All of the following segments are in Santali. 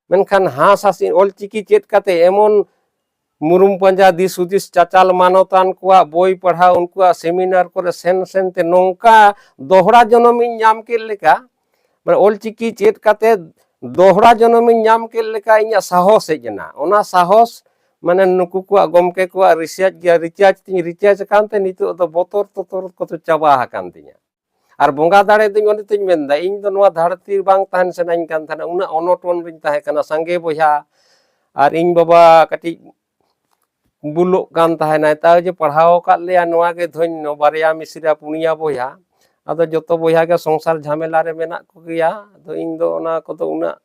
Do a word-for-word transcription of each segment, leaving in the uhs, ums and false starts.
ᱢᱮᱱᱠᱷᱟᱱ ᱦᱟᱸᱥ ᱦᱟᱸᱥᱤ ᱚᱞᱪᱤᱠᱤ ᱪᱮᱫ ᱠᱟᱛᱮ ᱮᱢᱚᱱ ᱢᱩᱨᱩᱢ ᱯᱟᱸᱡᱟ, ᱫᱤᱥ ᱦᱩᱫᱤᱥ, ᱪᱟᱪᱟᱞ ᱢᱟᱱᱚᱛᱟᱱ ᱠᱚᱣᱟᱜ ᱵᱳᱭ ᱯᱟᱲᱦᱟᱣ, ᱩᱱᱠᱩᱣᱟᱜ ᱥᱮᱢᱤᱱᱟᱨ ᱠᱚᱨᱮ ᱥᱮᱱ ᱥᱮᱱ ᱛᱮ ᱱᱚᱝᱠᱟ ᱫᱚᱦᱲᱟ ᱡᱚᱱᱚᱢᱤᱧ ᱧᱟᱢ ᱠᱮᱫ ᱞᱮᱠᱟ, ᱢᱟᱱᱮ ᱚᱞᱪᱤᱠᱤ ᱪᱮᱫ ᱠᱟᱛᱮ ᱫᱚᱦᱲᱟ ᱡᱚᱱᱚᱢᱤᱧ ᱧᱟᱢ ᱠᱮᱫ ᱞᱮᱠᱟ ᱤᱧᱟᱹᱜ ᱥᱟᱦᱚᱥ ᱦᱮᱡ ᱮᱱᱟ᱾ ᱚᱱᱟ ᱥᱟᱦᱚᱥ ᱢᱟᱱᱮ ᱱᱩᱠᱩ ᱠᱚᱣᱟᱜ, ᱜᱚᱢᱠᱮ ᱠᱚᱣᱟᱜ ᱨᱤᱥᱟᱨᱪ ᱜᱮᱭᱟ, ᱨᱤᱪᱟᱨᱡᱽ ᱛᱤᱧ ᱨᱤᱪᱟᱨᱡᱽ ᱟᱠᱟᱱ ᱛᱮ ᱱᱤᱛᱚᱜ ᱫᱚ ᱵᱚᱛᱚᱨ ᱛᱚᱛᱚᱨ ᱠᱚᱫᱚ ᱪᱟᱵᱟ ᱟᱠᱟᱱ ᱛᱤᱧᱟ᱾ ᱟᱨ ᱵᱚᱸᱜᱟ ᱫᱟᱲᱮ ᱫᱚᱧ, ᱚᱱᱮ ᱛᱚᱧ ᱢᱮᱱᱫᱟ, ᱤᱧ ᱫᱚ ᱱᱚᱣᱟ ᱫᱷᱟᱹᱨᱛᱤ ᱨᱮ ᱵᱟᱝ ᱛᱟᱦᱮᱱ ᱥᱟᱱᱟᱧ ᱠᱟᱱ ᱛᱟᱦᱮᱱᱟ, ᱩᱱᱟᱹᱜ ᱚᱱᱚᱴᱚᱱ ᱨᱤᱧ ᱛᱟᱦᱮᱸ ᱠᱟᱱᱟ᱾ ᱥᱟᱸᱜᱮ ᱵᱚᱭᱦᱟ ᱟᱨ ᱤᱧ ᱵᱟᱵᱟ ᱠᱟᱹᱴᱤᱡ ᱵᱩᱞᱚᱜ ᱠᱟᱱ ᱛᱟᱦᱮᱱᱟᱭ, ᱛᱟᱣ ᱡᱮ ᱯᱟᱲᱦᱟᱣ ᱟᱠᱟᱫ ᱞᱮᱭᱟ ᱱᱚᱣᱟ ᱜᱮ ᱫᱷᱚᱱᱭᱚ, ᱵᱟᱨᱭᱟ ᱢᱤᱥᱨᱟ ᱯᱩᱱᱭᱟ ᱵᱚᱭᱦᱟ᱾ ᱟᱫᱚ ᱡᱚᱛᱚ ᱵᱚᱭᱦᱟ ᱜᱮ ᱥᱚᱝᱥᱟᱨ ᱡᱷᱟᱢᱮᱞᱟ ᱨᱮ ᱢᱮᱱᱟᱜ ᱠᱚᱜᱮᱭᱟ᱾ ᱟᱫᱚ ᱤᱧ ᱫᱚ ᱚᱱᱟ ᱠᱚᱫᱚ ᱩᱱᱟᱹᱜ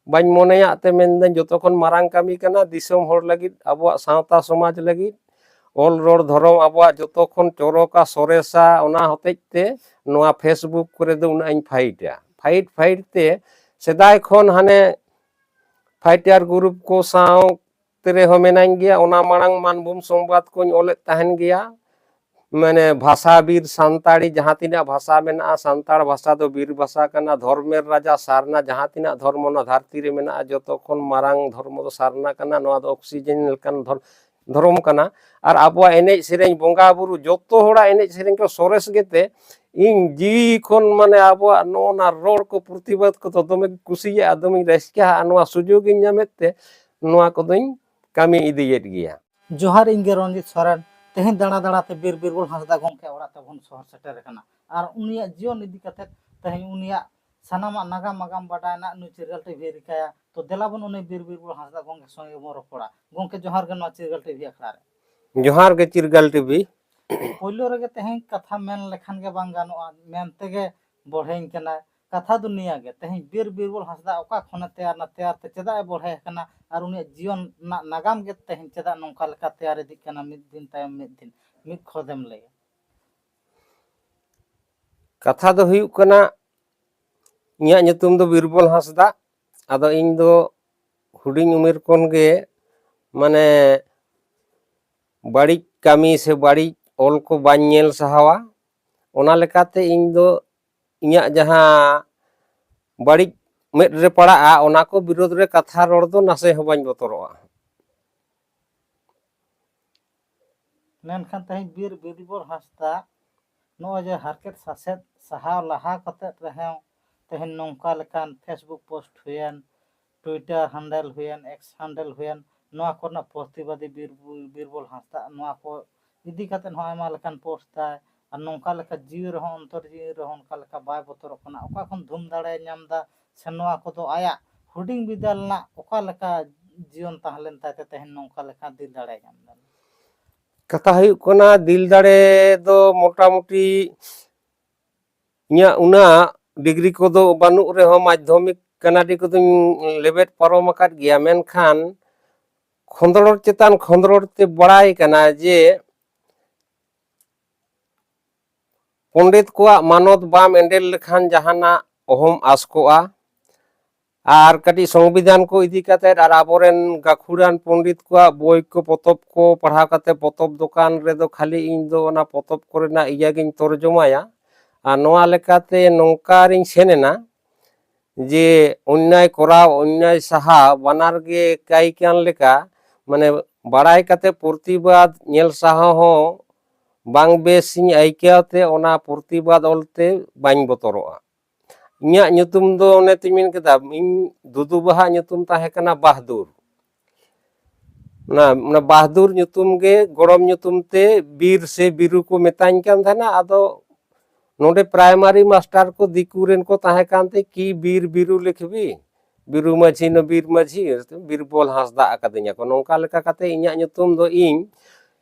ᱵᱟᱹᱧ ᱢᱚᱱᱮᱭᱟᱜ ᱛᱮ ᱢᱮᱱᱫᱟᱹᱧ, ᱡᱚᱛᱚ ᱠᱷᱚᱱ ᱢᱟᱨᱟᱝ ᱠᱟᱹᱢᱤ ᱠᱟᱱᱟ ᱫᱤᱥᱚᱢ ᱦᱚᱲ ᱞᱟᱹᱜᱤᱫ, ᱟᱵᱚᱣᱟᱜ ᱥᱟᱶᱛᱟ ᱥᱚᱢᱟᱡᱽ ᱞᱟᱹᱜᱤᱫ, ᱚᱞ ᱨᱚᱲ ᱫᱷᱚᱨᱚᱢ ᱟᱵᱚᱣᱟᱜ ᱡᱚᱛᱚ ᱠᱷᱚᱱ ᱪᱚᱨᱚᱠᱟ, ᱥᱚᱨᱮᱥᱟ᱾ ᱚᱱᱟ ᱦᱚᱛᱮᱡ ᱛᱮ ᱱᱚᱣᱟ Facebook ᱠᱚᱨᱮ ᱫᱚ ᱩᱱᱟᱹᱜ ᱤᱧ ᱯᱷᱟᱭᱤᱴᱟ᱾ ᱯᱷᱟᱭᱤᱴ ᱯᱷᱟᱭᱤᱴ ᱛᱮ ᱥᱮᱫᱟᱭ ᱠᱷᱚᱱ ᱦᱟᱱᱮ ᱯᱷᱟᱭᱤᱴᱟᱨ ᱜᱨᱩᱯ ᱠᱚ ᱥᱟᱶ ᱛᱮ ᱨᱮᱦᱚᱸ ᱢᱮᱱᱟᱧ ᱜᱮᱭᱟ᱾ ᱚᱱᱟ ᱢᱟᱲᱟᱝ ᱢᱟᱱᱵᱷᱩᱢ ᱥᱚᱝᱵᱟᱫ ᱠᱚᱧ ᱚᱞᱮᱫ ᱛᱟᱦᱮᱱ ᱜᱮᱭᱟ᱾ ᱢᱟᱱᱮ ᱵᱷᱟᱥᱟ ᱵᱤᱨ ᱥᱟᱱᱛᱟᱲᱤ ᱡᱟᱦᱟᱸ ᱛᱤᱱᱟᱹᱜ ᱵᱷᱟᱥᱟ ᱢᱮᱱᱟᱜᱼᱟ, ᱥᱟᱱᱛᱟᱲ ᱵᱷᱟᱥᱟ ᱫᱚ ᱵᱤᱨ ᱵᱷᱟᱥᱟ ᱠᱟᱱᱟ᱾ ᱫᱷᱚᱨᱢᱮᱨ ᱨᱟᱡᱟ ᱥᱟᱨᱱᱟ, ᱡᱟᱦᱟᱸ ᱛᱤᱱᱟᱹᱜ ᱫᱷᱚᱨᱢᱚ ᱱᱚᱣᱟ ᱫᱷᱟᱹᱨᱛᱤ ᱨᱮ ᱢᱮᱱᱟᱜᱼᱟ, ᱡᱚᱛᱚ ᱠᱷᱚᱱ ᱢᱟᱨᱟᱝ ᱫᱷᱚᱨᱢᱚ ᱫᱚ ᱥᱟᱨᱱᱟ ᱠᱟᱱᱟ᱾ ᱱᱚᱣᱟ ᱫᱚ ᱚᱠᱥᱤᱡᱮᱱ ᱞᱮᱠᱟᱱ ᱫᱷᱚᱨ-, ᱫᱷᱚᱨᱚᱢ ᱠᱟᱱᱟ᱾ ᱟᱨ ᱟᱵᱚᱣᱟᱜ ᱮᱱᱮᱡ ᱥᱮᱨᱮᱧ, ᱵᱚᱸᱜᱟ ᱵᱩᱨᱩ, ᱡᱚᱛᱚ ᱦᱚᱲᱟᱜ ᱮᱱᱮᱡ ᱥᱮᱨᱮᱧ ᱠᱚ ᱥᱚᱨᱮᱥ ᱜᱮᱛᱮ ᱤᱧ ᱡᱤᱣᱤ ᱠᱷᱚᱱ ᱢᱟᱱᱮ ᱟᱵᱚᱣᱟᱜ ᱱᱚᱜᱼᱚ ᱱᱟ ᱨᱚᱲ ᱠᱚ ᱯᱨᱚᱛᱤᱵᱟᱫᱽ ᱠᱚᱫᱚ ᱫᱚᱢᱮᱧ ᱠᱩᱥᱤᱭᱟᱜᱼᱟ, ᱫᱚᱢᱮᱧ ᱨᱟᱹᱥᱠᱟᱹᱜᱼᱟ᱾ ᱟᱨ ᱱᱚᱣᱟ ᱥᱩᱡᱳᱜᱽ ᱤᱧ ᱧᱟᱢᱮᱫ ᱛᱮ ᱱᱚᱣᱟ ᱠᱚᱫᱚᱧ ᱠᱟᱹᱢᱤ ᱤᱫᱤᱭᱮᱫ ᱜᱮᱭᱟ᱾ ᱡᱚᱦᱟᱨ, ᱤᱧ ᱜᱮ ᱨᱚᱧᱡᱤᱛ ᱥᱚᱨᱮᱱ᱾ ᱛᱮᱦᱮᱧ ᱫᱟᱬᱟ ᱫᱟᱬᱟ ᱛᱮ ᱵᱤᱨ ᱵᱤᱨᱵᱚᱞ ᱦᱟᱸᱥᱫᱟ ᱜᱚᱢᱠᱮ ᱚᱲᱟᱜ ᱛᱮᱵᱚᱱ ᱥᱚᱦᱚᱨ ᱥᱮᱴᱮᱨ ᱟᱠᱟᱱᱟ᱾ ᱟᱨ ᱩᱱᱤᱭᱟᱜ ᱡᱤᱭᱚᱱ ᱤᱫᱤ ᱠᱟᱛᱮ ᱛᱮᱦᱮᱧ ᱩᱱᱤᱭᱟᱜ ᱥᱟᱱᱟᱢᱟᱜ ᱱᱟᱜᱟᱢ ᱟᱜᱟᱢ ᱵᱟᱰᱟᱭ ᱨᱮᱱᱟᱜ ᱱᱩᱭ ᱪᱤᱨᱜᱟᱹᱞ ᱴᱤᱵᱷᱤ ᱨᱤᱠᱟᱹᱭᱟ᱾ ᱛᱚ ᱫᱮᱞᱟ ᱵᱚᱱ ᱩᱱᱤ ᱵᱤᱨ ᱵᱤᱨᱵᱚᱞ ᱦᱟᱸᱥᱫᱟ ᱜᱚᱢᱠᱮ ᱥᱚᱸᱜᱮ ᱵᱚᱱ ᱨᱚᱯᱚᱲᱟ᱾ ᱜᱚᱢᱠᱮ ᱡᱚᱦᱟᱨ ᱜᱮ ᱱᱚᱣᱟ ᱪᱤᱨᱜᱟᱹᱞ ᱴᱤᱵᱷᱤ ᱟᱠᱷᱲᱟ ᱨᱮ᱾ ᱡᱚᱦᱟᱨ ᱜᱮ ᱪᱤᱨᱜᱟᱹᱞ ᱴᱤᱵᱷᱤ᱾ ᱯᱳᱭᱞᱳ ᱨᱮᱜᱮ ᱛᱮᱦᱮᱧ ᱠᱟᱛᱷᱟ ᱢᱮᱱ ᱞᱮᱠᱷᱟᱱ ᱜᱮ ᱵᱟᱝ ᱜᱟᱱᱚᱜᱼᱟ, ᱢᱮᱱ ᱛᱮᱜᱮ ᱵᱚᱲᱦᱮᱧ ᱠᱟᱱᱟ᱾ ᱠᱟᱛᱷᱟ ᱫᱚ ᱱᱤᱭᱟᱹ ᱜᱮ, ᱛᱮᱦᱮᱧ ᱵᱤᱨ ᱵᱤᱨᱵᱚᱞ ᱦᱟᱸᱥᱫᱟ ᱚᱠᱟ ᱠᱷᱚᱱᱮ ᱛᱮᱭᱟᱨ ᱮᱱᱟ, ᱛᱮᱭᱟᱨ ᱛᱮ ᱪᱮᱫᱟᱜ ᱮ ᱵᱚᱲᱦᱮ ᱟᱠᱟᱱᱟ, ᱟᱨ ᱩᱱᱤᱭᱟᱜ ᱡᱤᱭᱚᱱ ᱨᱮᱱᱟᱜ ᱱᱟᱜᱟᱢ ᱜᱮ ᱛᱮᱦᱮᱧ ᱪᱮᱫᱟᱜ ᱱᱚᱝᱠᱟ ᱞᱮᱠᱟ ᱛᱮᱭᱟᱨ ᱤᱫᱤᱜ ᱠᱟᱱᱟ ᱢᱤᱫ ᱫᱤᱱ ᱛᱟᱭᱚᱢ ᱢᱤᱫ ᱫᱤᱱ? ᱢᱤᱫ ᱠᱷᱚᱫᱮᱢ ᱞᱟᱹᱭᱟ᱾ ᱠᱟᱛᱷᱟ ᱫᱚ ᱦᱩᱭᱩᱜ ᱠᱟᱱᱟ, ᱤᱧᱟᱹᱜ ᱧᱩᱛᱩᱢ ᱫᱚ ᱵᱤᱨᱵᱚᱞ ᱦᱟᱸᱥᱫᱟ᱾ ᱟᱫᱚ ᱤᱧ ᱫᱚ ᱦᱩᱰᱤᱧ ᱩᱢᱮᱨ ᱠᱷᱚᱱ ᱜᱮ ᱢᱟᱱᱮ ᱵᱟᱹᱲᱤᱡ ᱠᱟᱹᱢᱤ ᱥᱮ ᱵᱟᱹᱲᱤᱡ ᱚᱞ ᱠᱚ ᱵᱟᱹᱧ ᱧᱮᱞ ᱥᱟᱦᱟᱣᱟ᱾ ᱚᱱᱟ ᱞᱮᱠᱟᱛᱮ ᱤᱧ ᱫᱚ ᱤᱧᱟᱹᱜ ᱡᱟᱦᱟᱸ ᱵᱟᱹᱲᱤᱡ ᱢᱮᱫ ᱨᱮ ᱯᱟᱲᱟᱜᱼᱟ, ᱚᱱᱟ ᱠᱚ ᱵᱤᱨᱳᱫᱷ ᱨᱮ ᱠᱟᱛᱷᱟ ᱨᱚᱲ ᱫᱚ ᱱᱟᱥᱮ ᱦᱚᱸ ᱵᱟᱹᱧ ᱵᱚᱛᱚᱨᱚᱜᱼᱟ᱾ ᱢᱮᱱᱠᱷᱟᱱ ᱛᱮᱦᱮᱧ ᱵᱤᱨ ᱵᱤᱨᱵᱚᱞ ᱦᱟᱸᱥᱫᱟ ᱱᱚᱜᱼᱚᱭ ᱡᱮ ᱦᱟᱨᱠᱮᱛ ᱥᱟᱥᱮᱛ ᱥᱟᱦᱟᱣ ᱞᱟᱦᱟ ᱠᱟᱛᱮ ᱨᱮᱦᱚᱸ ᱛᱮᱦᱮᱧ ᱱᱚᱝᱠᱟ ᱞᱮᱠᱟᱱ Facebook post ᱦᱩᱭᱮᱱ, Twitter handle ᱦᱩᱭᱮᱱ, X handle ᱦᱩᱭᱮᱱ, ᱱᱚᱣᱟ ᱠᱚᱨᱮᱱᱟᱜ ᱯᱨᱚᱛᱤᱵᱟᱫᱤ ᱵᱤᱨ ᱵᱤᱨᱵᱚᱞ ᱦᱟᱸᱥᱫᱟ ᱱᱚᱣᱟ ᱠᱚ ᱤᱫᱤ ᱠᱟᱛᱮ ᱦᱚᱸ ᱟᱭᱢᱟ ᱞᱮᱠᱟᱱ post ᱫᱟᱭ᱾ ᱟᱨ ᱱᱚᱝᱠᱟ ᱞᱮᱠᱟ ᱡᱤᱣᱤ ᱨᱮᱦᱚᱸ, ᱚᱱᱛᱚᱨ ᱡᱤᱣᱤ ᱨᱮᱦᱚᱸ ᱚᱱᱠᱟ ᱞᱮᱠᱟ ᱵᱟᱭ ᱵᱚᱛᱚᱨᱚᱜ ᱠᱟᱱᱟ᱾ ᱚᱠᱟ ᱠᱷᱚᱱ ᱫᱷᱩᱢ ᱫᱟᱲᱮ ᱧᱟᱢ ᱮᱫᱟ ᱥᱮ ᱱᱚᱣᱟ ᱠᱚᱫᱚ ᱟᱭᱟᱜ ᱦᱩᱰᱤᱧ ᱵᱤᱫᱟᱹᱞ ᱨᱮᱱᱟᱜ ᱚᱠᱟ ᱞᱮᱠᱟ ᱡᱤᱭᱚᱱ ᱛᱟᱦᱮᱸ ᱞᱮᱱ ᱛᱟᱭ ᱛᱮ ᱛᱮᱦᱮᱧ ᱱᱚᱝᱠᱟ ᱞᱮᱠᱟ ᱫᱤᱞ ᱫᱟᱲᱮ ᱧᱟᱢ ᱮᱫᱟ? ᱠᱟᱛᱷᱟ ᱦᱩᱭᱩᱜ ᱠᱟᱱᱟ, ᱫᱤᱞ ᱫᱟᱲᱮ ᱫᱚ ᱢᱚᱴᱟᱢᱩᱴᱤ ᱤᱧᱟᱹᱜ ᱩᱱᱟᱹᱜ ᱰᱤᱜᱽᱨᱤ ᱠᱚᱫᱚ ᱵᱟᱹᱱᱩᱜ ᱨᱮᱦᱚᱸ ᱢᱟᱫᱽᱫᱷᱚᱢᱤᱠ ᱠᱟᱱᱟᱰᱤ ᱠᱚᱫᱚᱧ ᱞᱮᱵᱮᱫ ᱯᱟᱨᱚᱢ ᱟᱠᱟᱫ ᱜᱮᱭᱟ, ᱢᱮᱱᱠᱷᱟᱱ ᱠᱷᱚᱸᱫᱽᱨᱚᱸᱫᱽ ᱪᱮᱛᱟᱱ ᱠᱷᱚᱸᱫᱽᱨᱚᱸᱫᱽ ᱛᱮ ᱵᱟᱲᱟᱭ ᱠᱟᱱᱟ ᱡᱮ ᱯᱚᱸᱰᱤᱛ ᱠᱚᱣᱟᱜ ᱢᱟᱱᱚᱛ ᱵᱟᱢ ᱮᱸᱰᱮᱞ ᱞᱮᱠᱷᱟᱱ ᱡᱟᱦᱟᱱᱟᱜ ᱚᱦᱚᱢ ᱟᱸᱥ ᱠᱚᱜᱼᱟ᱾ ᱟᱨ ᱠᱟᱹᱴᱤᱡ ᱥᱚᱝᱵᱤᱫᱷᱟᱱ ᱠᱚ ᱤᱫᱤ ᱠᱟᱛᱮᱫ ᱟᱨ ᱟᱵᱚᱨᱮᱱ ᱜᱟᱹᱠᱷᱩᱲᱟᱱ ᱯᱚᱸᱰᱤᱛ ᱠᱚᱣᱟᱜ ᱵᱳᱭ ᱠᱚ, ᱯᱚᱛᱚᱵ ᱠᱚ ᱯᱟᱲᱦᱟᱣ ᱠᱟᱛᱮᱫ ᱯᱚᱛᱚᱵ ᱫᱚᱠᱟᱱ ᱨᱮᱫᱚ ᱠᱷᱟᱹᱞᱤ ᱤᱧ ᱫᱚ ᱚᱱᱟ ᱯᱚᱛᱚᱵ ᱠᱚᱨᱮᱱᱟᱜ ᱤᱭᱟᱹ ᱜᱤᱧ ᱛᱚᱨᱡᱚᱢᱟᱭᱟ᱾ ᱟᱨ ᱱᱚᱣᱟ ᱞᱮᱠᱟᱛᱮ ᱱᱚᱝᱠᱟ ᱨᱤᱧ ᱥᱮᱱ ᱮᱱᱟ ᱡᱮ ᱚᱱᱱᱭᱟᱭ ᱠᱚᱨᱟᱣ, ᱚᱱᱱᱭᱟᱭ ᱥᱟᱦᱟ, ᱵᱟᱱᱟᱨ ᱜᱮ ᱠᱟᱭ ᱠᱟᱱ ᱞᱮᱠᱟ, ᱢᱟᱱᱮ ᱵᱟᱲᱟᱭ ᱠᱟᱛᱮ ᱯᱨᱚᱛᱤᱵᱟᱫ ᱧᱮᱞ ᱥᱟᱦᱟ ᱦᱚᱸ ᱵᱟᱝ ᱵᱮᱥᱤᱧ ᱟᱹᱭᱠᱟᱹᱣ ᱛᱮ ᱚᱱᱟ ᱯᱨᱚᱛᱤᱵᱟᱫ ᱚᱞᱛᱮ ᱵᱟᱹᱧ ᱵᱚᱛᱚᱨᱚᱜᱼᱟ᱾ ᱤᱧᱟᱹᱜ ᱧᱩᱛᱩᱢ ᱫᱚ ᱚᱱᱮ ᱛᱚᱧ ᱢᱮᱱ ᱠᱮᱫᱟ, ᱤᱧ ᱫᱩᱫᱩ ᱵᱟᱦᱟᱜ ᱧᱩᱛᱩᱢ ᱛᱟᱦᱮᱸ ᱠᱟᱱᱟ ᱵᱟᱦᱫᱩᱨ᱾ ᱚᱱᱟ, ᱚᱱᱟ ᱵᱟᱦᱫᱩᱨ ᱧᱩᱛᱩᱢ ᱜᱮ ᱜᱚᱲᱚᱢ ᱧᱩᱛᱩᱢ ᱛᱮ ᱵᱤᱨ ᱥᱮ ᱵᱤᱨᱩ ᱠᱚ ᱢᱮᱛᱟᱧ ᱠᱟᱱ ᱛᱟᱦᱮᱱᱟ᱾ ᱟᱫᱚ ᱱᱚᱰᱮ ᱯᱨᱟᱭᱢᱟᱨᱤ ᱢᱟᱥᱴᱟᱨ ᱠᱚ ᱫᱤᱠᱩ ᱨᱮᱱ ᱠᱚ ᱛᱟᱦᱮᱸ ᱠᱟᱱᱛᱮ, "ᱠᱤ ᱵᱤᱨ ᱵᱤᱨᱩ ᱞᱮᱠᱷᱵᱤ, ᱵᱤᱨᱩ ᱢᱟᱹᱡᱷᱤ ᱱᱚ ᱵᱤᱨ ᱢᱟᱹᱡᱷᱤ", ᱵᱤᱨᱵᱚᱞ ᱦᱟᱸᱥᱫᱟ ᱟᱠᱟᱫᱤᱧᱟ ᱠᱚ᱾ ᱱᱚᱝᱠᱟ ᱞᱮᱠᱟ ᱠᱟᱛᱮ ᱤᱧᱟᱹᱜ ᱧᱩᱛᱩᱢ ᱫᱚ ᱤᱧ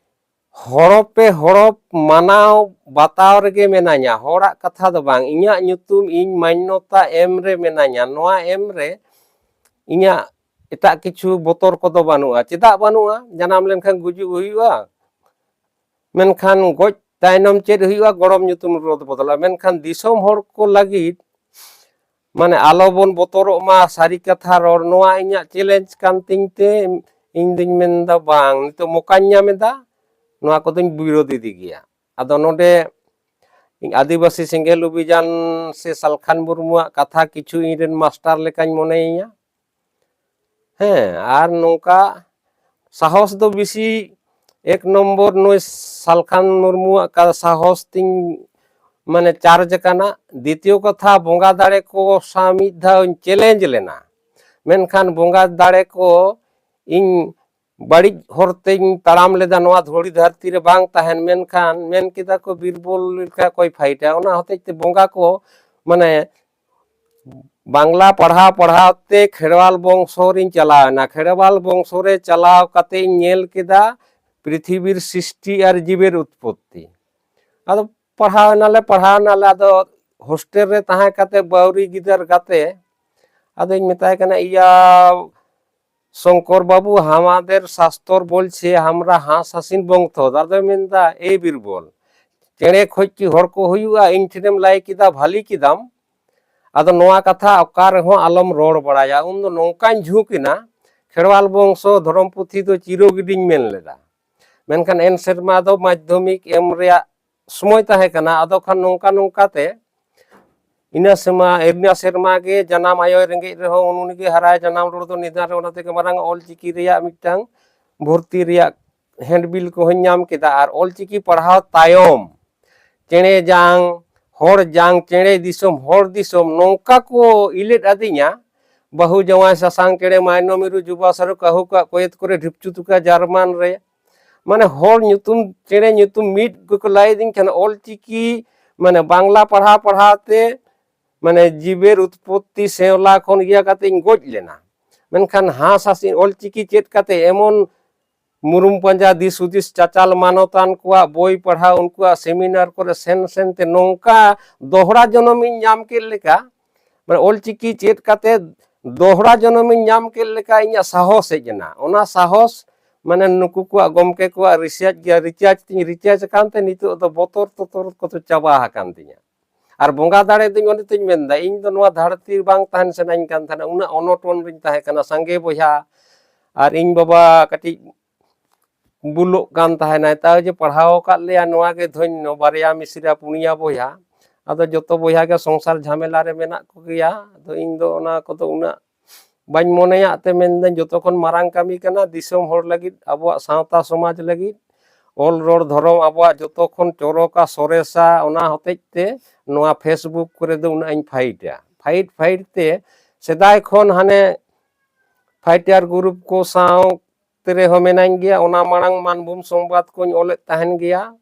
ᱦᱚᱲᱚᱯᱮ ᱦᱚᱲᱚᱯ ᱢᱟᱱᱟᱣ ᱵᱟᱛᱟᱣ ᱨᱮᱜᱮ ᱢᱮᱱᱟᱧᱟ, ᱦᱚᱲᱟᱜ ᱠᱟᱛᱷᱟ ᱫᱚ ᱵᱟᱝ᱾ ᱤᱧᱟᱹᱜ ᱧᱩᱛᱩᱢ ᱤᱧ ᱢᱟᱱᱱᱚᱛᱟ ᱮᱢ ᱨᱮ ᱢᱮᱱᱟᱧᱟ᱾ ᱱᱚᱣᱟ ᱮᱢ ᱨᱮ ᱤᱧᱟᱹᱜ ᱮᱴᱟᱜ ᱠᱤᱪᱷᱩ ᱵᱚᱛᱚᱨ ᱠᱚᱫᱚ ᱵᱟᱹᱱᱩᱜᱼᱟ᱾ ᱪᱮᱫᱟᱜ ᱵᱟᱹᱱᱩᱜᱼᱟ? ᱡᱟᱱᱟᱢ ᱞᱮᱱᱠᱷᱟᱱ ᱜᱩᱡᱩᱜ ᱦᱩᱭᱩᱜᱼᱟ, ᱢᱮᱱᱠᱷᱟᱱ ᱜᱚᱡ ᱛᱟᱭᱱᱚᱢ ᱪᱮᱫ ᱦᱩᱭᱩᱜᱼᱟ? ᱜᱚᱲᱚᱢ ᱧᱩᱛᱩᱢ ᱨᱚᱫ ᱵᱚᱫᱚᱞᱟ᱾ ᱢᱮᱱᱠᱷᱟᱱ ᱫᱤᱥᱚᱢ ᱦᱚᱲ ᱠᱚ ᱞᱟᱹᱜᱤᱫ, ᱢᱟᱱᱮ, ᱟᱞᱚ ᱵᱚᱱ ᱵᱚᱛᱚᱨᱚᱜ ᱢᱟ, ᱥᱟᱹᱨᱤ ᱠᱟᱛᱷᱟ ᱨᱚᱲ, ᱱᱚᱣᱟ ᱤᱧᱟᱹᱜ ᱪᱮᱞᱮᱧᱡᱽ ᱠᱟᱱ ᱛᱤᱧ ᱛᱮ ᱤᱧ ᱫᱩᱧ ᱢᱮᱱᱫᱟ, ᱵᱟᱝ, ᱱᱤᱛᱚᱜ ᱢᱚᱠᱟᱧ ᱧᱟᱢ ᱮᱫᱟ, ᱱᱚᱣᱟ ᱠᱚᱫᱚᱧ ᱵᱤᱨᱳᱫ ᱤᱫᱤ ᱜᱮᱭᱟ᱾ ᱟᱫᱚ ᱱᱚᱰᱮ ᱤᱧ ᱟᱹᱫᱤᱵᱟᱹᱥᱤ ᱥᱮᱸᱜᱮᱞ ᱚᱵᱷᱤᱡᱟᱱ ᱥᱮ ᱥᱟᱞᱠᱷᱟᱱ ᱢᱩᱨᱢᱩᱣᱟᱜ ᱠᱟᱛᱷᱟ ᱠᱤᱪᱷᱩ ᱤᱧ ᱨᱮᱱ ᱢᱟᱥᱴᱟᱨ ᱞᱮᱠᱟᱧ ᱢᱚᱱᱮᱭᱮᱭᱟ᱾ ᱦᱮᱸ, ᱟᱨ ᱱᱚᱝᱠᱟ ᱥᱟᱦᱚᱥ ᱫᱚ ᱵᱮᱥᱤ ᱮᱠ ᱱᱚᱢᱵᱚᱨ ᱱᱩᱭ ᱥᱟᱞᱠᱷᱟᱱ ᱢᱩᱨᱢᱩᱣᱟᱜ ᱠᱟ-, ᱥᱟᱦᱚᱥ ᱛᱤᱧ ᱢᱟᱱᱮ ᱪᱟᱨᱡᱽ ᱟᱠᱟᱱᱟ᱾ ᱫᱤᱛᱤᱭᱚ ᱠᱟᱛᱷᱟ, ᱵᱚᱸᱜᱟ ᱫᱟᱲᱮ ᱠᱚ ᱥᱟᱶ ᱢᱤᱫ ᱫᱷᱟᱣ ᱤᱧ ᱪᱮᱞᱮᱧᱡᱽ ᱞᱮᱱᱟ, ᱢᱮᱱᱠᱷᱟᱱ ᱵᱚᱸᱜᱟ ᱫᱟᱲᱮ ᱠᱚ ᱤᱧ ᱵᱟᱹᱲᱤᱡ ᱦᱚᱨ ᱛᱮᱧ ᱛᱟᱲᱟᱢ ᱞᱮᱫᱟ, ᱱᱚᱣᱟ ᱫᱷᱩᱲᱤ ᱫᱷᱟᱹᱨᱛᱤ ᱨᱮ ᱵᱟᱝ ᱛᱟᱦᱮᱱ, ᱢᱮᱱᱠᱷᱟᱱ ᱢᱮᱱ ᱠᱮᱫᱟ ᱠᱚ ᱵᱤᱨᱵᱚᱞ ᱞᱮᱠᱟ ᱚᱠᱚᱭ ᱯᱷᱟᱭᱤᱴᱟ᱾ ᱚᱱᱟ ᱦᱚᱛᱮᱡ ᱛᱮ ᱵᱚᱸᱜᱟ ᱠᱚ ᱢᱟᱱᱮ ᱵᱟᱝᱞᱟ ᱯᱟᱲᱦᱟᱣ ᱯᱟᱲᱦᱟᱣ ᱛᱮ ᱠᱷᱮᱨᱣᱟᱞ ᱵᱚᱝᱥᱚ ᱨᱤᱧ ᱪᱟᱞᱟᱣ ᱮᱱᱟ᱾ ᱠᱷᱮᱨᱣᱟᱞ ᱵᱚᱝᱥᱚ ᱨᱮ ᱪᱟᱞᱟᱣ ᱠᱟᱛᱮ ᱤᱧ ᱧᱮᱞ ᱠᱮᱫᱟ ᱯᱨᱤᱛᱷᱤᱵᱤᱨ ᱥᱨᱤᱥᱴᱤ ᱟᱨ ᱡᱤᱵᱮᱨ ᱩᱛᱯᱚᱛᱛᱤ᱾ ᱟᱫᱚ ᱯᱟᱲᱦᱟᱣ ᱮᱱᱟᱞᱮ, ᱯᱟᱲᱦᱟᱣ ᱮᱱᱟᱞᱮ, ᱟᱫᱚ ᱦᱳᱥᱴᱮᱞ ᱨᱮ ᱛᱟᱦᱮᱸ ᱠᱟᱛᱮ ᱵᱟᱹᱣᱨᱤ ᱜᱤᱫᱟᱹᱨ ᱜᱟᱛᱮ, ᱟᱫᱚᱧ ᱢᱮᱛᱟᱭ ᱠᱟᱱᱟ, "ᱤᱭᱟ ᱥᱚᱝᱠᱚᱨ ᱵᱟᱹᱵᱩ, ᱦᱟᱢᱟᱫᱮᱨ ᱥᱟᱥᱛᱚᱨ ᱵᱚᱞᱪᱷᱮ ᱦᱟᱢᱨᱟ ᱦᱟᱸᱥ ᱦᱟᱥᱤᱱ ᱵᱚᱝᱛᱷᱚ", ᱟᱫᱚᱭ ᱢᱮᱱᱫᱟ, "ᱮ ᱵᱤᱨᱵᱚᱞ, ᱪᱮᱬᱮ ᱠᱷᱚᱡ ᱠᱤ ᱦᱚᱲ ᱠᱚ ᱦᱩᱭᱩᱜᱼᱟ? ᱤᱧ ᱴᱷᱮᱱᱮᱢ ᱞᱟᱹᱭ ᱠᱮᱫᱟ, ᱵᱷᱟᱞᱤ ᱠᱮᱫᱟᱢ, ᱟᱫᱚ ᱱᱚᱣᱟ ᱠᱟᱛᱷᱟ ᱚᱠᱟ ᱨᱮᱦᱚᱸ ᱟᱞᱚᱢ ᱨᱚᱲ ᱵᱟᱲᱟᱭᱟ᱾" ᱩᱱᱫᱚ ᱱᱚᱝᱠᱟᱧ ᱡᱷᱩᱸᱠ ᱮᱱᱟ, ᱠᱷᱮᱨᱣᱟᱞ ᱵᱚᱝᱥᱚ ᱫᱷᱚᱨᱚᱢ ᱯᱩᱛᱷᱤ ᱫᱚ ᱪᱤᱨᱚ ᱜᱤᱰᱤᱧ ᱢᱮᱱ ᱞᱮᱫᱟ᱾ ᱢᱮᱱᱠᱷᱟᱱ ᱮᱱ ᱥᱮᱨᱢᱟ ᱫᱚ ᱢᱟᱫᱽᱫᱷᱚᱢᱤᱠ ᱮᱢ ᱨᱮᱭᱟᱜ ᱥᱚᱢᱚᱭ ᱛᱟᱦᱮᱸ ᱠᱟᱱᱟ᱾ ᱟᱫᱚ ᱠᱷᱟᱱ ᱱᱚᱝᱠᱟ ᱱᱚᱝᱠᱟ ᱛᱮ ᱤᱱᱟᱹ ᱥᱮᱨᱢᱟ, ᱤᱱᱟᱹ ᱥᱮᱨᱢᱟ ᱜᱮ ᱡᱟᱱᱟᱢ ᱟᱭᱳᱭ ᱨᱮᱸᱜᱮᱡ ᱨᱮᱦᱚᱸ ᱩᱱᱤ ᱜᱮ ᱦᱟᱨᱟᱭ ᱡᱟᱱᱟᱢ ᱨᱚᱲ ᱫᱚ ᱱᱤᱫᱷᱟᱱ ᱨᱮ, ᱚᱱᱟ ᱛᱮᱜᱮ ᱢᱟᱨᱟᱝ ᱚᱞ ᱪᱤᱠᱤ ᱨᱮᱭᱟᱜ ᱢᱤᱫᱴᱟᱝ ᱵᱷᱚᱨᱛᱤ ᱨᱮᱭᱟᱜ ᱦᱮᱱᱰᱵᱤᱞ ᱠᱚᱦᱚᱸᱧ ᱧᱟᱢ ᱠᱮᱫᱟ᱾ ᱟᱨ ᱚᱞ ᱪᱤᱠᱤ ᱯᱟᱲᱦᱟᱣ ᱛᱟᱭᱚᱢ ᱪᱮᱬᱮ ᱡᱟᱝ, ᱦᱚᱲ ᱡᱟᱝ, ᱪᱮᱬᱮ ᱫᱤᱥᱚᱢ, ᱦᱚᱲ ᱫᱤᱥᱚᱢ ᱱᱚᱝᱠᱟ ᱠᱚ ᱤᱞᱮᱫ ᱟᱹᱫᱤᱧᱟ, ᱵᱟᱹᱦᱩ ᱡᱟᱶᱟᱭ ᱥᱟᱥᱟᱝ ᱪᱮᱬᱮ, ᱢᱟᱭᱱᱚ ᱢᱤᱨᱩ ᱡᱩᱵᱟ ᱥᱟᱹᱨᱩ, ᱠᱟᱹᱦᱩ ᱠᱚᱣᱟᱜ ᱠᱚᱭᱮᱛ ᱠᱚᱨᱮ ᱰᱷᱤᱯᱪᱩ ᱛᱩᱠᱟ ᱡᱟᱨᱢᱟᱱ ᱨᱮ, ᱢᱟᱱᱮ ᱦᱚᱲ ᱧᱩᱛᱩᱢ, ᱪᱮᱬᱮ ᱧᱩᱛᱩᱢ ᱢᱤᱫ ᱜᱮᱠᱚ ᱞᱟᱹᱭ ᱟᱹᱫᱤᱧ ᱠᱟᱱᱟ᱾ ᱚᱞ ᱪᱤᱠᱤ ᱢᱟᱱᱮ ᱵᱟᱝᱞᱟ ᱯᱟᱲᱦᱟᱣ ᱯᱟᱲᱦᱟᱣ ᱛᱮ ᱢᱟᱱᱮ ᱡᱤᱵᱮᱨ ᱩᱛᱯᱚᱛᱛᱤ ᱥᱮᱣᱞᱟ ᱠᱷᱚᱱ ᱤᱭᱟᱹ ᱠᱟᱛᱮ ᱤᱧ ᱜᱚᱡ ᱞᱮᱱᱟ᱾ ᱢᱮᱱᱠᱷᱟᱱ ᱦᱟᱸᱥ ᱦᱟᱸᱥᱤ ᱚᱞ ᱪᱤᱠᱤ ᱪᱮᱫ ᱠᱟᱛᱮ ᱮᱢᱚᱱ ᱢᱩᱨᱩᱢ ᱯᱟᱸᱡᱟ ᱫᱤᱥ ᱦᱩᱫᱤᱥ ᱪᱟᱪᱟᱞ ᱢᱟᱱᱚᱛᱟᱱ ᱠᱚᱣᱟᱜ ᱵᱳᱭ ᱯᱟᱲᱦᱟᱣ, ᱩᱱᱠᱩᱣᱟᱜ ᱥᱮᱢᱤᱱᱟᱨ ᱠᱚᱨᱮ ᱥᱮᱱ ᱥᱮᱱ ᱛᱮ ᱱᱚᱝᱠᱟ ᱫᱚᱦᱲᱟ ᱡᱚᱱᱚᱢ ᱤᱧ ᱧᱟᱢ ᱠᱮᱫ ᱞᱮᱠᱟ, ᱢᱟᱱᱮ ᱚᱞ ᱪᱤᱠᱤ ᱪᱮᱫ ᱠᱟᱛᱮ ᱫᱚᱦᱲᱟ ᱡᱚᱱᱚᱢ ᱤᱧ ᱧᱟᱢ ᱠᱮᱫ ᱞᱮᱠᱟ ᱤᱧᱟᱹᱜ ᱥᱟᱦᱚᱥ ᱦᱮᱡ ᱮᱱᱟ᱾ ᱚᱱᱟ ᱥᱟᱦᱚᱥ ᱢᱟᱱᱮ ᱱᱩᱠᱩ ᱠᱚᱣᱟᱜ, ᱜᱚᱢᱠᱮ ᱠᱚᱣᱟᱜ ᱨᱤᱥᱟᱨᱪ ᱜᱮ, ᱨᱤᱥᱟᱨᱪ ᱛᱤᱧ ᱨᱤᱥᱟᱨᱪ ᱟᱠᱟᱱ ᱛᱮ ᱱᱤᱛᱚᱜ ᱫᱚ ᱵᱚᱛᱚᱨ ᱛᱚᱛᱚᱨ ᱠᱚᱫᱚ ᱪᱟᱵᱟ ᱟᱠᱟᱱ ᱛᱤᱧᱟ᱾ ᱟᱨ ᱵᱚᱸᱜᱟ ᱫᱟᱲᱮ ᱫᱚᱧ ᱚᱸᱰᱮ ᱛᱚᱧ ᱢᱮᱱᱫᱟ, ᱤᱧ ᱫᱚ ᱱᱚᱣᱟ ᱫᱷᱟᱹᱨᱛᱤ ᱵᱟᱝ ᱛᱟᱦᱮᱱ ᱥᱟᱱᱟᱧ ᱠᱟᱱ ᱛᱟᱦᱮᱱᱟ, ᱩᱱᱟᱹᱜ ᱚᱱᱚᱴᱚᱱ ᱨᱤᱧ ᱛᱟᱦᱮᱸ ᱠᱟᱱᱟ, ᱥᱟᱸᱜᱮ ᱵᱚᱭᱦᱟ ᱟᱨ ᱤᱧ ᱵᱟᱵᱟ ᱠᱟᱹᱴᱤᱡ ᱵᱩᱞᱚᱜ ᱠᱟᱱ ᱛᱟᱦᱮᱱᱟᱭ᱾ ᱛᱟᱣ ᱡᱮ ᱯᱟᱲᱦᱟᱣ ᱟᱠᱟᱫ ᱞᱮᱭᱟ ᱱᱚᱣᱟ ᱜᱮ ᱫᱷᱚᱱᱭᱚ, ᱵᱟᱨᱭᱟ ᱢᱤᱥᱨᱟ ᱯᱩᱱᱭᱟ ᱵᱚᱭᱦᱟ᱾ ᱟᱫᱚ ᱡᱚᱛᱚ ᱵᱚᱭᱦᱟ ᱜᱮ ᱥᱚᱝᱥᱟᱨ ᱡᱷᱟᱢᱮᱞᱟ ᱨᱮ ᱢᱮᱱᱟᱜ ᱠᱚᱜᱮᱭᱟ᱾ ᱟᱫᱚ ᱤᱧ ᱫᱚ ᱚᱱᱟ ᱠᱚᱫᱚ ᱩᱱᱟᱹᱜ ᱵᱟᱹᱧ ᱢᱚᱱᱮᱭᱟᱜ ᱛᱮ ᱢᱮᱱᱫᱟᱹᱧ, ᱡᱚᱛᱚ ᱠᱷᱚᱱ ᱢᱟᱨᱟᱝ ᱠᱟᱹᱢᱤ ᱠᱟᱱᱟ ᱫᱤᱥᱚᱢ ᱦᱚᱲ ᱞᱟᱹᱜᱤᱫ, ᱟᱵᱚᱣᱟᱜ ᱥᱟᱶᱛᱟ ᱥᱚᱢᱟᱡᱽ ᱞᱟᱹᱜᱤᱫ᱾ ᱚᱞ ᱨᱚᱲ ᱫᱷᱚᱨᱚᱢ ᱟᱵᱚᱣᱟᱜ ᱡᱚᱛᱚ ᱠᱷᱚᱱ ᱪᱚᱨᱚᱠᱟ, ᱥᱚᱨᱮᱥᱟ᱾ ᱚᱱᱟ ᱦᱚᱛᱮᱡ ᱛᱮ ᱱᱚᱣᱟ Facebook ᱠᱚᱨᱮ ᱫᱚ ᱩᱱᱟᱹᱜ ᱤᱧ ᱯᱷᱟᱭᱤᱴᱟ᱾ ᱯᱷᱟᱭᱤᱴ ᱯᱷᱟᱭᱤᱴ ᱛᱮ ᱥᱮᱫᱟᱭ ᱠᱷᱚᱱ ᱦᱟᱱᱮ ᱯᱷᱟᱭᱴᱟᱨ ᱜᱨᱩᱯ ᱠᱚ ᱥᱟᱶ ᱛᱮ ᱨᱮᱦᱚᱸ ᱢᱮᱱᱟᱧ ᱜᱮᱭᱟ᱾ ᱚᱱᱟ ᱢᱟᱲᱟᱝ ᱢᱟᱱᱵᱷᱩᱢ ᱥᱚᱝᱵᱟᱫ ᱠᱚᱧ ᱚᱞᱮᱫ ᱛᱟᱦᱮᱱ ᱜᱮᱭᱟ᱾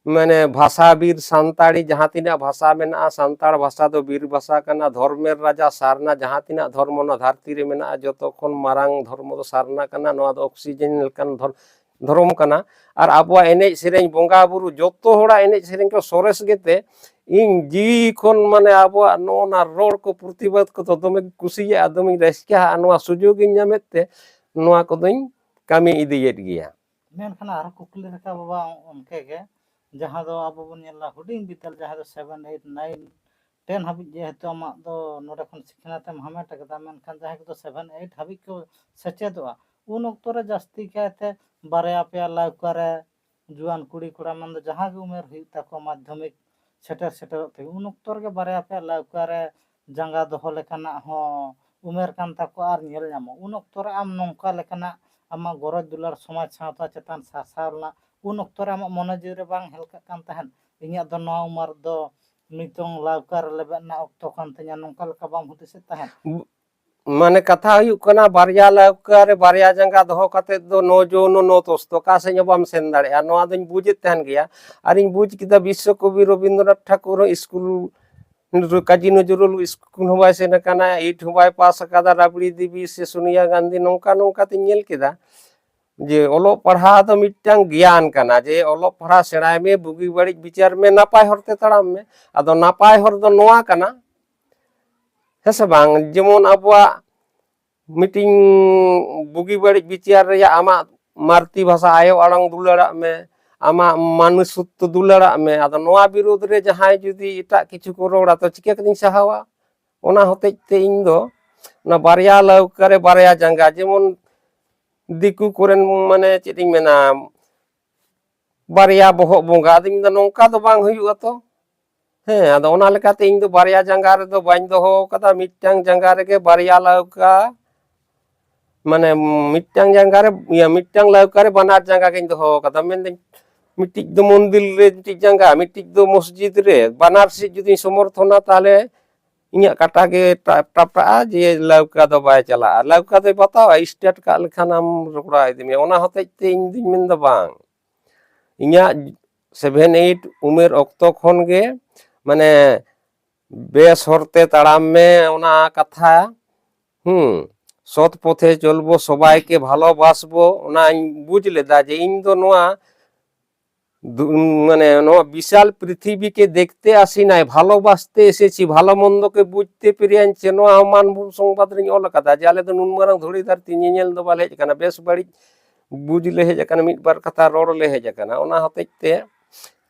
ᱢᱟᱱᱮ ᱵᱷᱟᱥᱟ ᱵᱤᱨ ᱥᱟᱱᱛᱟᱲᱤ ᱡᱟᱦᱟᱸ ᱛᱤᱱᱟᱹᱜ ᱵᱷᱟᱥᱟ ᱢᱮᱱᱟᱜᱼᱟ, ᱥᱟᱱᱛᱟᱲ ᱵᱷᱟᱥᱟ ᱫᱚ ᱵᱤᱨ ᱵᱷᱟᱥᱟ ᱠᱟᱱᱟ᱾ ᱫᱷᱚᱨᱢᱮᱨ ᱨᱟᱡᱟ ᱥᱟᱨᱱᱟ, ᱡᱟᱦᱟᱸ ᱛᱤᱱᱟᱹᱜ ᱫᱷᱚᱨᱢᱚ ᱱᱚᱣᱟ ᱫᱷᱟᱹᱨᱛᱤ ᱨᱮ ᱢᱮᱱᱟᱜᱼᱟ, ᱡᱚᱛᱚ ᱠᱷᱚᱱ ᱢᱟᱨᱟᱝ ᱫᱷᱚᱨᱢᱚ ᱫᱚ ᱥᱟᱨᱱᱟ ᱠᱟᱱᱟ᱾ ᱱᱚᱣᱟ ᱫᱚ ᱚᱠᱥᱤᱡᱮᱱ ᱞᱮᱠᱟᱱ ᱫᱷᱚᱨ-, ᱫᱷᱚᱨᱚᱢ ᱠᱟᱱᱟ᱾ ᱟᱨ ᱟᱵᱚᱣᱟᱜ ᱮᱱᱮᱡ ᱥᱮᱨᱮᱧ, ᱵᱚᱸᱜᱟ ᱵᱩᱨᱩ, ᱡᱚᱛᱚ ᱦᱚᱲᱟᱜ ᱮᱱᱮᱡ ᱥᱮᱨᱮᱧ ᱠᱚ ᱥᱚᱨᱮᱥ ᱜᱮᱛᱮ ᱤᱧ ᱡᱤᱣᱤ ᱠᱷᱚᱱ ᱢᱟᱱᱮ ᱟᱵᱚᱣᱟᱜ ᱱᱚᱜᱼᱚ ᱱᱟ ᱨᱚᱲ ᱠᱚ ᱯᱨᱚᱛᱤᱵᱟᱫᱽ ᱠᱚᱫᱚ ᱫᱚᱢᱮᱧ ᱠᱩᱥᱤᱭᱟᱜᱼᱟ, ᱫᱚᱢᱮᱧ ᱨᱟᱹᱥᱠᱟᱹᱜᱼᱟ᱾ ᱱᱚᱣᱟ ᱥᱩᱡᱳᱜᱽ ᱤᱧ ᱧᱟᱢᱮᱫ ᱛᱮ ᱱᱚᱣᱟ ᱠᱚᱫᱚᱧ ᱠᱟᱹᱢᱤ ᱤᱫᱤᱭᱮᱫ ᱜᱮᱭᱟ᱾ ᱢᱮᱱᱠᱷᱟᱱ ᱟᱨᱦᱚᱸ ᱠᱩᱠᱞᱤ ᱨᱟᱠᱟᱵ ᱵᱟᱵᱟ ᱚᱱᱠᱟ ᱜᱮ, ᱡᱟᱦᱟᱸ ᱫᱚ ᱟᱵᱚ ᱵᱚᱱ ᱧᱮᱞᱟ ᱦᱩᱰᱤᱧ ᱵᱤᱫᱟᱹᱞ, ᱡᱟᱦᱟᱸ ᱫᱚ ᱥᱮᱵᱷᱮᱱ ᱮᱭᱤᱴ ᱱᱟᱭᱤᱱ ᱴᱮᱱ ᱦᱟᱹᱵᱤᱡ ᱡᱮᱦᱮᱛᱩ ᱟᱢᱟᱜ ᱫᱚ ᱱᱚᱰᱮ ᱠᱷᱚᱱ ᱥᱤᱠᱷᱱᱟᱹᱛ ᱮᱢ ᱦᱟᱢᱮᱴ ᱟᱠᱟᱫᱟ, ᱢᱮᱱᱠᱷᱟᱱ ᱡᱟᱦᱟᱸᱭ ᱠᱚᱫᱚ ᱥᱮᱵᱷᱮᱱ ᱮᱭᱤᱴ ᱦᱟᱹᱵᱤᱡ ᱠᱚ ᱥᱮᱪᱮᱫᱚᱜᱼᱟ, ᱩᱱ ᱚᱠᱛᱚ ᱨᱮ ᱡᱟᱹᱥᱛᱤ ᱠᱟᱭᱛᱮ ᱵᱟᱨᱭᱟ ᱯᱮᱭᱟ ᱞᱟᱹᱣᱠᱟᱹ ᱨᱮ ᱡᱩᱣᱟᱹᱱ ᱠᱩᱲᱤ ᱠᱚᱲᱟ ᱢᱮᱱᱫᱚ ᱡᱟᱦᱟᱸ ᱜᱮ ᱩᱢᱮᱨ ᱦᱩᱭᱩᱜ ᱛᱟᱠᱚ, ᱢᱟᱫᱽᱫᱷᱚᱢᱤᱠ ᱥᱮᱴᱮᱨ ᱥᱮᱴᱮᱨᱚᱜ ᱛᱮᱜᱮ ᱩᱱ ᱚᱠᱛᱚ ᱨᱮᱜᱮ ᱵᱟᱨᱭᱟ ᱯᱮᱭᱟ ᱞᱟᱹᱣᱠᱟᱹ ᱨᱮ ᱡᱟᱸᱜᱟ ᱫᱚᱦᱚ ᱞᱮᱠᱟᱱᱟᱜ ᱦᱚᱸ ᱩᱢᱮᱨ ᱠᱟᱱ ᱛᱟᱠᱚᱣᱟ ᱟᱨ ᱧᱮᱞ ᱧᱟᱢᱚᱜ᱾ ᱩᱱ ᱚᱠᱛᱚ ᱨᱮ ᱟᱢ ᱱᱚᱝᱠᱟ ᱞᱮᱠᱟᱱᱟᱜ ᱟᱢᱟᱜ ᱜᱚᱨᱚᱡᱽ ᱫᱩᱞᱟᱹᱲ ᱥᱚᱢᱟᱡᱽ ᱥᱟᱶᱛᱟ ᱪᱮᱛᱟᱱ ᱥᱟᱨᱥᱟᱣ ᱨᱮᱱᱟᱜ ᱩᱱ ᱚᱠᱛᱚ ᱨᱮ ᱟᱢᱟᱜ ᱢᱚᱱᱮ ᱡᱤᱣᱤ ᱨᱮ ᱵᱟᱝ ᱦᱮᱞᱠᱟᱜ ᱠᱟᱱ ᱛᱟᱦᱮᱸᱫ? ᱤᱧᱟᱹᱜ ᱫᱚ ᱱᱚᱣᱟ ᱩᱢᱮᱨ ᱫᱚ ᱱᱤᱛᱚᱝ ᱞᱟᱹᱣᱠᱟᱹ ᱨᱮ ᱞᱮᱵᱮᱫ ᱨᱮᱱᱟᱜ ᱚᱠᱛᱚ ᱠᱟᱱ ᱛᱤᱧᱟ, ᱱᱚᱝᱠᱟ ᱞᱮᱠᱟ ᱵᱟᱢ ᱦᱩᱫᱤᱥᱮᱫ ᱛᱟᱦᱮᱸᱫ? ᱢᱟᱱᱮ ᱠᱟᱛᱷᱟ ᱦᱩᱭᱩᱜ ᱠᱟᱱᱟ, ᱵᱟᱨᱭᱟ ᱞᱟᱹᱣᱠᱟᱹ ᱨᱮ ᱵᱟᱨᱭᱟ ᱡᱟᱸᱜᱟ ᱫᱚᱦᱚ ᱠᱟᱛᱮᱫ ᱫᱚ ᱱᱚ ᱡᱚᱱᱚ ᱱᱚ ᱛᱚᱥᱛᱚ ᱚᱠᱟ ᱥᱮᱫ ᱦᱚᱸ ᱵᱟᱢ ᱥᱮᱱ ᱫᱟᱲᱮᱭᱟᱜᱼᱟ᱾ ᱱᱚᱣᱟ ᱫᱚᱧ ᱵᱩᱡᱮᱫ ᱛᱟᱦᱮᱱ ᱜᱮᱭᱟ᱾ ᱟᱨᱤᱧ ᱵᱩᱡᱽ ᱠᱮᱫᱟ ᱵᱤᱥᱥᱚ ᱠᱚᱵᱤ ᱨᱚᱵᱤᱱᱫᱨᱚᱱᱟᱛᱷ ᱴᱷᱟᱠᱩᱨ ᱦᱚᱸ ᱥᱠᱩᱞ, ᱠᱟᱡᱤ ᱱᱚᱡᱨᱩᱞ ᱥᱠᱩᱞ ᱦᱚᱸ ᱵᱟᱭ ᱥᱮᱱ ᱟᱠᱟᱱᱟ, ᱮᱭᱤᱴ ᱦᱚᱸ ᱵᱟᱭ ᱯᱟᱥ ᱟᱠᱟᱫᱟ, ᱨᱟᱵᱲᱤ ᱫᱮᱵᱤ ᱥᱮ ᱥᱳᱱᱤᱭᱟ ᱜᱟᱱᱫᱷᱤ, ᱱᱚᱝᱠᱟ ᱱᱚᱝᱠᱟ ᱛᱤᱧ ᱧᱮᱞ ᱠᱮᱫᱟ ᱡᱮ ᱚᱞᱚᱜ ᱯᱟᱲᱦᱟᱣ ᱫᱚ ᱢᱤᱫᱴᱟᱝ ᱜᱮᱭᱟᱱ ᱠᱟᱱᱟ, ᱡᱮ ᱚᱞᱚᱜ ᱯᱟᱲᱦᱟᱣ ᱥᱮᱬᱟᱭ ᱢᱮ, ᱵᱩᱜᱤ ᱵᱟᱹᱲᱤᱡ ᱵᱤᱪᱟᱹᱨ ᱢᱮ, ᱱᱟᱯᱟᱭ ᱦᱚᱨ ᱛᱮ ᱛᱟᱲᱟᱢ ᱢᱮ᱾ ᱟᱫᱚ ᱱᱟᱯᱟᱭ ᱦᱚᱨ ᱫᱚ ᱱᱚᱣᱟ ᱠᱟᱱᱟ, ᱦᱮᱸ ᱥᱮ ᱵᱟᱝ? ᱡᱮᱢᱚᱱ ᱟᱵᱚᱣᱟᱜ ᱢᱤᱫᱴᱤᱝ ᱵᱩᱜᱤ ᱵᱟᱹᱲᱤᱡ ᱵᱤᱪᱟᱹᱨ ᱨᱮᱭᱟᱜ ᱟᱢᱟᱜ ᱢᱟᱨᱛᱤ ᱵᱷᱟᱥᱟ ᱟᱭᱳ ᱟᱲᱟᱝ ᱫᱩᱞᱟᱹᱲᱟᱜ ᱢᱮ, ᱟᱢᱟᱜ ᱢᱟᱱᱩᱥᱚᱛᱛᱚ ᱫᱩᱞᱟᱹᱲᱟᱜ ᱢᱮ᱾ ᱟᱫᱚ ᱱᱚᱣᱟ ᱵᱤᱨᱩᱫᱽ ᱨᱮ ᱡᱟᱦᱟᱸᱭ ᱡᱩᱫᱤ ᱮᱴᱟᱜ ᱠᱤᱪᱷᱩ ᱠᱚ ᱨᱚᱲᱟ, ᱛᱚ ᱪᱤᱠᱟᱹ ᱠᱟᱛᱮᱧ ᱥᱟᱦᱟᱣᱟ? ᱚᱱᱟ ᱦᱚᱛᱮᱡ ᱛᱮ ᱤᱧ ᱫᱚ ᱚᱱᱟ ᱵᱟᱨᱭᱟ ᱞᱟᱹᱣᱠᱟᱹ ᱨᱮ ᱵᱟᱨᱭᱟ ᱡᱟᱸᱜᱟ, ᱡᱮᱢᱚᱱ ᱫᱤᱠᱩ ᱠᱚᱨᱮᱱ, ᱢᱟᱱᱮ ᱪᱮᱫ ᱤᱧ ᱢᱮᱱᱟ, ᱵᱟᱨᱭᱟ ᱵᱚᱦᱚᱜ ᱵᱚᱸᱜᱟ᱾ ᱟᱫᱚᱧ ᱢᱮᱱᱫᱟ, ᱱᱚᱝᱠᱟ ᱫᱚ ᱵᱟᱝ ᱦᱩᱭᱩᱜᱼᱟ ᱛᱚ᱾ ᱦᱮᱸ, ᱟᱫᱚ ᱚᱱᱟ ᱞᱮᱠᱟᱛᱮ ᱤᱧ ᱫᱚ ᱵᱟᱨᱭᱟ ᱡᱟᱸᱜᱟ ᱨᱮᱫᱚ ᱵᱟᱹᱧ ᱫᱚᱦᱚ ᱠᱟᱫᱟ, ᱢᱤᱫᱴᱟᱝ ᱡᱟᱸᱜᱟ ᱨᱮᱜᱮ ᱵᱟᱨᱭᱟ ᱞᱟᱹᱣᱠᱟ, ᱢᱟᱱᱮ ᱢᱤᱫᱴᱟᱝ ᱡᱟᱸᱜᱟ ᱨᱮ, ᱤᱭᱟᱹ, ᱢᱤᱫᱴᱟᱝ ᱞᱟᱹᱣᱠᱟ ᱨᱮ ᱵᱟᱱᱟᱨ ᱡᱟᱸᱜᱟ ᱜᱤᱧ ᱫᱚᱦᱚ ᱠᱟᱫᱟ᱾ ᱢᱮᱱᱫᱟᱹᱧ, ᱢᱤᱫᱴᱤᱡ ᱫᱚ ᱢᱚᱱᱫᱤᱨ ᱨᱮ ᱢᱤᱫᱴᱤᱡ ᱡᱟᱸᱜᱟ, ᱢᱤᱫᱴᱤᱡ ᱫᱚ ᱢᱚᱥᱡᱤᱫ ᱨᱮ, ᱵᱟᱱᱟᱨ ᱥᱮᱫ ᱡᱩᱫᱤᱧ ᱥᱚᱢᱚᱨᱛᱷᱚᱱᱟ, ᱛᱟᱦᱞᱮ ᱤᱧᱟᱜ ᱠᱟᱴᱟ ᱜᱮ ᱴᱟ-, ᱴᱟᱯᱴᱟᱜᱼᱟ, ᱡᱮ ᱞᱟᱹᱣᱠᱟ ᱫᱚ ᱵᱟᱭ ᱪᱟᱞᱟᱜᱼᱟ᱾ ᱞᱟᱹᱣᱠᱟ ᱫᱚᱭ ᱵᱟᱛᱟᱣᱟ, ᱥᱴᱟᱨᱴ ᱠᱟᱜ ᱞᱮᱠᱷᱟᱱ ᱟᱢ ᱨᱚᱜᱽᱲᱟ ᱤᱫᱤ ᱢᱮᱭᱟ᱾ ᱚᱱᱟ ᱦᱚᱛᱮᱡ ᱛᱮ ᱤᱧ ᱫᱩᱧ ᱢᱮᱱᱫᱟ, ᱵᱟᱝ, ᱤᱧᱟᱜ ᱥᱮᱵᱷᱮᱱ ᱮᱭᱤᱴ ᱩᱢᱮᱨ ᱚᱠᱛᱚ ᱠᱷᱚᱱ ᱜᱮ, ᱢᱟᱱᱮ, ᱵᱮᱥ ᱦᱚᱨᱛᱮ ᱛᱟᱲᱟᱢ ᱢᱮ, ᱚᱱᱟ ᱠᱟᱛᱷᱟ, ᱦᱩᱸ, ᱥᱚᱛ ᱯᱚᱛᱷᱮ ᱪᱚᱞᱵᱚ, ᱥᱚᱵᱟᱭᱠᱮ ᱵᱷᱟᱞᱚᱵᱟᱥᱵᱚ, ᱚᱱᱟᱧ ᱵᱩᱡᱽ ᱞᱮᱫᱟ ᱡᱮ ᱤᱧ ᱫᱚ ᱱᱚᱣᱟ ᱫᱩ-, ᱢᱟᱱᱮ, ᱱᱚᱣᱟ ᱵᱤᱥᱟᱞ ᱯᱨᱤᱛᱷᱤᱵᱤ ᱠᱮ ᱫᱮᱠᱷᱛᱮ ᱟᱥᱤᱱᱟᱭ, ᱵᱷᱟᱞᱚᱵᱟᱥᱛᱮ ᱮᱥᱮᱪᱤ, ᱵᱷᱟᱞᱚ ᱢᱚᱱᱫᱚ ᱠᱮ ᱵᱩᱡᱽᱛᱮ ᱯᱮᱨᱮᱭᱟᱧ ᱪᱮ, ᱱᱚᱣᱟ ᱦᱚᱸ ᱢᱟᱱᱵᱷᱩᱢ ᱥᱚᱝᱵᱟᱫ ᱨᱤᱧ ᱚᱞ ᱟᱠᱟᱫᱟ ᱡᱮ ᱟᱞᱮ ᱫᱚ ᱱᱩᱱ ᱢᱟᱨᱟᱝ ᱫᱷᱩᱲᱤ ᱫᱷᱟᱹᱨᱛᱤ ᱧᱮᱧᱮᱞ ᱫᱚ ᱵᱟᱞᱮ ᱦᱮᱡ ᱟᱠᱟᱱᱟ, ᱵᱮᱥ ᱵᱟᱹᱲᱤᱡ ᱵᱩᱡᱽ ᱞᱮ ᱦᱮᱡ ᱟᱠᱟᱱᱟ, ᱢᱤᱫ ᱵᱟᱨ ᱠᱟᱛᱷᱟ ᱨᱚᱲ ᱞᱮ ᱦᱮᱡ ᱟᱠᱟᱱᱟ᱾ ᱚᱱᱟ ᱦᱚᱛᱮᱡ ᱛᱮ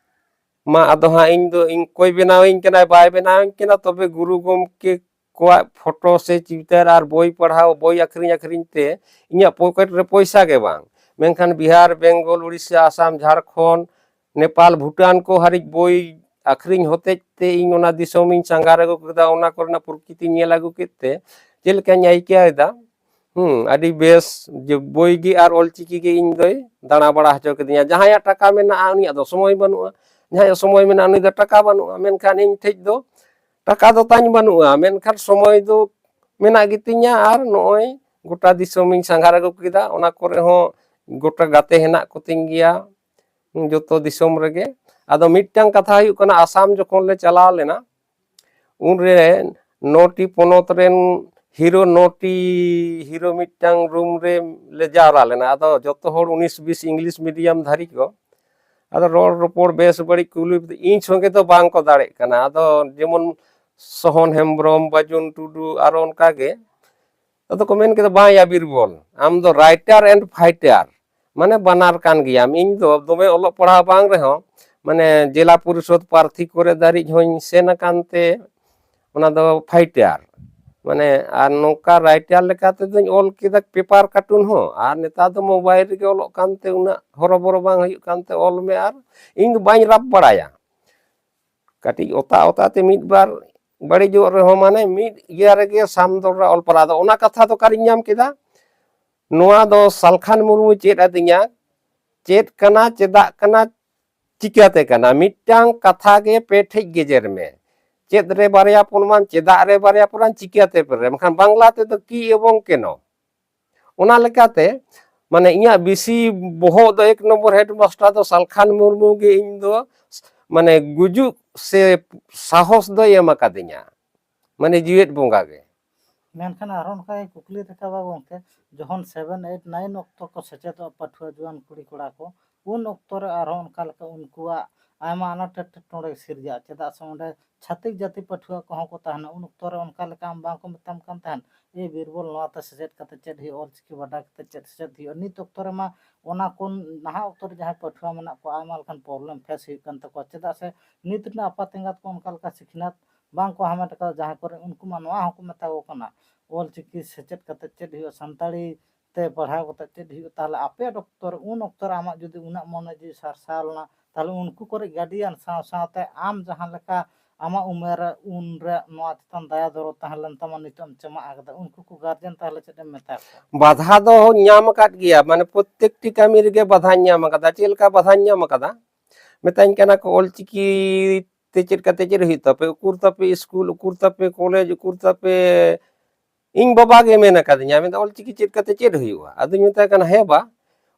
ᱢᱟ ᱟᱫᱚ ᱦᱟᱸᱜ ᱤᱧ ᱫᱚ ᱤᱧ ᱚᱠᱚᱭ ᱵᱮᱱᱟᱣᱤᱧ ᱠᱟᱱᱟᱭ ᱵᱟᱭ ᱵᱮᱱᱟᱣᱤᱧ ᱠᱟᱱᱟ, ᱛᱚᱵᱮ ᱜᱩᱨᱩ ᱜᱚᱢᱠᱮ ᱠᱚᱣᱟᱜ ᱯᱷᱳᱴᱳ ᱥᱮ ᱪᱤᱛᱟᱹᱨ ᱟᱨ ᱵᱳᱭ ᱯᱟᱲᱦᱟᱣ, ᱵᱳᱭ ᱟᱹᱠᱷᱨᱤᱧ ᱟᱹᱠᱷᱨᱤᱧ ᱛᱮ ᱤᱧᱟᱹᱜ ᱯᱚᱠᱮᱴ ᱨᱮ ᱯᱚᱭᱥᱟ ᱜᱮ ᱵᱟᱝ, ᱢᱮᱱᱠᱷᱟᱱ ᱵᱤᱦᱟᱨ, ᱵᱮᱝᱜᱚᱞ, ᱩᱲᱤᱥᱥᱟ, ᱟᱥᱟᱢ, ᱡᱷᱟᱲᱠᱷᱚᱸᱰ, ᱱᱮᱯᱟᱞ, ᱵᱷᱩᱴᱟᱱ ᱠᱚ ᱦᱟᱹᱨᱤᱡ ᱵᱳᱭ ᱟᱹᱠᱷᱨᱤᱧ ᱦᱚᱛᱮᱡ ᱛᱮ ᱤᱧ ᱚᱱᱟ ᱫᱤᱥᱚᱢᱤᱧ ᱥᱟᱸᱜᱷᱟᱨ ᱟᱹᱜᱩ ᱠᱮᱫᱟ᱾ ᱚᱱᱟ ᱠᱚᱨᱮᱱᱟᱜ ᱯᱨᱚᱠᱨᱤᱛᱤᱧ ᱧᱮᱞ ᱟᱹᱜᱩ ᱠᱮᱫ ᱛᱮ ᱪᱮᱫ ᱞᱮᱠᱟᱧ ᱟᱹᱭᱠᱟᱹᱣ ᱮᱫᱟ, ᱦᱩᱸ, ᱟᱹᱰᱤ ᱵᱮᱥ᱾ ᱡᱮ ᱵᱳᱭ ᱜᱮ ᱟᱨ ᱚᱞᱪᱤᱠᱤ ᱜᱮ ᱤᱧ ᱫᱚᱭ ᱫᱟᱬᱟ ᱵᱟᱲᱟ ᱦᱚᱪᱚ ᱠᱤᱫᱤᱧᱟ᱾ ᱡᱟᱦᱟᱸᱭᱟᱜ ᱴᱟᱠᱟ ᱢᱮᱱᱟᱜᱼᱟ, ᱩᱱᱤᱭᱟᱜ ᱫᱚ ᱥᱚᱢᱚᱭ ᱵᱟᱹᱱᱩᱜᱼᱟ, ᱡᱟᱦᱟᱸᱭᱟᱜ ᱥᱚᱢᱚᱭ ᱢᱮᱱᱟᱜᱼᱟ, ᱩᱱᱤ ᱫᱚ ᱴᱟᱠᱟ ᱵᱟᱹᱱᱩᱜᱼᱟ, ᱢᱮᱱᱠᱷᱟᱱ ᱤᱧ ᱴᱷᱮᱡ ᱫᱚ ᱴᱟᱠᱟ ᱫᱚ ᱛᱟᱧ ᱵᱟᱹᱱᱩᱜᱼᱟ, ᱢᱮᱱᱠᱷᱟᱱ ᱥᱚᱢᱚᱭ ᱫᱚ ᱢᱮᱱᱟᱜ ᱜᱮᱛᱤᱧᱟ᱾ ᱟᱨ ᱱᱚᱜᱼᱚᱭ ᱜᱚᱴᱟ ᱫᱤᱥᱚᱢᱤᱧ ᱥᱟᱸᱜᱷᱟᱨ ᱟᱹᱜᱩ ᱠᱮᱫᱟ, ᱚᱱᱟ ᱠᱚᱨᱮ ᱦᱚᱸ ᱜᱚᱴᱟ ᱜᱟᱛᱮ ᱦᱮᱱᱟᱜ ᱠᱚᱛᱤᱧ ᱜᱮᱭᱟ ᱡᱚᱛᱚ ᱫᱤᱥᱚᱢ ᱨᱮᱜᱮ᱾ ᱟᱫᱚ ᱢᱤᱫᱴᱟᱝ ᱠᱟᱛᱷᱟ ᱦᱩᱭᱩᱜ ᱠᱟᱱᱟ, ᱟᱥᱟᱢ ᱡᱚᱠᱷᱚᱱ ᱞᱮ ᱪᱟᱞᱟᱣ ᱞᱮᱱᱟ, ᱩᱱᱨᱮ ᱱᱚᱴᱤ ᱯᱚᱱᱚᱛ ᱨᱮᱱ ᱦᱤᱨᱳ, ᱱᱚᱴᱤ ᱦᱤᱨᱳ ᱢᱤᱫᱴᱟᱝ ᱨᱩᱢ ᱨᱮ ᱞᱮ ᱡᱟᱣᱨᱟ ᱞᱮᱱᱟ᱾ ᱟᱫᱚ ᱡᱚᱛᱚ ᱦᱚᱲ ᱩᱱᱤᱥ ᱵᱤᱥ ᱤᱝᱞᱤᱥ ᱢᱤᱰᱤᱭᱟᱢ ᱫᱷᱟᱹᱨᱤᱡ ᱠᱚ, ᱟᱫᱚ ᱨᱚᱲ ᱨᱚᱯᱚᱲ ᱵᱮᱥ ᱵᱟᱹᱲᱤᱡ ᱠᱩᱞᱤ ᱤᱧ ᱥᱚᱸᱜᱮ ᱫᱚ ᱵᱟᱝ ᱠᱚ ᱫᱟᱲᱮᱜ ᱠᱟᱱᱟ᱾ ᱟᱫᱚ ᱡᱮᱢᱚᱱ ᱥᱚᱦᱚᱱ ᱦᱮᱢᱵᱨᱚᱢ, ᱵᱟᱹᱡᱩᱱ ᱴᱩᱰᱩ, ᱟᱨᱚ ᱚᱱᱠᱟ ᱜᱮ᱾ ᱟᱫᱚ ᱠᱚ ᱢᱮᱱ ᱠᱮᱫᱟ, "ᱵᱟᱝ ᱭᱟ ᱵᱤᱨᱵᱚᱞ, ᱟᱢ ᱫᱚ writer and fighter, ᱢᱟᱱᱮ ᱵᱟᱱᱟᱨ ᱠᱟᱱ ᱜᱮᱭᱟᱢ᱾ ᱤᱧ ᱫᱚ ᱫᱚᱢᱮ ᱚᱞᱚᱜ ᱯᱟᱲᱦᱟᱣ ᱵᱟᱝ ᱨᱮᱦᱚᱸ, ᱢᱟᱱᱮ ᱡᱮᱞᱟ ᱯᱚᱨᱤᱥᱚᱫ ᱯᱨᱟᱨᱛᱷᱤ ᱠᱚᱨᱮ ᱫᱷᱟᱹᱨᱤᱡ ᱦᱚᱸᱧ ᱥᱮᱱ ᱟᱠᱟᱱ ᱛᱮ ᱚᱱᱟ ᱫᱚ fighter, ᱢᱟᱱᱮ ᱟᱨ ᱱᱚᱝᱠᱟ ᱨᱟᱭᱴᱟᱨ ᱞᱮᱠᱟ ᱛᱮᱫᱚᱧ ᱚᱞ ᱠᱮᱫᱟ ᱯᱮᱯᱟᱨ ᱠᱟᱨᱴᱩᱱ ᱦᱚᱸ, ᱟᱨ ᱱᱮᱛᱟᱨ ᱫᱚ ᱢᱳᱵᱟᱭᱤᱞ ᱨᱮᱜᱮ ᱚᱞᱚᱜ ᱠᱟᱱᱛᱮ ᱩᱱᱟᱹᱜ ᱦᱚᱨᱚᱵᱚᱨᱚ ᱵᱟᱝ ᱦᱩᱭᱩᱜ ᱠᱟᱱᱛᱮ ᱚᱞ ᱢᱮ, ᱟᱨ ᱤᱧ ᱫᱚ ᱵᱟᱹᱧ ᱨᱟᱯ ᱵᱟᱲᱟᱭᱟ᱾ ᱠᱟᱹᱴᱤᱡ ᱚᱛᱟ ᱚᱛᱟ ᱛᱮ ᱢᱤᱫ ᱵᱟᱨ ᱵᱟᱹᱲᱤᱡᱚᱜ ᱨᱮᱦᱚᱸ ᱢᱟᱱᱮ ᱢᱤᱫ ᱤᱭᱟᱹ ᱨᱮᱜᱮ ᱥᱟᱢ ᱫᱚᱨᱟ ᱚᱞ ᱯᱟᱲᱟᱣ ᱫᱚ᱾ ᱚᱱᱟ ᱠᱟᱛᱷᱟ ᱫᱚ ᱚᱠᱟᱨᱤᱧ ᱧᱟᱢ ᱠᱮᱫᱟ? ᱱᱚᱣᱟ ᱫᱚ ᱥᱟᱞᱠᱷᱟᱱ ᱢᱩᱨᱢᱩᱭ ᱪᱮᱫ ᱟᱹᱫᱤᱧᱟ᱾ ᱪᱮᱫ ᱠᱟᱱᱟ, ᱪᱮᱫᱟᱜ ᱠᱟᱱᱟ, ᱪᱤᱠᱟᱹᱛᱮ ᱠᱟᱱᱟ? ᱢᱤᱫᱴᱟᱝ ᱠᱟᱛᱷᱟ ᱜᱮ ᱯᱮ ᱴᱷᱮᱡ ᱜᱮᱡᱮᱨ ᱢᱮ᱾ ᱪᱮᱫ ᱨᱮ ᱵᱟᱨᱭᱟ ᱯᱚᱨᱢᱟᱱ, ᱪᱮᱫᱟᱜ ᱨᱮ ᱵᱟᱨᱭᱟ ᱯᱚᱨᱢᱟᱱ, ᱪᱤᱠᱟᱹᱛᱮ ᱯᱮ ᱨᱮ? ᱢᱮᱱᱠᱷᱟᱱ ᱵᱟᱝᱞᱟ ᱛᱮᱫᱚ ᱠᱤ ᱮᱵᱚᱝ ᱠᱮᱱᱚ᱾ ᱚᱱᱟ ᱞᱮᱠᱟᱛᱮ ᱢᱟᱱᱮ ᱤᱧᱟᱹᱜ ᱵᱮᱥᱤ ᱵᱚᱦᱚᱜ ᱫᱚ ᱮᱠ ᱱᱚᱢᱵᱚᱨ ᱦᱮᱰᱢᱟᱥᱴᱟᱨ ᱫᱚ ᱥᱟᱞᱠᱷᱟᱱ ᱢᱩᱨᱢᱩ ᱜᱮ ᱤᱧ ᱫᱚ ᱢᱟᱱᱮ ᱜᱩᱡᱩᱜ ᱥᱮ ᱥᱟᱦᱚᱥ ᱫᱚᱭ ᱮᱢ ᱟᱠᱟᱫᱤᱧᱟ, ᱢᱟᱱᱮ ᱡᱤᱣᱮᱫ ᱵᱚᱸᱜᱟ ᱜᱮ᱾ ᱢᱮᱱᱠᱷᱟᱱ ᱟᱨᱦᱚᱸ ᱚᱱᱠᱟ ᱜᱮ ᱠᱩᱠᱞᱤ ᱨᱟᱠᱟᱵᱟ ᱜᱚᱢᱠᱮ, ᱡᱚᱠᱷᱚᱱ ᱥᱮᱵᱷᱮᱱ, ᱮᱭᱤᱴ, ᱱᱟᱭᱤᱱ ᱚᱠᱛᱚ ᱠᱚ ᱥᱮᱪᱮᱫᱚᱜ ᱯᱟᱹᱴᱷᱩᱣᱟᱹ ᱡᱩᱣᱟᱹᱱ ᱠᱩᱲᱤ ᱠᱚᱲᱟ ᱠᱚ, ᱩᱱ ᱚᱠᱛᱚ ᱨᱮ ᱟᱨᱦᱚᱸ ᱚᱱᱠᱟ ᱞᱮᱠᱟ ᱩᱱᱠᱩᱣᱟᱜ ᱟᱭᱢᱟ ᱟᱱᱟᱴ ᱮᱴᱠᱮᱴᱚᱬᱮ ᱥᱤᱨᱡᱟᱹᱜᱼᱟ, ᱪᱮᱫᱟᱜ ᱥᱮ ᱚᱸᱰᱮ ᱪᱷᱟᱹᱛᱤᱠ ᱡᱟᱹᱛᱤ ᱯᱟᱹᱴᱷᱩᱣᱟᱹ ᱠᱚᱦᱚᱸ ᱠᱚ ᱛᱟᱦᱮᱱᱟ᱾ ᱩᱱ ᱚᱠᱛᱚ ᱨᱮ ᱚᱱᱠᱟ ᱞᱮᱠᱟ ᱟᱢ ᱵᱟᱝ ᱠᱚ ᱢᱮᱛᱟᱢ ᱠᱟᱱ ᱛᱟᱦᱮᱸᱫ, "ᱮ ᱵᱤᱨᱵᱚᱞ, ᱱᱚᱣᱟ ᱛᱮ ᱥᱮᱪᱮᱫ ᱠᱟᱛᱮ ᱪᱮᱫ ᱦᱩᱭᱩᱜᱼᱟ, ᱚᱞᱪᱤᱠᱤ ᱵᱟᱰᱟᱭ ᱠᱟᱛᱮ ᱪᱮᱫ ᱥᱮᱪᱮᱫ ᱦᱩᱭᱩᱜᱼᱟ?" ᱱᱤᱛ ᱚᱠᱛᱚ ᱨᱮᱢᱟ ᱚᱱᱟ ᱠᱚ ᱱᱟᱦᱟᱜ ᱚᱠᱛᱚ ᱨᱮ ᱡᱟᱦᱟᱸᱭ ᱯᱟᱹᱴᱷᱩᱣᱟᱹ ᱢᱮᱱᱟᱜ ᱠᱚᱣᱟ, ᱟᱭᱢᱟ ᱞᱮᱠᱟᱱ ᱯᱨᱚᱵᱞᱮᱢ ᱯᱷᱮᱥ ᱦᱩᱭᱩᱜ ᱠᱟᱱ ᱛᱟᱠᱚᱣᱟ, ᱪᱮᱫᱟᱜ ᱥᱮ ᱱᱤᱛ ᱨᱮᱱᱟᱜ ᱟᱯᱟᱛ ᱮᱸᱜᱟᱛ ᱠᱚ ᱚᱱᱠᱟ ᱞᱮᱠᱟ ᱥᱤᱠᱷᱱᱟᱹᱛ ᱵᱟᱝ ᱠᱚ ᱦᱟᱢᱮᱴ ᱟᱠᱟᱫᱟ᱾ ᱡᱟᱦᱟᱸᱭ ᱠᱚᱨᱮ ᱩᱱᱠᱩ ᱢᱟ ᱱᱚᱣᱟ ᱦᱚᱸᱠᱚ ᱢᱮᱛᱟ ᱠᱚ ᱠᱟᱱᱟ, "ᱚᱞᱪᱤᱠᱤ ᱥᱮᱪᱮᱫ ᱠᱟᱛᱮ ᱪᱮᱫ ᱦᱩᱭᱩᱜᱼᱟ, ᱥᱟᱱᱛᱟᱲᱤ ᱛᱮ ᱯᱟᱲᱦᱟᱣ ᱠᱟᱛᱮ ᱪᱮᱫ ᱦᱩᱭᱩᱜᱼᱟ?" ᱛᱟᱦᱚᱞᱮ ᱟᱯᱮᱭᱟᱜ ᱚᱠᱛᱚ ᱨᱮ, ᱩᱱ ᱚᱠᱛᱚ ᱨᱮ ᱟᱢᱟᱜ ᱡᱩᱫᱤ ᱩᱱᱟᱹᱜ ᱢᱚᱱᱮ ᱡᱤᱣᱤ ᱥᱟᱨᱥᱟᱣ ᱞᱮᱱᱟ, ᱛᱟᱦᱚᱞᱮ ᱩᱱᱠᱩ ᱠᱚᱨᱮ ᱜᱟᱨᱰᱤᱭᱟᱱ ᱥᱟᱶ ᱥᱟᱶᱛᱮ ᱟᱢ ᱡᱟᱦᱟᱸ ᱞᱮᱠᱟ ᱟᱢᱟᱜ ᱩᱢᱮᱨ ᱨᱮ ᱩᱱ ᱨᱮ ᱱᱚᱣᱟ ᱪᱮᱛᱟᱱ ᱫᱟᱭᱟ ᱫᱚᱨᱚᱫ ᱛᱟᱦᱮᱸ ᱞᱮᱱ ᱛᱟᱢᱟ, ᱱᱤᱛᱚᱜ ᱮᱢ ᱪᱟᱢᱟᱜ ᱟᱠᱟᱫᱟ, ᱩᱱᱠᱩ ᱠᱚ ᱜᱟᱨᱡᱮᱱ ᱛᱟᱦᱚᱞᱮ ᱪᱮᱫ ᱮᱢ ᱢᱮᱛᱟ ᱠᱚᱣᱟ? ᱵᱟᱫᱷᱟ ᱫᱚ ᱧᱟᱢ ᱟᱠᱟᱫ ᱜᱮᱭᱟ, ᱢᱟᱱᱮ ᱯᱨᱚᱛᱮᱠᱴᱤ ᱠᱟᱹᱢᱤ ᱨᱮᱜᱮ ᱵᱟᱫᱷᱟᱧ ᱧᱟᱢ ᱟᱠᱟᱫᱟ᱾ ᱪᱮᱫ ᱞᱮᱠᱟ ᱵᱟᱫᱷᱟᱧ ᱧᱟᱢ ᱟᱠᱟᱫᱟ? ᱢᱮᱛᱟᱧ ᱠᱟᱱᱟ ᱠᱚ, "ᱚᱞᱪᱤᱠᱤ ᱛᱮ ᱪᱮᱫ ᱠᱟᱛᱮ ᱪᱮᱫ ᱦᱩᱭᱩᱜ ᱛᱟᱯᱮ? ᱩᱠᱩᱨ ᱛᱟᱯᱮ ᱥᱠᱩᱞ, ᱩᱠᱩᱨ ᱛᱟᱯᱮ ᱠᱚᱞᱮᱡᱽ, ᱩᱠᱩᱨ ᱛᱟᱯᱮ?" ᱤᱧ ᱵᱟᱵᱟ ᱜᱮ ᱢᱮᱱ ᱟᱠᱟᱫᱤᱧᱟ, ᱢᱮᱱᱫᱟ, "ᱚᱞᱪᱤᱠᱤ ᱪᱮᱫ ᱠᱟᱛᱮ ᱪᱮᱫ ᱦᱩᱭᱩᱜᱼᱟ?" ᱟᱫᱚᱧ ᱢᱮᱛᱟᱭ ᱠᱟᱱᱟ, "ᱦᱮᱸ ᱵᱟ,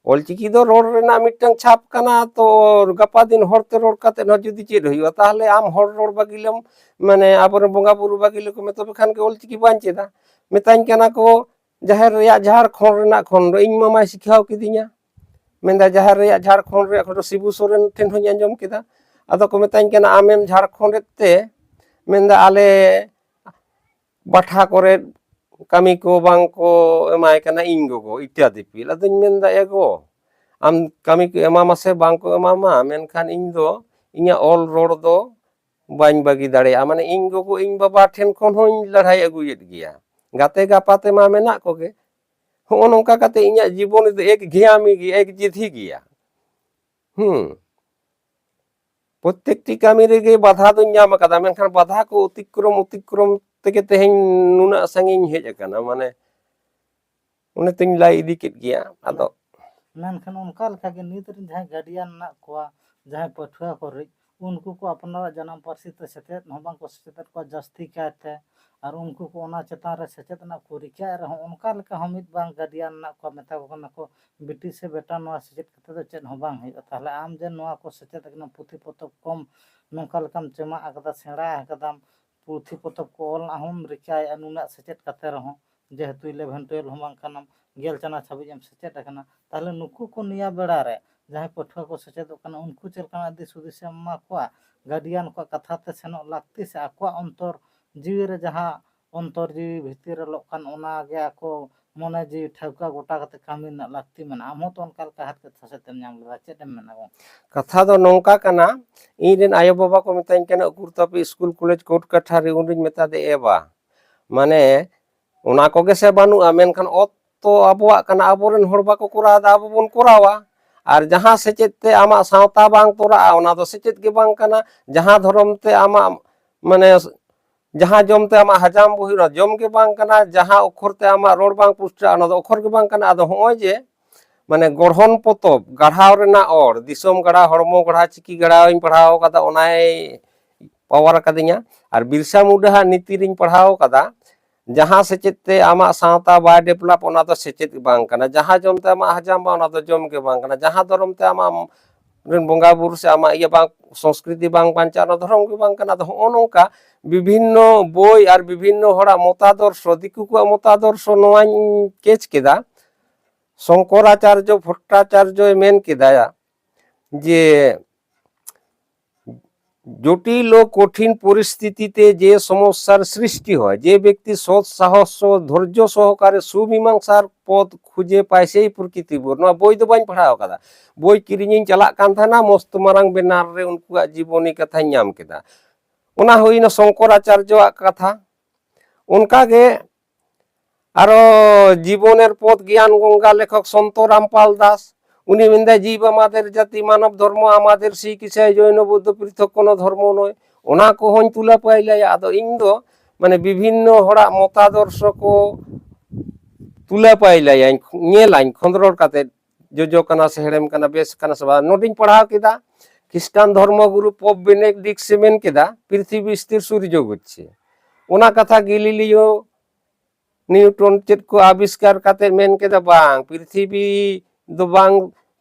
ᱚᱞᱪᱤᱠᱤ ᱫᱚ ᱨᱚᱲ ᱨᱮᱱᱟᱜ ᱢᱤᱫᱴᱟᱝ ᱪᱷᱟᱯ ᱠᱟᱱᱟ, ᱛᱚ ᱜᱟᱯᱟ ᱫᱤᱱ ᱦᱚᱲᱛᱮ ᱨᱚᱲ ᱠᱟᱛᱮ ᱦᱚᱸ ᱡᱩᱫᱤ ᱪᱮᱫ ᱦᱩᱭᱩᱜᱼᱟ, ᱛᱟᱦᱚᱞᱮ ᱟᱢ ᱦᱚᱲ ᱨᱚᱲ ᱵᱟᱹᱜᱤ ᱞᱮᱢ, ᱢᱟᱱᱮ ᱟᱵᱚᱨᱮᱱ ᱵᱚᱸᱜᱟ ᱵᱩᱨᱩ ᱵᱟᱹᱜᱤ ᱞᱮᱠᱚ ᱢᱮ, ᱛᱚᱵᱮ ᱠᱷᱟᱱ ᱜᱮ ᱚᱞᱪᱤᱠᱤ ᱵᱟᱧ ᱪᱮᱫᱟ?" ᱢᱮᱛᱟᱧ ᱠᱟᱱᱟ ᱠᱚ, "ᱡᱟᱦᱮᱨ ᱨᱮᱭᱟᱜ ᱡᱷᱟᱲ ᱠᱷᱚᱸᱰ ᱨᱮᱱᱟᱜ ᱠᱷᱚᱸᱰ ᱫᱚ ᱤᱧ ᱢᱟᱢᱟᱭ ᱥᱤᱠᱷᱟᱹᱣ ᱠᱤᱫᱤᱧᱟ᱾" ᱢᱮᱱᱫᱟ, "ᱡᱟᱦᱮᱨ ᱨᱮᱭᱟᱜ ᱡᱷᱟᱲ ᱠᱷᱚᱸᱰ ᱨᱮᱭᱟᱜ ᱠᱷᱚᱸᱰ ᱫᱚ ᱥᱤᱵᱩ ᱥᱚᱨᱮᱱ ᱴᱷᱮᱱ ᱦᱚᱸᱧ ᱟᱸᱡᱚᱢ ᱠᱮᱫᱟ᱾" ᱟᱫᱚ ᱠᱚ ᱢᱮᱛᱟᱧ ᱠᱟᱱᱟ, "ᱟᱢᱮᱢ ᱡᱷᱟᱲᱠᱷᱚᱸᱰᱮᱫ ᱛᱮ?" ᱢᱮᱱᱫᱟ, "ᱟᱞᱮ ᱵᱟᱴᱷᱟ ᱠᱚᱨᱮ ᱠᱟᱹᱢᱤ ᱠᱚ ᱵᱟᱝ ᱠᱚ ᱮᱢᱟᱭ ᱠᱟᱱᱟ ᱤᱧ ᱜᱚᱜᱚ ᱤᱴᱟᱹ ᱫᱤᱯᱤᱞ᱾" ᱟᱫᱚᱧ ᱢᱮᱱᱫᱟ, "ᱮ ᱜᱚ, ᱟᱢ ᱠᱟᱹᱢᱤ ᱠᱚ ᱮᱢᱟᱢᱟ ᱥᱮ ᱵᱟᱝ ᱠᱚ ᱮᱢᱟᱢᱟ, ᱢᱮᱱᱠᱷᱟᱱ ᱤᱧ ᱫᱚ ᱤᱧᱟᱹᱜ ᱚᱞ ᱨᱚᱲ ᱫᱚ ᱵᱟᱹᱧ ᱵᱟᱹᱜᱤ ᱫᱟᱲᱮᱭᱟᱜᱼᱟ᱾ ᱢᱟᱱᱮ ᱤᱧ ᱜᱚᱜᱚ ᱤᱧ ᱵᱟᱵᱟ ᱴᱷᱮᱱ ᱠᱷᱚᱱ ᱦᱚᱸᱧ ᱞᱟᱹᱲᱦᱟᱹᱭ ᱟᱹᱜᱩᱭᱮᱫ ᱜᱮᱭᱟ, ᱜᱟᱛᱮ ᱜᱟᱯᱟᱛᱮ ᱢᱟ ᱢᱮᱱᱟᱜ ᱠᱚᱜᱮ᱾ ᱦᱚᱸᱜᱼᱚ ᱱᱚᱝᱠᱟ ᱠᱟᱛᱮ ᱤᱧᱟᱹᱜ ᱡᱤᱵᱚᱱ ᱫᱚ ᱮᱠ ᱜᱷᱮᱭᱟᱢᱤ ᱜᱮ, ᱮᱠ ᱡᱤᱫᱷᱤ ᱜᱮᱭᱟ᱾ ᱦᱩᱸ᱾ ᱯᱨᱚᱛᱮᱠᱴᱤ ᱠᱟᱹᱢᱤ ᱨᱮᱜᱮ ᱵᱟᱫᱷᱟ ᱫᱚᱧ ᱧᱟᱢ ᱟᱠᱟᱫᱟ, ᱢᱮᱱᱠᱷᱟᱱ ᱵᱟᱫᱷᱟ ᱠᱚ ᱚᱛᱤᱠᱨᱚᱢ ᱚᱛᱤᱠᱨᱚᱢ ᱛᱮᱜᱮ ᱛᱮᱦᱮᱧ ᱱᱩᱱᱟᱹᱜ ᱥᱟᱺᱜᱤᱧ ᱦᱮᱡ ᱟᱠᱟᱱᱟ᱾ ᱢᱟᱱᱮ ᱚᱱᱮ ᱛᱚᱧ ᱞᱟᱹᱭ ᱤᱫᱤ ᱠᱮᱫ ᱜᱮᱭᱟ᱾ ᱟᱫᱚ ᱢᱮᱱᱠᱷᱟᱱ ᱚᱱᱠᱟ ᱞᱮᱠᱟᱜᱮ ᱱᱤᱛ ᱨᱮᱱ ᱡᱟᱦᱟᱸᱭ ᱜᱟᱨᱰᱤᱭᱟᱱ ᱢᱮᱱᱟᱜ ᱠᱚᱣᱟ, ᱡᱟᱦᱟᱸᱭ ᱯᱟᱹᱴᱷᱩᱣᱟᱹ ᱠᱚ ᱨᱤᱡ, ᱩᱱᱠᱩ ᱠᱚ ᱟᱯᱱᱟᱨᱟᱜ ᱡᱟᱱᱟᱢ ᱯᱟᱹᱨᱥᱤ ᱛᱮ ᱥᱮᱪᱮᱫ ᱦᱚᱸ ᱵᱟᱝ ᱠᱚ ᱥᱮᱪᱮᱫᱮᱫ ᱠᱚᱣᱟ ᱡᱟᱹᱥᱛᱤ ᱠᱟᱭᱛᱮ᱾ ᱟᱨ ᱩᱱᱠᱩ ᱠᱚ ᱚᱱᱟ ᱪᱮᱛᱟᱱ ᱨᱮ ᱥᱮᱪᱮᱫ ᱨᱮᱱᱟᱜ ᱠᱚ ᱨᱤᱠᱟᱹᱭᱮᱫ ᱨᱮᱦᱚᱸ, ᱚᱱᱠᱟ ᱞᱮᱠᱟ ᱦᱚᱸ ᱢᱤᱫ ᱵᱟᱨ ᱜᱟᱨᱰᱤᱭᱟᱱ ᱢᱮᱱᱟᱜ ᱠᱚᱣᱟ, ᱢᱮᱛᱟ ᱠᱚ ᱠᱟᱱᱟ ᱠᱚ, "ᱵᱤᱴᱤ ᱥᱮ ᱵᱮᱴᱟ, ᱱᱚᱣᱟ ᱥᱮᱪᱮᱫ ᱠᱟᱛᱮ ᱫᱚ ᱪᱮᱫ ᱦᱚᱸ ᱵᱟᱝ ᱦᱩᱭᱩᱜᱼᱟ᱾ ᱛᱟᱦᱚᱞᱮ ᱟᱢ ᱡᱮ ᱱᱚᱣᱟ ᱠᱚ ᱥᱮᱪᱮᱫ ᱟᱠᱟᱱᱟ, ᱯᱩᱛᱷᱤ ᱯᱚᱛᱚᱵ ᱠᱚᱢ ᱱᱚᱝᱠᱟ ᱞᱮᱠᱟᱢ ᱪᱮᱢᱟᱜ ᱟᱠᱟᱫᱟ, ᱥᱮᱬᱟ ᱟᱠᱟᱫᱟᱢ, ᱯᱩᱛᱷᱤ ᱯᱚᱛᱚᱵ ᱠᱚ ᱚᱞ ᱨᱮᱱᱟᱜ ᱦᱚᱸᱢ ᱨᱤᱠᱟᱹᱭᱮᱫᱼᱟ, ᱱᱩᱱᱟᱹᱜ ᱥᱮᱪᱮᱫ ᱠᱟᱛᱮ ᱨᱮᱦᱚᱸ, ᱡᱮᱦᱮᱛᱩ ᱤᱞᱮᱵᱷᱮᱱ ᱴᱩᱭᱮᱞᱵᱷ ᱦᱚᱸ ᱵᱟᱝ ᱠᱟᱱᱟᱢ, ᱜᱮᱞ ᱪᱟᱱᱟᱪ ᱦᱟᱹᱵᱤᱡ ᱮᱢ ᱥᱮᱪᱮᱫ ᱟᱠᱟᱱᱟ, ᱛᱟᱦᱚᱞᱮ ᱱᱩᱠᱩ ᱠᱚ ᱱᱤᱭᱟᱹ ᱵᱮᱲᱟ ᱨᱮ ᱡᱟᱦᱟᱸᱭ ᱯᱟᱹᱴᱷᱩᱣᱟᱹ ᱠᱚ ᱥᱮᱪᱮᱫᱚᱜ ᱠᱟᱱᱟ, ᱩᱱᱠᱩ ᱪᱮᱫ ᱞᱮᱠᱟᱱᱟᱜ ᱫᱤᱥ ᱦᱩᱫᱤᱥ ᱮᱢ ᱮᱢᱟ ᱠᱚᱣᱟ?" ᱜᱟᱨᱰᱤᱭᱟᱱ ᱠᱚᱣᱟᱜ ᱠᱟᱛᱷᱟ ᱛᱮ ᱥᱮᱱᱚᱜ ᱞᱟᱹᱠᱛᱤ ᱥᱮ ᱟᱠᱚᱣᱟᱜ ᱚᱱᱛᱚᱨ ᱡᱤᱣᱤ ᱨᱮ ᱡᱟᱦᱟᱸ ᱚᱱᱛᱚᱨ ᱡᱤᱣᱤ ᱵᱷᱤᱛᱤᱨ ᱨᱮ ᱞᱚᱜ ᱠᱟᱱ, ᱚᱱᱟ ᱜᱮ ᱟᱠᱚ ᱢᱚᱱᱮ ᱡᱤᱣᱤ ᱴᱷᱟᱹᱣᱠᱟᱹ ᱜᱚᱴᱟ ᱠᱟᱛᱮ ᱠᱟᱹᱢᱤ ᱨᱮᱱᱟᱜ ᱞᱟᱹᱠᱛᱤ ᱢᱮᱱᱟᱜᱼᱟ᱾ ᱟᱢ ᱦᱚᱸ ᱛᱚ ᱚᱱᱠᱟ ᱞᱮᱠᱟ ᱦᱟᱨᱠᱮᱛ ᱥᱟᱥᱮᱛ ᱮᱢ ᱧᱟᱢ ᱞᱮᱫᱟ, ᱪᱮᱫ ᱮᱢ ᱢᱮᱱᱟ ᱜᱚᱢᱠᱮ? ᱠᱟᱛᱷᱟ ᱫᱚ ᱱᱚᱝᱠᱟ ᱠᱟᱱᱟ, ᱤᱧ ᱨᱮᱱ ᱟᱭᱳᱼᱵᱟᱵᱟ ᱠᱚ ᱢᱮᱛᱟᱹᱧ ᱠᱟᱱᱟ, "ᱩᱠᱩᱨ ᱛᱟᱯᱮ ᱤᱥᱠᱩᱞ ᱠᱚᱞᱮᱡᱽ ᱠᱳᱨᱴ ᱠᱟᱪᱷᱟᱨᱤ?" ᱩᱱ ᱨᱤᱧ ᱢᱮᱛᱟ ᱫᱮ, "ᱮ ᱵᱟ, ᱢᱟᱱᱮ ᱚᱱᱟ ᱠᱚᱜᱮ ᱥᱮ ᱵᱟᱹᱱᱩᱜᱼᱟ, ᱢᱮᱱᱠᱷᱟᱱ ᱚᱛ ᱛᱚ ᱟᱵᱚᱣᱟᱜ ᱠᱟᱱᱟ, ᱟᱵᱚᱨᱮᱱ ᱦᱚᱲ ᱵᱟᱠᱚ ᱠᱚᱨᱟᱣ ᱮᱫᱟ, ᱟᱵᱚ ᱵᱚᱱ ᱠᱚᱨᱟᱣᱟ᱾ ᱟᱨ ᱡᱟᱦᱟᱸ ᱥᱮᱪᱮᱫ ᱛᱮ ᱟᱢᱟᱜ ᱥᱟᱶᱛᱟ ᱵᱟᱝ ᱛᱚᱨᱟᱜᱼᱟ, ᱚᱱᱟ ᱫᱚ ᱥᱮᱪᱮᱫ ᱜᱮ ᱵᱟᱝ ᱠᱟᱱᱟ᱾ ᱡᱟᱦᱟᱸ ᱫᱷᱚᱨᱚᱢ ᱛᱮ ᱟᱢᱟᱜ, ᱢᱟᱱᱮ, ᱡᱟᱦᱟᱸ ᱡᱚᱢ ᱛᱮ ᱟᱢᱟᱜ ᱦᱟᱡᱟᱢ ᱵᱩᱦᱤ, ᱚᱱᱟ ᱡᱚᱢ ᱜᱮ ᱵᱟᱝ ᱠᱟᱱᱟ᱾ ᱡᱟᱦᱟᱸ ᱚᱠᱠᱷᱚᱨ ᱛᱮ ᱟᱢᱟᱜ ᱨᱚᱲ ᱵᱟᱝ ᱯᱩᱥᱴᱟᱹᱜᱼᱟ, ᱚᱱᱟ ᱫᱚ ᱚᱠᱠᱷᱚᱨ ᱜᱮ ᱵᱟᱝ ᱠᱟᱱᱟ᱾" ᱟᱫᱚ ᱦᱚᱸᱜᱼᱚᱭ ᱡᱮ, ᱢᱟᱱᱮ, ᱜᱚᱲᱦᱚᱱ ᱯᱚᱛᱚᱵ, ᱜᱟᱲᱦᱟᱣ ᱨᱮᱱᱟᱜ ᱚᱨ, ᱫᱤᱥᱚᱢ ᱜᱟᱲᱦᱟᱣ, ᱦᱚᱲᱢᱚ ᱜᱟᱲᱦᱟᱣ, ᱪᱤᱠᱤ ᱜᱟᱲᱦᱟᱣ ᱤᱧ ᱯᱟᱲᱦᱟᱣ ᱠᱟᱫᱟ, ᱚᱱᱟᱭ ᱯᱟᱣᱟᱨ ᱟᱠᱟᱫᱤᱧᱟ᱾ ᱟᱨ ᱵᱤᱨᱥᱟ ᱢᱩᱱᱰᱟᱹ ᱦᱟᱜ ᱱᱤᱛᱤ ᱨᱤᱧ ᱯᱟᱲᱦᱟᱣ ᱠᱟᱫᱟ, ᱡᱟᱦᱟᱸ ᱥᱮᱪᱮᱫ ᱛᱮ ᱟᱢᱟᱜ ᱥᱟᱶᱛᱟ ᱵᱟᱭ ᱰᱮᱵᱷᱞᱚᱯ, ᱚᱱᱟ ᱫᱚ ᱥᱮᱪᱮᱫ ᱜᱮ ᱵᱟᱝ ᱠᱟᱱᱟ᱾ ᱡᱟᱦᱟᱸ ᱡᱚᱢ ᱛᱮ ᱟᱢᱟᱜ ᱦᱟᱡᱟᱢ ᱵᱟᱝ, ᱚᱱᱟ ᱫᱚ ᱡᱚᱢ ᱜᱮ ᱵᱟᱝ ᱠᱟᱱᱟ᱾ ᱡᱟᱦᱟᱸ ᱫᱷᱚᱨᱚᱢ ᱛᱮ ᱟᱢᱟᱜ ᱨᱮᱱ ᱵᱚᱸᱜᱟ ᱵᱩᱨᱩ ᱥᱮ ᱟᱢᱟᱜ ᱤᱭᱟᱹ ᱵᱟᱝ, ᱥᱚᱝᱥᱠᱨᱤᱛᱤ ᱵᱟᱝ ᱵᱟᱧᱪᱟᱜᱼᱟ, ᱚᱱᱟ ᱫᱷᱚᱨᱚᱢ ᱜᱮ ᱵᱟᱝ ᱠᱟᱱᱟ᱾ ᱟᱫᱚ ᱦᱚᱸᱜᱼᱚ ᱱᱚᱝᱠᱟ ᱵᱤᱵᱷᱤᱱᱱᱚ ᱵᱳᱭ ᱟᱨ ᱵᱤᱵᱷᱤᱱᱱᱚ ᱦᱚᱲᱟᱜ ᱢᱚᱛᱟᱫᱚᱨᱥᱚ, ᱫᱤᱠᱩ ᱠᱚᱣᱟᱜ ᱢᱚᱛᱟᱫᱚᱨᱥᱚ ᱱᱚᱣᱟᱧ ᱠᱮᱪ ᱠᱮᱫᱟ᱾ ᱥᱚᱝᱠᱚᱨᱟᱪᱟᱨᱡᱚ ᱵᱷᱚᱴ্টাচার্যᱭ ᱢᱮᱱ ᱠᱮᱫᱟ ᱡᱮ, "জটিল ও কঠিন পরিস্থিতিতে যে সমস্যার সৃষ্টি হয়, যে ব্যক্তি সৎ সাহস ও ধৈর্য সহকারে সুমীমাংসার পথ খুঁজে পায়, সেই প্রকৃতি বর।" ᱱᱚᱣᱟ ᱵᱳᱭ ᱫᱚ ᱵᱟᱹᱧ ᱯᱟᱲᱦᱟᱣ ᱟᱠᱟᱫᱟ᱾ ᱵᱳᱭ ᱠᱤᱨᱤᱧᱤᱧ ᱪᱟᱞᱟᱜ ᱠᱟᱱ ᱛᱟᱦᱮᱱᱟ, ᱢᱚᱥᱛ ᱢᱟᱨᱟᱝ ᱵᱮᱱᱟᱨ ᱨᱮ ᱩᱱᱠᱩᱣᱟᱜ ᱡᱤᱵᱚᱱᱤ ᱠᱟᱛᱷᱟᱧ ᱧᱟᱢ ᱠᱮᱫᱟ᱾ ᱚᱱᱟ ᱦᱩᱭᱱᱟ ᱥᱚᱝᱠᱚᱨᱟᱪᱟᱨᱡᱚᱣᱟᱜ ᱠᱟᱛᱷᱟ᱾ ᱚᱱᱠᱟᱜᱮ ᱟᱨᱚ ᱡᱤᱵᱚᱱᱮᱨ ᱯᱚᱫ ᱜᱮᱭᱟᱱ ᱜᱚᱝᱜᱟ ᱞᱮᱠᱷᱚᱠ ᱥᱚᱱᱛᱚ ᱨᱟᱢᱯᱟᱞ ᱫᱟᱥ, ᱩᱱᱤ ᱢᱮᱱᱫᱟᱭ, "জীব আমাদের জাতি, মানব ধর্ম আমাদের শিক্ষায়, জৈন বৌদ্ধ পৃথক কোনো ধর্ম নয়।" ᱚᱱᱟ ᱠᱚᱦᱚᱸᱧ ᱛᱩᱞᱟᱹ ᱯᱟᱭᱞᱟᱭᱟ᱾ ᱟᱫᱚ ᱤᱧ ᱫᱚ ᱢᱟᱱᱮ ᱵᱤᱵᱷᱤᱱᱱᱚ ᱦᱚᱲᱟᱜ ᱢᱚᱛᱟᱫᱚᱨᱥᱚ ᱠᱚ ᱛᱩᱞᱟᱹ ᱯᱟᱭᱞᱟᱭᱟᱹᱧ, ᱧᱮᱞᱟᱹᱧ ᱠᱷᱚᱸᱫᱽᱨᱚᱲ ᱠᱟᱛᱮ, ᱡᱚᱡᱚ ᱠᱟᱱᱟ ᱥᱮ ᱦᱮᱲᱮᱢ ᱠᱟᱱᱟ, ᱵᱮᱥ ᱠᱟᱱᱟ ᱥᱮ ᱵᱟᱝ᱾ ᱱᱚᱰᱮᱧ ᱯᱟᱲᱦᱟᱣ ᱠᱮᱫᱟ, ᱠᱷᱨᱤᱥᱴᱟᱱ ᱫᱷᱚᱨᱢᱚ ᱜᱩᱨᱩ ᱯᱳᱯ ᱵᱮᱱᱮᱰᱤᱠᱴ ᱥᱮ ᱢᱮᱱ ᱠᱮᱫᱟ, "ᱯᱨᱤᱛᱷᱤᱵᱤ ᱥᱛᱷᱤᱨ ᱥᱩᱨᱡᱚ ᱜᱚᱪᱷᱮ᱾" ᱚᱱᱟ ᱠᱟᱛᱷᱟ ᱜᱮᱞᱤᱞᱤᱭᱳ ᱱᱤᱭᱩᱴᱚᱱ ᱪᱮᱫ ᱠᱚ ᱟᱵᱤᱥᱠᱟᱨ ᱠᱟᱛᱮ ᱢᱮᱱ ᱠᱮᱫᱟ, ᱵᱟᱝ, ᱯᱨᱤᱛᱷᱤᱵᱤ ᱫᱚ ᱵᱟᱝ,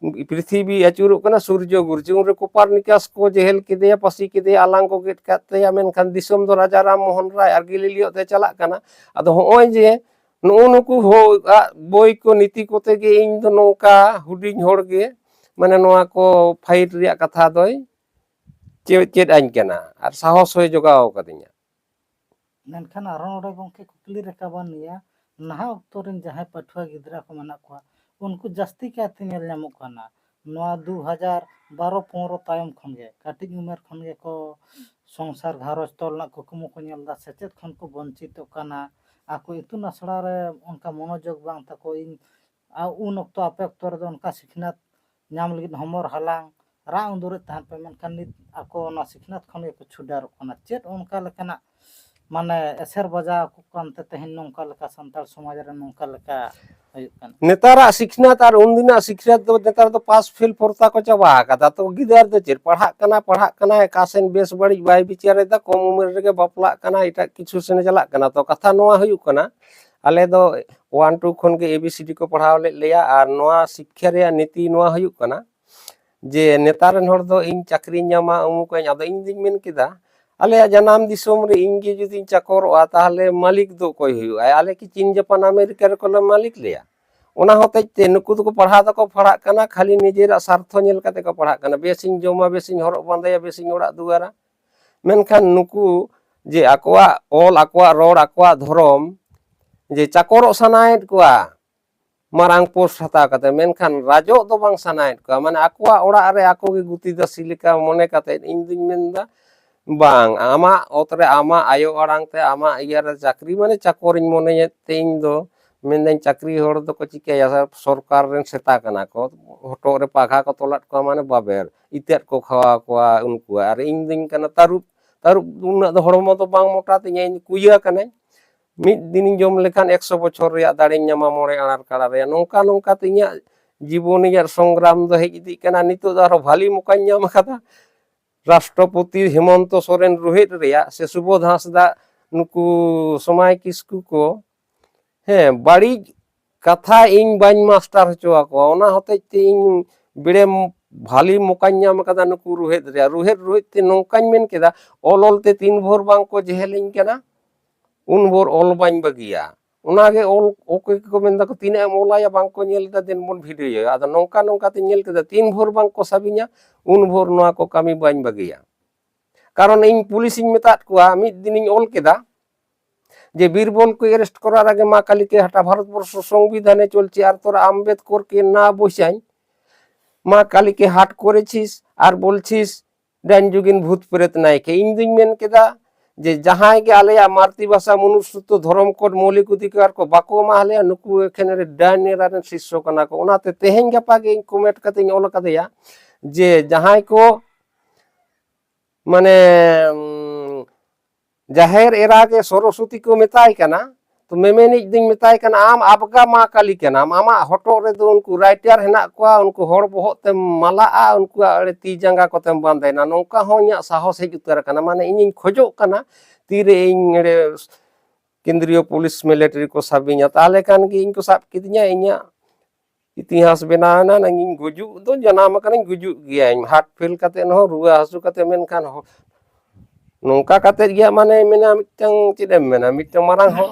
ᱯᱨᱤᱛᱷᱤᱵᱤ ᱟᱹᱪᱩᱨᱚᱜ ᱠᱟᱱᱟ, ᱥᱩᱨᱡᱚ ᱜᱷᱩᱨᱪᱩ᱾ ᱩᱱᱨᱮ ᱠᱳᱯᱟᱨᱱᱤᱠᱟᱥ ᱠᱚ ᱡᱮᱦᱮᱞ ᱠᱮᱫᱮᱭᱟ, ᱯᱟᱹᱥᱤ ᱠᱮᱫᱮᱭᱟ, ᱟᱞᱟᱝ ᱠᱚ ᱜᱮᱫ ᱠᱟᱜ ᱛᱟᱭᱟ, ᱢᱮᱱᱠᱷᱟᱱ ᱫᱤᱥᱚᱢ ᱫᱚ ᱨᱟᱡᱟ ᱨᱟᱢ ᱢᱳᱦᱚᱱ ᱨᱟᱭ ᱟᱨ ᱜᱮᱞᱤᱞᱤᱭᱳ ᱛᱮ ᱪᱟᱞᱟᱜ ᱠᱟᱱᱟ᱾ ᱟᱫᱚ ᱦᱚᱸᱜᱼᱚᱭ ᱡᱮ ᱱᱩᱜᱼᱩ ᱱᱩᱠᱩ ᱦᱚᱲᱟᱜ ᱵᱳᱭ ᱠᱚ ᱱᱤᱛᱤ ᱠᱚᱛᱮ ᱜᱮ ᱤᱧ ᱫᱚ ᱱᱚᱝᱠᱟ ᱦᱩᱰᱤᱧ ᱦᱚᱲ ᱜᱮ, ᱢᱟᱱᱮ, ᱱᱚᱣᱟ ᱠᱚ ᱯᱷᱟᱭᱤᱴ ᱨᱮᱭᱟᱜ ᱠᱟᱛᱷᱟ ᱫᱚᱭ ᱪᱮᱫ, ᱪᱮᱫ ᱟᱹᱧ ᱠᱟᱱᱟ ᱟᱨ ᱥᱟᱦᱚᱥ ᱦᱚᱸᱭ ᱡᱚᱜᱟᱣ ᱟᱠᱟᱫᱤᱧᱟ᱾ ᱢᱮᱱᱠᱷᱟᱱ ᱟᱨᱦᱚᱸ ᱱᱚᱰᱮ ᱜᱚᱢᱠᱮ ᱠᱩᱠᱞᱤ ᱨᱟᱠᱟᱵᱟᱱ ᱜᱮᱭᱟ, ᱱᱟᱦᱟᱜ ᱚᱠᱛᱚ ᱨᱮᱱ ᱡᱟᱦᱟᱸᱭ ᱯᱟᱹᱴᱷᱩᱣᱟᱹ ᱜᱤᱫᱽᱨᱟᱹ ᱠᱚ ᱢᱮᱱᱟᱜ ᱠᱚᱣᱟ, ᱩᱱᱠᱩ ᱡᱟᱹᱥᱛᱤ ᱠᱟᱭᱛᱮ ᱧᱮᱞ ᱧᱟᱢᱚᱜ ᱠᱟᱱᱟ ᱱᱚᱣᱟ ᱫᱩ ᱦᱟᱡᱟᱨ ᱵᱟᱨᱚ ᱯᱚᱱᱨᱚ ᱛᱟᱭᱚᱢ ᱠᱷᱚᱱᱜᱮ ᱠᱟᱹᱴᱤᱡ ᱩᱢᱮᱨ ᱠᱷᱚᱱ ᱜᱮᱠᱚ ᱥᱚᱝᱥᱟᱨ ᱜᱷᱟᱨᱚᱸᱡᱽ ᱛᱚᱞ ᱨᱮᱱᱟᱜ ᱠᱩᱠᱢᱩ ᱠᱚ ᱧᱮᱞ ᱮᱫᱟ, ᱥᱮᱪᱮᱫ ᱠᱷᱚᱱ ᱠᱚ ᱵᱚᱧᱪᱤᱛᱚᱜ ᱠᱟᱱᱟ, ᱟᱠᱚ ᱤᱛᱩᱱ ᱟᱥᱲᱟ ᱨᱮ ᱚᱱᱠᱟ ᱢᱚᱱᱳᱡᱳᱜᱽ ᱵᱟᱝ ᱛᱟᱠᱚ᱾ ᱤᱧ ᱟᱨ ᱩᱱ ᱚᱠᱛᱚ, ᱟᱯᱮ ᱚᱠᱛᱚ ᱨᱮᱫᱚ ᱚᱱᱠᱟ ᱥᱤᱠᱷᱱᱟᱹᱛ ᱧᱟᱢ ᱞᱟᱹᱜᱤᱫ ᱦᱚᱢᱚᱨ ᱦᱟᱞᱟᱝ ᱨᱟᱜ ᱩᱸᱫᱩᱨᱮᱫ ᱛᱟᱦᱮᱸᱫ ᱯᱮ, ᱢᱮᱱᱠᱷᱟᱱ ᱱᱤᱛ ᱟᱠᱚ ᱚᱱᱟ ᱥᱤᱠᱷᱱᱟᱹᱛ ᱠᱷᱚᱱ ᱜᱮᱠᱚ ᱪᱷᱩᱰᱟᱨᱚᱜ ᱠᱟᱱᱟ᱾ ᱪᱮᱫ ᱚᱱᱠᱟ ᱞᱮᱠᱟᱱᱟᱜ ᱢᱟᱱᱮ ᱮᱥᱮᱨ ᱵᱟᱡᱟᱣ ᱟᱠᱚ ᱠᱟᱱᱛᱮ ᱛᱮᱦᱮᱧ ᱱᱚᱝᱠᱟ ᱞᱮᱠᱟ ᱥᱟᱱᱛᱟᱲ ᱥᱚᱢᱟᱡᱽ ᱨᱮ ᱱᱚᱝᱠᱟ ᱞᱮᱠᱟ ᱦᱩᱭᱩᱜ ᱠᱟᱱᱟ? ᱱᱮᱛᱟᱨᱟᱜ ᱥᱤᱠᱷᱱᱟᱹᱛ ᱟᱨ ᱩᱱᱫᱤᱱᱟᱜ ᱥᱤᱠᱷᱱᱟᱹᱛ ᱫᱚ ᱱᱮᱛᱟᱨ ᱫᱚ ᱯᱟᱥ ᱯᱷᱮᱞ ᱯᱚᱨᱛᱟ ᱠᱚ ᱪᱟᱵᱟ ᱟᱠᱟᱫᱟ᱾ ᱛᱚ ᱜᱤᱫᱟᱹᱨ ᱫᱚ ᱪᱮᱫ, ᱯᱟᱲᱦᱟᱜ ᱠᱟᱱᱟ, ᱯᱟᱲᱦᱟᱜ ᱠᱟᱱᱟᱭ, ᱚᱠᱟ ᱥᱮᱱ ᱵᱮᱥ ᱵᱟᱹᱲᱤᱡ ᱵᱟᱭ ᱵᱤᱪᱟᱹᱨᱮᱫᱟ, ᱠᱚᱢ ᱩᱢᱮᱨ ᱨᱮᱜᱮ ᱵᱟᱯᱞᱟᱜ ᱠᱟᱱᱟ, ᱮᱴᱟᱜ ᱠᱤᱪᱷᱩ ᱥᱮᱱᱮ ᱪᱟᱞᱟᱜ ᱠᱟᱱᱟ᱾ ᱛᱚ ᱠᱟᱛᱷᱟ ᱱᱚᱣᱟ ᱦᱩᱭᱩᱜ ᱠᱟᱱᱟ, ᱟᱞᱮ ᱫᱚ ᱳᱣᱟᱱ ᱴᱩ ᱠᱷᱚᱱ ᱜᱮ ᱮ ᱵᱤ ᱥᱤ ᱰᱤ ᱠᱚ ᱯᱟᱲᱦᱟᱣ ᱞᱮᱫ ᱞᱮᱭᱟ᱾ ᱟᱨ ᱱᱚᱣᱟ ᱥᱤᱠᱠᱷᱟ ᱨᱮᱭᱟᱜ ᱱᱤᱛᱤ ᱱᱚᱣᱟ ᱦᱩᱭᱩᱜ ᱠᱟᱱᱟ ᱡᱮ ᱱᱮᱛᱟᱨ ᱨᱮᱱ ᱦᱚᱲ ᱫᱚ ᱤᱧ ᱪᱟᱹᱠᱨᱤᱧ ᱧᱟᱢᱟ, ᱩᱢᱩᱠᱟᱹᱧ᱾ ᱟᱫᱚ ᱤᱧ ᱫᱩᱧ ᱢᱮᱱ ᱠᱮᱫᱟ, ᱟᱞᱮᱭᱟᱜ ᱡᱟᱱᱟᱢ ᱫᱤᱥᱚᱢ ᱨᱮ ᱤᱧ ᱜᱮ ᱡᱩᱫᱤᱧ ᱪᱟᱠᱚᱨᱚᱜᱼᱟ, ᱛᱟᱦᱚᱞᱮ ᱢᱟᱹᱞᱤᱠ ᱫᱚ ᱚᱠᱚᱭ ᱦᱩᱭᱩᱜᱼᱟ? ᱟᱞᱮ ᱠᱤ ᱪᱤᱱ ᱡᱟᱯᱟᱱ ᱟᱢᱮᱨᱤᱠᱟ ᱨᱮᱠᱚ ᱞᱮ ᱢᱟᱹᱞᱤᱠ ᱞᱮᱭᱟ? ᱚᱱᱟ ᱦᱚᱛᱮᱡ ᱛᱮ ᱱᱩᱠᱩ ᱫᱚᱠᱚ ᱯᱟᱲᱦᱟᱣ ᱫᱚᱠᱚ ᱯᱟᱲᱦᱟᱜ ᱠᱟᱱᱟ, ᱠᱷᱟᱹᱞᱤ ᱱᱤᱡᱮᱨᱟᱜ ᱥᱟᱨᱛᱷᱚ ᱧᱮᱞ ᱠᱟᱛᱮ ᱠᱚ ᱯᱟᱲᱦᱟᱜ ᱠᱟᱱᱟ᱾ ᱵᱮᱥᱤᱧ ᱡᱚᱢᱟ, ᱵᱮᱥᱤᱧ ᱦᱚᱨᱚᱜ ᱵᱟᱸᱫᱮᱭᱟ, ᱵᱮᱥᱤᱧ ᱚᱲᱟᱜ ᱫᱩᱣᱟᱹᱨᱟ᱾ ᱢᱮᱱᱠᱷᱟᱱ ᱱᱩᱠᱩ ᱡᱮ ᱟᱠᱚᱣᱟᱜ ᱚᱞ, ᱟᱠᱚᱣᱟᱜ ᱨᱚᱲ, ᱟᱠᱚᱣᱟᱜ ᱫᱷᱚᱨᱚᱢ ᱡᱮ ᱪᱟᱠᱚᱨᱚᱜ ᱥᱟᱱᱟᱭᱮᱫ ᱠᱚᱣᱟ ᱢᱟᱨᱟᱝ ᱯᱳᱥᱴ ᱦᱟᱛᱟᱣ ᱠᱟᱛᱮ, ᱢᱮᱱᱠᱷᱟᱱ ᱨᱟᱡᱚᱜ ᱫᱚ ᱵᱟᱝ ᱥᱟᱱᱟᱭᱮᱫ ᱠᱚᱣᱟ᱾ ᱢᱟᱱᱮ ᱟᱠᱚᱣᱟᱜ ᱚᱲᱟᱜ ᱨᱮ ᱟᱠᱚ ᱜᱮ ᱜᱩᱛᱤ ᱫᱟᱹᱥᱤ ᱞᱮᱠᱟ ᱢᱚᱱᱮ ᱠᱟᱛᱮ, ᱤᱧ ᱫᱩᱧ ᱢᱮᱱᱫᱟ ᱵᱟᱝ, ᱟᱢᱟᱜ ᱚᱛ ᱨᱮ ᱟᱢᱟᱜ ᱟᱭᱳ ᱟᱲᱟᱝ ᱛᱮ ᱟᱢᱟᱜ ᱤᱭᱟᱹ ᱨᱮ ᱪᱟᱹᱠᱨᱤ ᱢᱟᱱᱮ ᱪᱟᱠᱚᱨᱤᱧ ᱢᱚᱱᱮᱭᱮᱫ ᱛᱮ ᱤᱧ ᱫᱚ ᱢᱮᱱᱫᱟᱹᱧ, ᱪᱟᱹᱠᱨᱤ ᱦᱚᱲ ᱫᱚᱠᱚ ᱪᱤᱠᱟᱹᱭᱟ? ᱥᱚᱨᱠᱟᱨ ᱨᱮᱱ ᱥᱮᱛᱟ ᱠᱟᱱᱟ ᱠᱚ, ᱦᱚᱴᱚᱜ ᱨᱮ ᱯᱟᱜᱷᱟ ᱠᱚ ᱛᱚᱞᱟᱫ ᱠᱚᱣᱟ ᱢᱟᱱᱮ ᱵᱟᱵᱮᱨ, ᱤᱛᱟᱹᱫ ᱠᱚ ᱠᱷᱟᱣᱟ ᱠᱚᱣᱟ ᱩᱱᱠᱩᱣᱟᱜ᱾ ᱟᱨ ᱤᱧ ᱫᱩᱧ ᱠᱟᱱᱟ ᱛᱟᱹᱨᱩᱵ, ᱛᱟᱹᱨᱩᱵ ᱩᱱᱟᱹᱜ ᱫᱚ ᱦᱚᱲᱢᱚ ᱫᱚ ᱵᱟᱝ ᱢᱚᱴᱟ ᱛᱤᱧᱟᱹ, ᱤᱧ ᱠᱩᱭᱟᱹ ᱠᱟᱱᱟᱹᱧ᱾ ᱢᱤᱫ ᱫᱤᱱᱤᱧ ᱡᱚᱢ ᱞᱮᱠᱷᱟᱱ ᱮᱠᱥᱚ ᱵᱚᱪᱷᱚᱨ ᱨᱮᱭᱟᱜ ᱫᱟᱲᱮᱧ ᱧᱟᱢᱟ ᱢᱚᱬᱮ ᱟᱲᱟᱨ ᱠᱟᱲᱟ ᱨᱮᱭᱟᱜ᱾ ᱱᱚᱝᱠᱟ ᱱᱚᱝᱠᱟ ᱛᱮ ᱤᱧᱟᱹᱜ ᱡᱤᱵᱚᱱᱤ ᱨᱮᱭᱟᱜ ᱥᱚᱝᱜᱨᱟᱢ ᱫᱚ ᱦᱮᱡ ᱤᱫᱤᱜ ᱠᱟᱱᱟ᱾ ᱱᱤᱛᱚᱜ ᱫᱚ ᱟᱨᱦᱚᱸ ᱵᱷᱟᱞᱤ ᱢᱚᱠᱟᱧ ᱧᱟᱢ ᱟᱠᱟᱫᱟ᱾ ᱨᱟᱥᱴᱨᱚᱯᱚᱛᱤ ᱦᱮᱢᱚᱱᱛᱚ ᱥᱚᱨᱮᱱ ᱨᱩᱦᱮᱫ ᱨᱮᱭᱟᱜ ᱥᱮ ᱥᱩᱵᱳᱫᱷ ᱦᱟᱸᱥᱫᱟ, ᱱᱩᱠᱩ ᱥᱚᱢᱟᱭ ᱠᱤᱥᱠᱩ ᱠᱚ, ᱦᱮᱸ, ᱵᱟᱹᱲᱤᱡ ᱠᱟᱛᱷᱟ ᱤᱧ ᱵᱟᱹᱧ ᱢᱟᱥᱴᱟᱨ ᱦᱚᱪᱚ ᱟᱠᱚᱣᱟ᱾ ᱚᱱᱟ ᱦᱚᱛᱮᱡ ᱛᱮ ᱤᱧ ᱵᱮᱲᱮ ᱵᱷᱟᱞᱤ ᱢᱚᱠᱟᱧ ᱧᱟᱢ ᱟᱠᱟᱫᱟ ᱱᱩᱠᱩ ᱨᱩᱦᱮᱫ ᱨᱮᱭᱟᱜ᱾ ᱨᱩᱦᱮᱫ ᱨᱩᱦᱮᱫ ᱛᱮ ᱱᱚᱝᱠᱟᱧ ᱢᱮᱱ ᱠᱮᱫᱟ, ᱚᱞ ᱚᱞ ᱛᱮ ᱛᱤᱱ ᱵᱷᱳᱨ ᱵᱟᱝ ᱠᱚ ᱡᱮᱦᱮᱞᱤᱧ ᱠᱟᱱᱟ, ᱩᱱ ᱵᱷᱳᱨ ᱚᱞ ᱵᱟᱹᱧ ᱵᱟᱹᱜᱤᱭᱟ᱾ ᱚᱱᱟᱜᱮ ᱚᱞ ᱚᱠᱚᱭ ᱠᱚᱠᱚ ᱢᱮᱱ ᱫᱟᱠᱚ, "ᱛᱤᱱᱟᱹᱜ ᱮᱢ ᱚᱞᱟᱭᱟ, ᱵᱟᱝ ᱠᱚ ᱧᱮᱞ ᱮᱫᱟ, ᱫᱮᱱ ᱵᱚᱱ ᱵᱷᱤᱰᱤᱭᱳᱭᱟ᱾" ᱟᱫᱚ ᱱᱚᱝᱠᱟ ᱱᱚᱝᱠᱟ ᱛᱮᱧ ᱧᱮᱞ ᱠᱮᱫᱟ, ᱛᱤᱱ ᱵᱷᱳᱨ ᱵᱟᱝ ᱠᱚ ᱥᱟᱵᱤᱧᱟ, ᱩᱱ ᱵᱷᱳᱨ ᱱᱚᱣᱟ ᱠᱚ ᱠᱟᱹᱢᱤ ᱵᱟᱹᱧ ᱵᱟᱹᱜᱤᱭᱟ᱾ ᱠᱟᱨᱚᱱ ᱤᱧ ᱯᱩᱞᱤᱥᱤᱧ ᱢᱮᱛᱟᱫ ᱠᱚᱣᱟ, ᱢᱤᱫ ᱫᱤᱱᱤᱧ ᱚᱞ ᱠᱮᱫᱟ ᱡᱮ, "ᱵᱤᱨᱵᱚᱞ ᱠᱚ ᱮᱨᱮᱥᱴ ᱠᱚᱨᱟ ᱨᱟᱜᱮ ᱢᱟ ᱠᱟᱞᱤ ᱠᱮ ᱦᱟᱴᱟ, ᱵᱷᱟᱨᱚᱛ ᱵᱚᱨᱥᱚ ᱥᱚᱝᱵᱤᱫᱷᱟᱱᱮ ᱪᱚᱞᱪᱮ ᱟᱨ ᱛᱚᱨᱟ ᱟᱢᱵᱮᱫᱠᱚᱨ ᱠᱮ ᱱᱟ ᱵᱚᱥᱟᱧ, ᱢᱟ ᱠᱟᱞᱤ ᱠᱮ ᱦᱟᱴ ᱠᱚᱨᱮᱪᱷᱤᱥ ᱟᱨ ᱵᱚᱞᱪᱷᱤᱥ ᱰᱟᱹᱱ ᱡᱩᱜᱤᱱ ᱵᱷᱩᱛ ᱯᱨᱮᱛ ᱱᱟᱭᱠᱮ᱾" ᱤᱧ ᱫᱩᱧ ᱢᱮᱱ ᱠᱮᱫᱟ ᱡᱮ ᱡᱟᱦᱟᱸᱭ ᱜᱮ ᱟᱞᱮᱭᱟᱜ ᱢᱟᱨᱛᱤ ᱵᱷᱟᱥᱟ, ᱢᱚᱱᱩᱥᱥᱚᱛᱛᱚ, ᱫᱷᱚᱨᱚᱢ ᱠᱳᱰ, ᱢᱳᱣᱞᱤᱠ ᱚᱫᱷᱤᱠᱟᱨ ᱠᱚ ᱵᱟᱠᱚ ᱮᱢᱟ ᱞᱮᱭᱟ, ᱱᱩᱠᱩ ᱮᱠᱷᱮᱱ ᱰᱟᱹᱱ ᱮᱨᱟ ᱨᱮᱱ ᱥᱤᱥᱥᱚ ᱠᱟᱱᱟ ᱠᱚ᱾ ᱚᱱᱟᱛᱮ ᱛᱮᱦᱮᱧ ᱜᱟᱯᱟ ᱜᱮ ᱤᱧ ᱠᱚᱢᱮᱱᱴ ᱠᱟᱛᱮ ᱤᱧ ᱚᱞ ᱠᱟᱫᱮᱭᱟ ᱡᱮ ᱡᱟᱦᱟᱸᱭ ᱠᱚ ᱢᱟᱱᱮ, ᱩᱸ, ᱡᱟᱦᱮᱨ ᱮᱨᱟ ᱜᱮ ᱥᱚᱨᱚᱥᱚᱛᱤ ᱠᱚ ᱢᱮᱛᱟᱭ ᱠᱟᱱᱟ, ᱛᱚ ᱢᱮᱢᱮᱱᱤᱡ ᱫᱚᱧ ᱢᱮᱛᱟᱭ ᱠᱟᱱᱟ, "ᱟᱢ ᱟᱵᱜᱟ ᱢᱟ ᱠᱟᱞᱤ ᱠᱟᱱᱟᱢ, ᱟᱢᱟᱜ ᱦᱚᱴᱚᱜ ᱨᱮᱫᱚ ᱩᱱᱠᱩ ᱨᱟᱭᱴᱟᱨ ᱦᱮᱱᱟᱜ ᱠᱚᱣᱟ, ᱩᱱᱠᱩ ᱦᱚᱲ ᱵᱚᱦᱚᱜ ᱛᱮᱢ ᱢᱟᱞᱟᱜᱼᱟ, ᱩᱱᱠᱩᱣᱟᱜ ᱟᱹᱰᱤ ᱛᱤ ᱡᱟᱸᱜᱟ ᱠᱚᱛᱮᱢ ᱵᱟᱸᱫᱮᱱᱟ᱾" ᱱᱚᱝᱠᱟ ᱦᱚᱸ ᱤᱧᱟᱹᱜ ᱥᱟᱦᱚᱥ ᱦᱮᱡ ᱩᱛᱟᱹᱨ ᱟᱠᱟᱱᱟ᱾ ᱢᱟᱱᱮ ᱤᱧᱤᱧ ᱠᱷᱚᱡᱚᱜ ᱠᱟᱱᱟ ᱛᱤᱨᱮ ᱤᱧ ᱚᱸᱰᱮ ᱠᱮᱱᱫᱨᱤᱭᱚ ᱯᱩᱞᱤᱥ ᱢᱤᱞᱤᱴᱟᱨᱤ ᱠᱚ ᱥᱟᱵᱤᱧᱟ, ᱛᱟᱦᱚᱞᱮ ᱠᱷᱟᱱ ᱜᱮ ᱤᱧ ᱠᱚ ᱥᱟᱵ ᱠᱤᱫᱤᱧᱟ, ᱤᱧᱟᱹᱜ ᱤᱛᱤᱦᱟᱥ ᱵᱮᱱᱟᱣ ᱮᱱᱟ, ᱤᱧ ᱜᱩᱡᱩᱜ ᱫᱚ ᱡᱟᱱᱟᱢ ᱟᱠᱟᱱᱟᱧ, ᱜᱩᱡᱩᱜ ᱜᱮᱭᱟᱹᱧ, ᱦᱟᱨᱴ ᱯᱷᱮᱞ ᱠᱟᱛᱮ ᱦᱚᱸ, ᱨᱩᱣᱟᱹ ᱦᱟᱹᱥᱩ ᱠᱟᱛᱮ, ᱢᱮᱱᱠᱷᱟᱱ ᱦᱚ-, ᱱᱚᱝᱠᱟ ᱠᱟᱛᱮ ᱜᱮ ᱢᱟᱱᱮ ᱢᱮᱱᱟ ᱢᱤᱫᱴᱟᱝ, ᱪᱮᱫ ᱮᱢ ᱢᱮᱱᱟ, ᱢᱤᱫᱴᱟᱝ ᱢᱟᱨᱟᱝ ᱦᱚᱲ᱾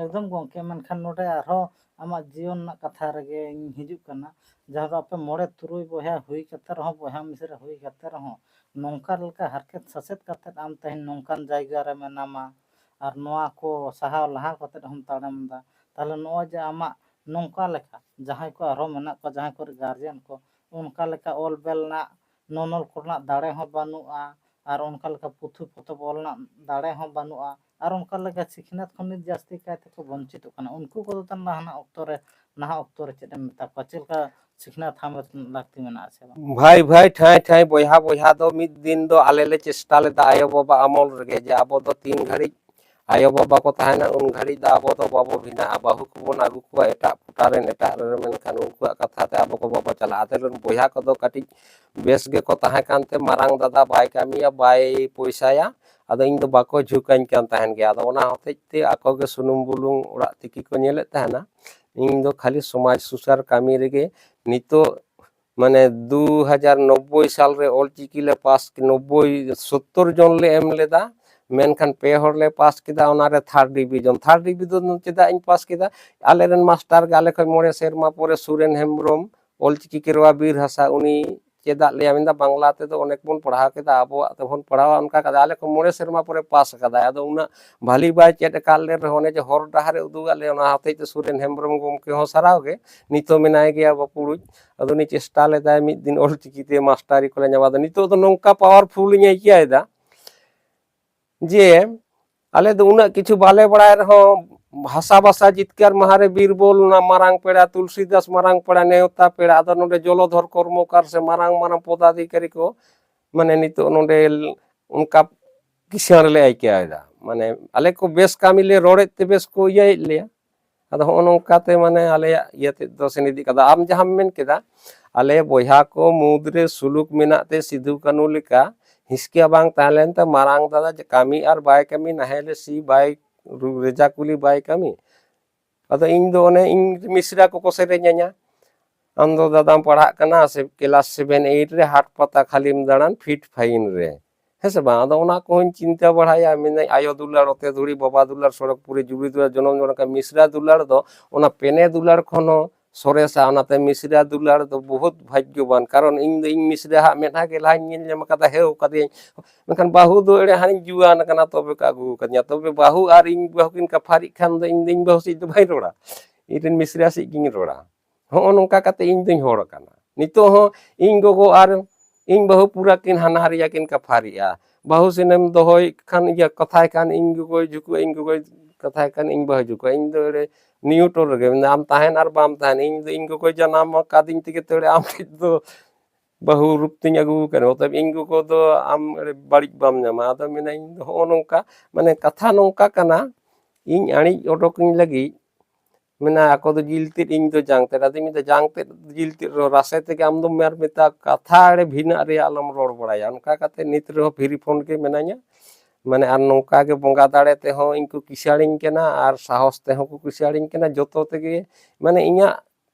ᱮᱠᱫᱚᱢ ᱜᱚᱢᱠᱮ, ᱢᱮᱱᱠᱷᱟᱱ ᱱᱚᱰᱮ ᱟᱨᱦᱚᱸ ᱟᱢᱟᱜ ᱡᱤᱭᱚᱱ ᱨᱮᱱᱟᱜ ᱠᱟᱛᱷᱟ ᱨᱮᱜᱮᱧ ᱦᱤᱡᱩᱜ ᱠᱟᱱᱟ, ᱡᱟᱦᱟᱸ ᱫᱚ ᱟᱯᱮ ᱢᱚᱬᱮ ᱛᱩᱨᱩᱭ ᱵᱚᱭᱦᱟ ᱦᱩᱭ ᱠᱟᱛᱮ ᱨᱮᱦᱚᱸ, ᱵᱚᱭᱦᱟ ᱢᱤᱥᱨᱟ ᱦᱩᱭ ᱠᱟᱛᱮ ᱨᱮᱦᱚᱸ, ᱱᱚᱝᱠᱟ ᱞᱮᱠᱟ ᱦᱟᱨᱠᱮᱛ ᱥᱟᱥᱮᱛ ᱠᱟᱛᱮ ᱟᱢ ᱛᱮᱦᱮᱧ ᱱᱚᱝᱠᱟᱱ ᱡᱟᱭᱜᱟ ᱨᱮ ᱢᱮᱱᱟᱢᱟ, ᱟᱨ ᱱᱚᱣᱟ ᱠᱚ ᱥᱟᱦᱟᱣ ᱞᱟᱦᱟ ᱠᱟᱛᱮ ᱦᱚᱸᱢ ᱛᱟᱲᱟᱢ ᱮᱫᱟ, ᱛᱟᱦᱚᱞᱮ ᱱᱚᱜᱼᱚᱭ ᱡᱮ ᱟᱢᱟᱜ ᱱᱚᱝᱠᱟ ᱞᱮᱠᱟ ᱡᱟᱦᱟᱸᱭ ᱠᱚ ᱟᱨᱦᱚᱸ ᱢᱮᱱᱟᱜ ᱠᱚᱣᱟ, ᱡᱟᱦᱟᱸᱭ ᱠᱚᱨᱮ ᱜᱟᱨᱡᱮᱱ ᱠᱚ ᱚᱱᱠᱟ ᱞᱮᱠᱟ ᱚᱞ ᱵᱮᱞ ᱨᱮᱱᱟᱜ ᱱᱚᱱᱚᱞ ᱠᱚᱨᱮᱱᱟᱜ ᱫᱟᱲᱮ ᱦᱚᱸ ᱵᱟᱹᱱᱩᱜᱼᱟ, ᱟᱨ ᱚᱱᱠᱟ ᱞᱮᱠᱟ ᱯᱩᱛᱷᱤ ᱯᱚᱛᱚᱵ ᱚᱞ ᱨᱮᱱᱟᱜ ᱫᱟᱲᱮ ᱦᱚᱸ ᱵᱟᱹᱱᱩᱜᱼᱟ, ᱟᱨ ᱚᱱᱠᱟ ᱞᱮᱠᱟ ᱥᱤᱠᱷᱱᱟᱹᱛ ᱠᱷᱚᱱ ᱱᱤᱛ ᱡᱟᱹᱥᱛᱤ ᱠᱟᱭ ᱛᱮᱠᱚ ᱵᱚᱧᱪᱤᱛᱚᱜ ᱠᱟᱱᱟ᱾ ᱩᱱᱠᱩ ᱠᱚᱫᱚ ᱛᱟᱦᱞᱮ ᱱᱟᱦᱟᱜ ᱚᱠᱛᱚ ᱨᱮ, ᱱᱟᱦᱟᱜ ᱚᱠᱛᱚ ᱨᱮ ᱪᱮᱫ ᱮᱢ ᱢᱮᱛᱟ ᱠᱚᱣᱟ? ᱪᱮᱫ ᱞᱮᱠᱟ ᱥᱤᱠᱷᱱᱟᱹᱛ ᱦᱟᱢᱮᱴ ᱞᱟᱹᱠᱛᱤ ᱢᱮᱱᱟᱜᱼᱟ ᱥᱮ ᱵᱟᱝ? ᱵᱷᱟᱭ ᱵᱷᱟᱭ, ᱴᱷᱟᱭ ᱴᱷᱟᱭ, ᱵᱚᱭᱦᱟ ᱵᱚᱭᱦᱟ ᱫᱚ ᱢᱤᱫ ᱫᱤᱱ ᱫᱚ ᱟᱞᱮ ᱞᱮ ᱪᱮᱥᱴᱟ ᱞᱮᱫᱟ ᱟᱭᱳ ᱵᱟᱵᱟ ᱟᱢᱚᱞ ᱨᱮᱜᱮ, ᱡᱮ ᱟᱵᱚ ᱫᱚ ᱛᱤᱱ ᱜᱷᱟᱹᱲᱤᱡ ᱟᱭᱳ ᱵᱟᱵᱟ ᱠᱚ ᱛᱟᱦᱮᱱᱟ ᱩᱱ ᱜᱷᱟᱹᱲᱤᱡ ᱫᱚ ᱟᱵᱚ ᱫᱚ ᱵᱟᱵᱚ ᱵᱷᱤᱱᱟᱜᱼᱟ, ᱵᱟᱹᱦᱩ ᱠᱚᱵᱚᱱ ᱟᱹᱜᱩ ᱠᱚᱣᱟ ᱮᱴᱟᱜ ᱯᱟᱦᱴᱟ ᱨᱮᱱ, ᱮᱴᱟᱜ ᱨᱮ, ᱢᱮᱱᱠᱷᱟᱱ ᱩᱱᱠᱩᱣᱟᱜ ᱠᱟᱛᱷᱟ ᱛᱮ ᱟᱵᱚ ᱠᱚ ᱵᱟᱵᱚ ᱪᱟᱞᱟᱜᱼᱟ᱾ ᱟᱫᱚ ᱨᱮᱱ ᱵᱚᱭᱦᱟ ᱠᱚᱫᱚ ᱠᱟᱹᱴᱤᱡ ᱵᱮᱥ ᱜᱮᱠᱚ ᱛᱟᱦᱮᱸ ᱠᱟᱱᱛᱮ ᱢᱟᱨᱟᱝ ᱫᱟᱫᱟ ᱵᱟᱭ ᱠᱟᱹᱢᱤᱭᱟ, ᱵᱟᱭ ᱯᱚᱭᱥᱟᱭᱟ, ᱟᱫᱚ ᱤᱧ ᱫᱚ ᱵᱟᱠᱚ ᱡᱷᱩᱠᱟᱹᱧ ᱠᱟᱱ ᱛᱟᱦᱮᱱ ᱜᱮᱭᱟ᱾ ᱟᱫᱚ ᱚᱱᱟ ᱦᱚᱛᱮᱡ ᱛᱮ ᱟᱠᱚ ᱜᱮ ᱥᱩᱱᱩᱢ ᱵᱩᱞᱩᱝ ᱚᱲᱟᱜ ᱛᱤᱠᱤ ᱠᱚ ᱧᱮᱞᱮᱫ ᱛᱟᱦᱮᱱᱟ, ᱤᱧ ᱫᱚ ᱠᱷᱟᱹᱞᱤ ᱥᱚᱢᱟᱡᱽ ᱥᱩᱥᱟᱹᱨ ᱠᱟᱹᱢᱤ ᱨᱮᱜᱮ᱾ ᱱᱤᱛᱚᱜ ᱢᱟᱱᱮ ᱫᱩ ᱦᱟᱡᱟᱨ ᱱᱚᱵᱵᱳᱭ ᱥᱟᱞ ᱨᱮ ᱚᱞᱪᱤᱠᱤ ᱞᱮ ᱯᱟᱥ, ᱱᱚᱵᱵᱳᱭ, ᱥᱳᱛᱛᱳᱨ ᱡᱚᱱ ᱞᱮ ᱮᱢ ᱞᱮᱫᱟ, ᱢᱮᱱᱠᱷᱟᱱ ᱯᱮ ᱦᱚᱲ ᱞᱮ ᱯᱟᱥ ᱠᱮᱫᱟ, ᱚᱱᱟᱨᱮ ᱛᱷᱟᱨᱰ ᱰᱤᱵᱤᱡᱚᱱ᱾ ᱛᱷᱟᱨᱰ ᱰᱤᱵᱤᱡᱚᱱ ᱪᱮᱫᱟᱜ ᱤᱧ ᱯᱟᱥ ᱠᱮᱫᱟ? ᱟᱞᱮᱨᱮᱱ ᱢᱟᱥᱴᱟᱨ ᱜᱮ, ᱟᱞᱮ ᱠᱷᱚᱱ ᱢᱚᱬᱮ ᱥᱮᱨᱢᱟ ᱯᱚᱨᱮ ᱥᱩᱨᱮᱱ ᱦᱮᱢᱵᱨᱚᱢ, ᱚᱞᱪᱤᱠᱤ ᱠᱮᱨᱣᱟ ᱵᱤᱨ ᱦᱟᱥᱟ, ᱩᱱᱤ ᱪᱮᱫᱟᱜ ᱞᱮᱭᱟ ᱢᱮᱱᱫᱟ, ᱵᱟᱝᱞᱟ ᱛᱮᱫᱚ ᱚᱱᱮᱠ ᱵᱚᱱ ᱯᱟᱲᱦᱟᱣ ᱠᱮᱫᱟ, ᱟᱵᱚᱣᱟᱜ ᱛᱮᱵᱚᱱ ᱯᱟᱲᱦᱟᱣᱟ, ᱚᱱᱠᱟ ᱠᱟᱫᱟ᱾ ᱟᱞᱮ ᱠᱷᱚᱱ ᱢᱚᱬᱮ ᱥᱮᱨᱢᱟ ᱯᱚᱨᱮ ᱯᱟᱥ ᱠᱟᱫᱟᱭ᱾ ᱟᱫᱚ ᱩᱱᱟᱹᱜ ᱵᱷᱟᱞᱤ ᱵᱟᱭ ᱪᱮᱫ ᱟᱠᱟᱫ ᱞᱮ ᱨᱮᱦᱚᱸ, ᱚᱱᱮ ᱡᱮ ᱦᱚᱨ ᱰᱟᱦᱟᱨᱮ ᱩᱫᱩᱜ ᱟᱫ ᱞᱮ, ᱚᱱᱟ ᱦᱚᱛᱮᱡ ᱛᱮ ᱥᱩᱨᱮᱱ ᱦᱮᱢᱵᱨᱚᱢ ᱜᱚᱢᱠᱮ ᱦᱚᱸ ᱥᱟᱨᱦᱟᱣ ᱜᱮ, ᱱᱤᱛᱚᱜ ᱢᱮᱱᱟᱭ ᱜᱮᱭᱟ ᱵᱟᱸᱠᱩᱲᱩᱡ᱾ ᱟᱫᱚ ᱩᱱᱤ ᱪᱮᱥᱴᱟ ᱞᱮᱫᱟᱭ ᱢᱤᱫ ᱫᱤᱱ ᱚᱞᱪᱤᱠᱤ ᱛᱮ ᱢᱟᱥᱴᱟᱨᱤ ᱠᱚᱞᱮ ᱧᱟᱢᱟ᱾ ᱟᱫᱚ ᱱᱤᱛᱚᱜ ᱫᱚ ᱱᱚᱝᱠᱟ ᱯᱟᱣᱟᱨᱯᱷᱩᱞ ᱤᱧ ᱟᱹᱭᱠᱟᱹᱣ ᱮᱫᱟ ᱡᱮ ᱟᱞᱮ ᱫᱚ ᱩᱱᱟᱹᱜ ᱠᱤᱪᱷᱩ ᱵᱟᱞᱮ ᱵᱟᱲᱟᱭ ᱨᱮᱦᱚᱸ, ᱦᱟᱥᱟ ᱵᱷᱟᱥᱟ ᱡᱤᱛᱠᱟᱹᱨ ᱢᱟᱦᱟ ᱨᱮ ᱵᱤᱨᱵᱚᱞ, ᱚᱱᱟ ᱢᱟᱨᱟᱝ ᱯᱮᱲᱟ ᱛᱩᱞᱥᱤᱫᱟᱥ ᱢᱟᱨᱟᱝ ᱯᱮᱲᱟ ᱱᱮᱣᱛᱟ ᱯᱮᱲᱟ, ᱟᱫᱚ ᱱᱚᱰᱮ ᱡᱚᱞᱚᱫᱷᱚᱨ ᱠᱚᱨᱢᱚᱠᱟᱨ ᱥᱮ ᱢᱟᱨᱟᱝ ᱢᱟᱨᱟᱝ ᱯᱚᱫᱟᱫᱷᱤᱠᱟᱨᱤ ᱠᱚ, ᱢᱟᱱᱮ ᱱᱤᱛᱚᱜ ᱱᱚᱰᱮ ᱚᱱᱠᱟ ᱠᱤᱥᱟᱹᱬ ᱞᱮ ᱟᱹᱭᱠᱟᱹᱣ ᱮᱫᱟ᱾ ᱢᱟᱱᱮ ᱟᱞᱮ ᱠᱚ ᱵᱮᱥ ᱠᱟᱹᱢᱤ ᱞᱮ ᱨᱚᱲᱮᱫ ᱛᱮ ᱵᱮᱥ ᱠᱚ ᱤᱭᱟᱹᱭᱮᱫ ᱞᱮᱭᱟ᱾ ᱟᱫᱚ ᱦᱚᱸᱜᱼᱚ ᱱᱚᱝᱠᱟ ᱛᱮ ᱢᱟᱱᱮ ᱟᱞᱮᱭᱟᱜ ᱤᱭᱟᱹ ᱛᱮᱫ ᱫᱚ ᱥᱮᱱ ᱤᱫᱤᱜ ᱠᱟᱱᱟ᱾ ᱟᱢ ᱡᱟᱦᱟᱸᱢ ᱢᱮᱱ ᱠᱮᱫᱟ, ᱟᱞᱮ ᱵᱚᱭᱦᱟ ᱠᱚ ᱢᱩᱫᱽᱨᱮ ᱥᱩᱞᱩᱠ ᱢᱮᱱᱟᱜ ᱛᱮ ᱥᱤᱫᱷᱩ ᱠᱟᱹᱱᱩ ᱞᱮᱠᱟ ᱦᱤᱥᱠᱟᱹ ᱵᱟᱝ ᱛᱟᱦᱮᱸ ᱞᱮᱱ ᱛᱮ ᱢᱟᱨᱟᱝ ᱫᱟᱫᱟ ᱡᱮ ᱠᱟᱹᱢᱤ ᱟᱨ ᱵᱟᱭ ᱠᱟᱹᱢᱤ, ᱱᱟᱦᱮᱞ ᱥᱤ ᱵᱟᱭ ᱨᱩ-, ᱨᱮᱡᱟ ᱠᱩᱞᱤ ᱵᱟᱭ ᱠᱟᱹᱢᱤ᱾ ᱟᱫᱚ ᱤᱧ ᱫᱚ ᱚᱱᱮ ᱤᱧ ᱢᱤᱥᱨᱟ ᱠᱚᱠᱚ ᱥᱮᱨᱮᱧ ᱟᱹᱧᱟ, "ᱟᱢ ᱫᱚ ᱫᱟᱫᱟᱢ ᱯᱟᱲᱦᱟᱜ ᱠᱟᱱᱟ ᱥᱮ ᱠᱮᱞᱟᱥ ᱥᱮᱵᱷᱮᱱ ᱮᱭᱤᱴ ᱨᱮ, ᱦᱟᱴ ᱯᱟᱛᱟ ᱠᱷᱟᱹᱞᱤᱢ ᱫᱟᱬᱟᱱ ᱯᱷᱤᱴ ᱯᱷᱟᱭᱤᱱ ᱨᱮ", ᱦᱮᱸ ᱥᱮ ᱵᱟᱝ? ᱟᱫᱚ ᱚᱱᱟ ᱠᱚᱦᱚᱸᱧ ᱪᱤᱱᱛᱟᱹ ᱵᱟᱲᱟᱭᱟ, ᱢᱮᱱᱟᱹᱧ ᱟᱭᱳ ᱫᱩᱞᱟᱹᱲ ᱚᱛᱮ ᱫᱷᱩᱲᱤ, ᱵᱟᱵᱟ ᱫᱩᱞᱟᱹᱲ ᱥᱚᱲᱚᱠ ᱯᱩᱨᱤ, ᱡᱩᱨᱤ ᱫᱩᱞᱟᱹᱲ ᱡᱚᱱᱚᱢ ᱡᱚᱱᱚᱢ ᱠᱟᱱ, ᱢᱤᱥᱨᱟ ᱫᱩᱞᱟᱹᱲ ᱫᱚ ᱚᱱᱟ ᱯᱮᱱᱮ ᱫᱩᱞᱟᱹᱲ ᱠᱷᱚᱱ ᱦᱚᱸ ᱥᱚᱨᱮᱥᱟ᱾ ᱚᱱᱟᱛᱮ ᱢᱤᱥᱨᱟ ᱫᱩᱞᱟᱹᱲ ᱫᱚ ᱵᱚᱦᱩᱛ ᱵᱷᱟᱜᱽᱭᱚᱵᱟᱱ, ᱠᱟᱨᱚᱱ ᱤᱧ ᱫᱚ ᱤᱧ ᱢᱤᱥᱨᱟ ᱦᱟᱸᱜ ᱢᱮᱫᱦᱟ ᱜᱮ ᱞᱟᱦᱟᱧ ᱧᱮᱞ ᱧᱟᱢ ᱠᱟᱫᱟ, ᱦᱮᱣ ᱠᱟᱫᱮᱭᱟᱹᱧ, ᱢᱮᱱᱠᱷᱟᱱ ᱵᱟᱹᱦᱩ ᱫᱚ ᱮᱲᱮ ᱦᱟᱱᱤᱧ ᱡᱩᱣᱟᱹᱱ ᱠᱟᱱᱟ ᱛᱚᱵᱮ ᱠᱚ ᱟᱹᱜᱩ ᱠᱟᱫᱤᱧᱟ᱾ ᱛᱚᱵᱮ ᱵᱟᱹᱦᱩ ᱟᱨ ᱤᱧ ᱵᱟᱹᱦᱩ ᱠᱤᱱ ᱠᱟᱯᱷᱟᱨᱤᱜ ᱠᱷᱟᱱ ᱫᱚ ᱤᱧ ᱫᱚ ᱤᱧ ᱵᱟᱹᱦᱩ ᱥᱮᱫ ᱫᱚ ᱵᱟᱹᱧ ᱨᱚᱲᱟ, ᱤᱧ ᱨᱮᱱ ᱢᱤᱥᱨᱟ ᱥᱮᱫ ᱜᱤᱧ ᱨᱚᱲᱟ᱾ ᱦᱚᱸᱜᱼᱚ ᱱᱚᱝᱠᱟ ᱠᱟᱛᱮ ᱤᱧ ᱫᱩᱧ ᱦᱚᱲ ᱟᱠᱟᱱᱟ᱾ ᱱᱤᱛᱚᱜ ᱦᱚᱸ ᱤᱧ ᱜᱚᱜᱚ ᱟᱨ ᱤᱧ ᱵᱟᱹᱦᱩ ᱯᱩᱨᱟ ᱠᱤᱱ ᱦᱟᱱᱦᱟᱨᱤᱭᱟ ᱠᱤᱱ ᱠᱟᱯᱷᱟᱨᱤᱜᱼᱟ᱾ ᱵᱟᱹᱦᱩ ᱥᱮᱱᱮᱢ ᱫᱚᱦᱚᱭ ᱠᱷᱟᱱ, ᱤᱭᱟᱹ, ᱠᱟᱛᱷᱟᱭ ᱠᱷᱟᱱ ᱤᱧ ᱜᱚᱜᱚᱭ ᱡᱷᱩᱠᱩᱜᱼᱟ, ᱤᱧ ᱜᱚᱜᱚᱭ ᱠᱟᱛᱷᱟᱭ ᱠᱷᱟᱱ ᱤᱧ ᱵᱟᱹᱦᱩ ᱡᱷᱩᱠᱩᱜᱼᱟ᱾ ᱤᱧ ᱫᱚ ᱮᱲᱮ ᱱᱤᱭᱩᱴᱨᱚᱞ ᱨᱮᱜᱮ ᱢᱮᱱᱫᱟ, ᱟᱢ ᱛᱟᱦᱮᱱ ᱟᱨ ᱵᱟᱢ ᱛᱟᱦᱮᱱ, ᱤᱧ ᱫᱚ ᱤᱧ ᱜᱚᱜᱚᱭ ᱡᱟᱱᱟᱢ ᱟᱠᱟᱫᱤᱧ ᱛᱮᱜᱮ ᱛᱚ ᱮᱲᱮ ᱟᱢ ᱴᱷᱮᱡ ᱫᱚ ᱵᱟᱹᱦᱩ ᱨᱩᱯ ᱛᱤᱧ ᱟᱹᱜᱩ ᱟᱠᱟᱫ, ᱚᱛᱚᱭᱮᱵ ᱤᱧ ᱜᱚᱜᱚ ᱫᱚ ᱟᱢ ᱮᱲᱮ ᱵᱟᱹᱲᱤᱡ ᱵᱟᱢ ᱧᱟᱢᱟ᱾ ᱟᱫᱚ ᱢᱮᱱᱟ, ᱤᱧ ᱫᱚ ᱦᱚᱸᱜᱼᱚ ᱱᱚᱝᱠᱟ, ᱢᱟᱱᱮ ᱠᱟᱛᱷᱟ ᱱᱚᱝᱠᱟ ᱠᱟᱱᱟ, ᱤᱧ ᱟᱹᱬᱤᱡ ᱚᱰᱚᱠᱤᱧ ᱞᱟᱹᱜᱤᱫ ᱢᱮᱱᱟ, ᱟᱠᱚ ᱫᱚ ᱡᱤᱞ ᱛᱮᱫ, ᱤᱧ ᱫᱚ ᱡᱟᱝ ᱛᱮᱫ᱾ ᱟᱫᱚᱧ ᱢᱮᱛᱟ, ᱡᱟᱝ ᱛᱮᱫ ᱡᱤᱞ ᱛᱮᱫ ᱨᱮᱦᱚᱸ ᱨᱟᱥᱮ ᱛᱮᱜᱮ ᱟᱢ ᱫᱚᱢ ᱢᱮᱨ ᱢᱮᱛᱟ, ᱠᱟᱛᱷᱟ ᱮᱲᱮ ᱵᱷᱤᱱᱟᱹᱜ ᱨᱮᱭᱟᱜ ᱟᱞᱚᱢ ᱨᱚᱲ ᱵᱟᱲᱟᱭᱟ᱾ ᱚᱱᱠᱟ ᱠᱟᱛᱮ ᱱᱤᱛ ᱨᱮᱦᱚᱸ ᱯᱷᱤᱨᱤ ᱯᱷᱳᱱ ᱜᱮ ᱢᱮᱱᱟᱧᱟ᱾ ᱢᱟᱱᱮ ᱟᱨ ᱱᱚᱝᱠᱟ ᱜᱮ ᱵᱚᱸᱜᱟ ᱫᱟᱲᱮ ᱛᱮᱦᱚᱸ ᱤᱧ ᱠᱚ ᱠᱤᱥᱟᱹᱲᱤᱧ ᱠᱟᱱᱟ ᱟᱨ ᱥᱟᱦᱚᱥ ᱛᱮᱦᱚᱸ ᱠᱚ ᱠᱤᱥᱟᱹᱲᱤᱧ ᱠᱟᱱᱟ᱾ ᱡᱚᱛᱚ ᱛᱮᱜᱮ ᱢᱟᱱᱮ ᱤᱧᱟᱹᱜ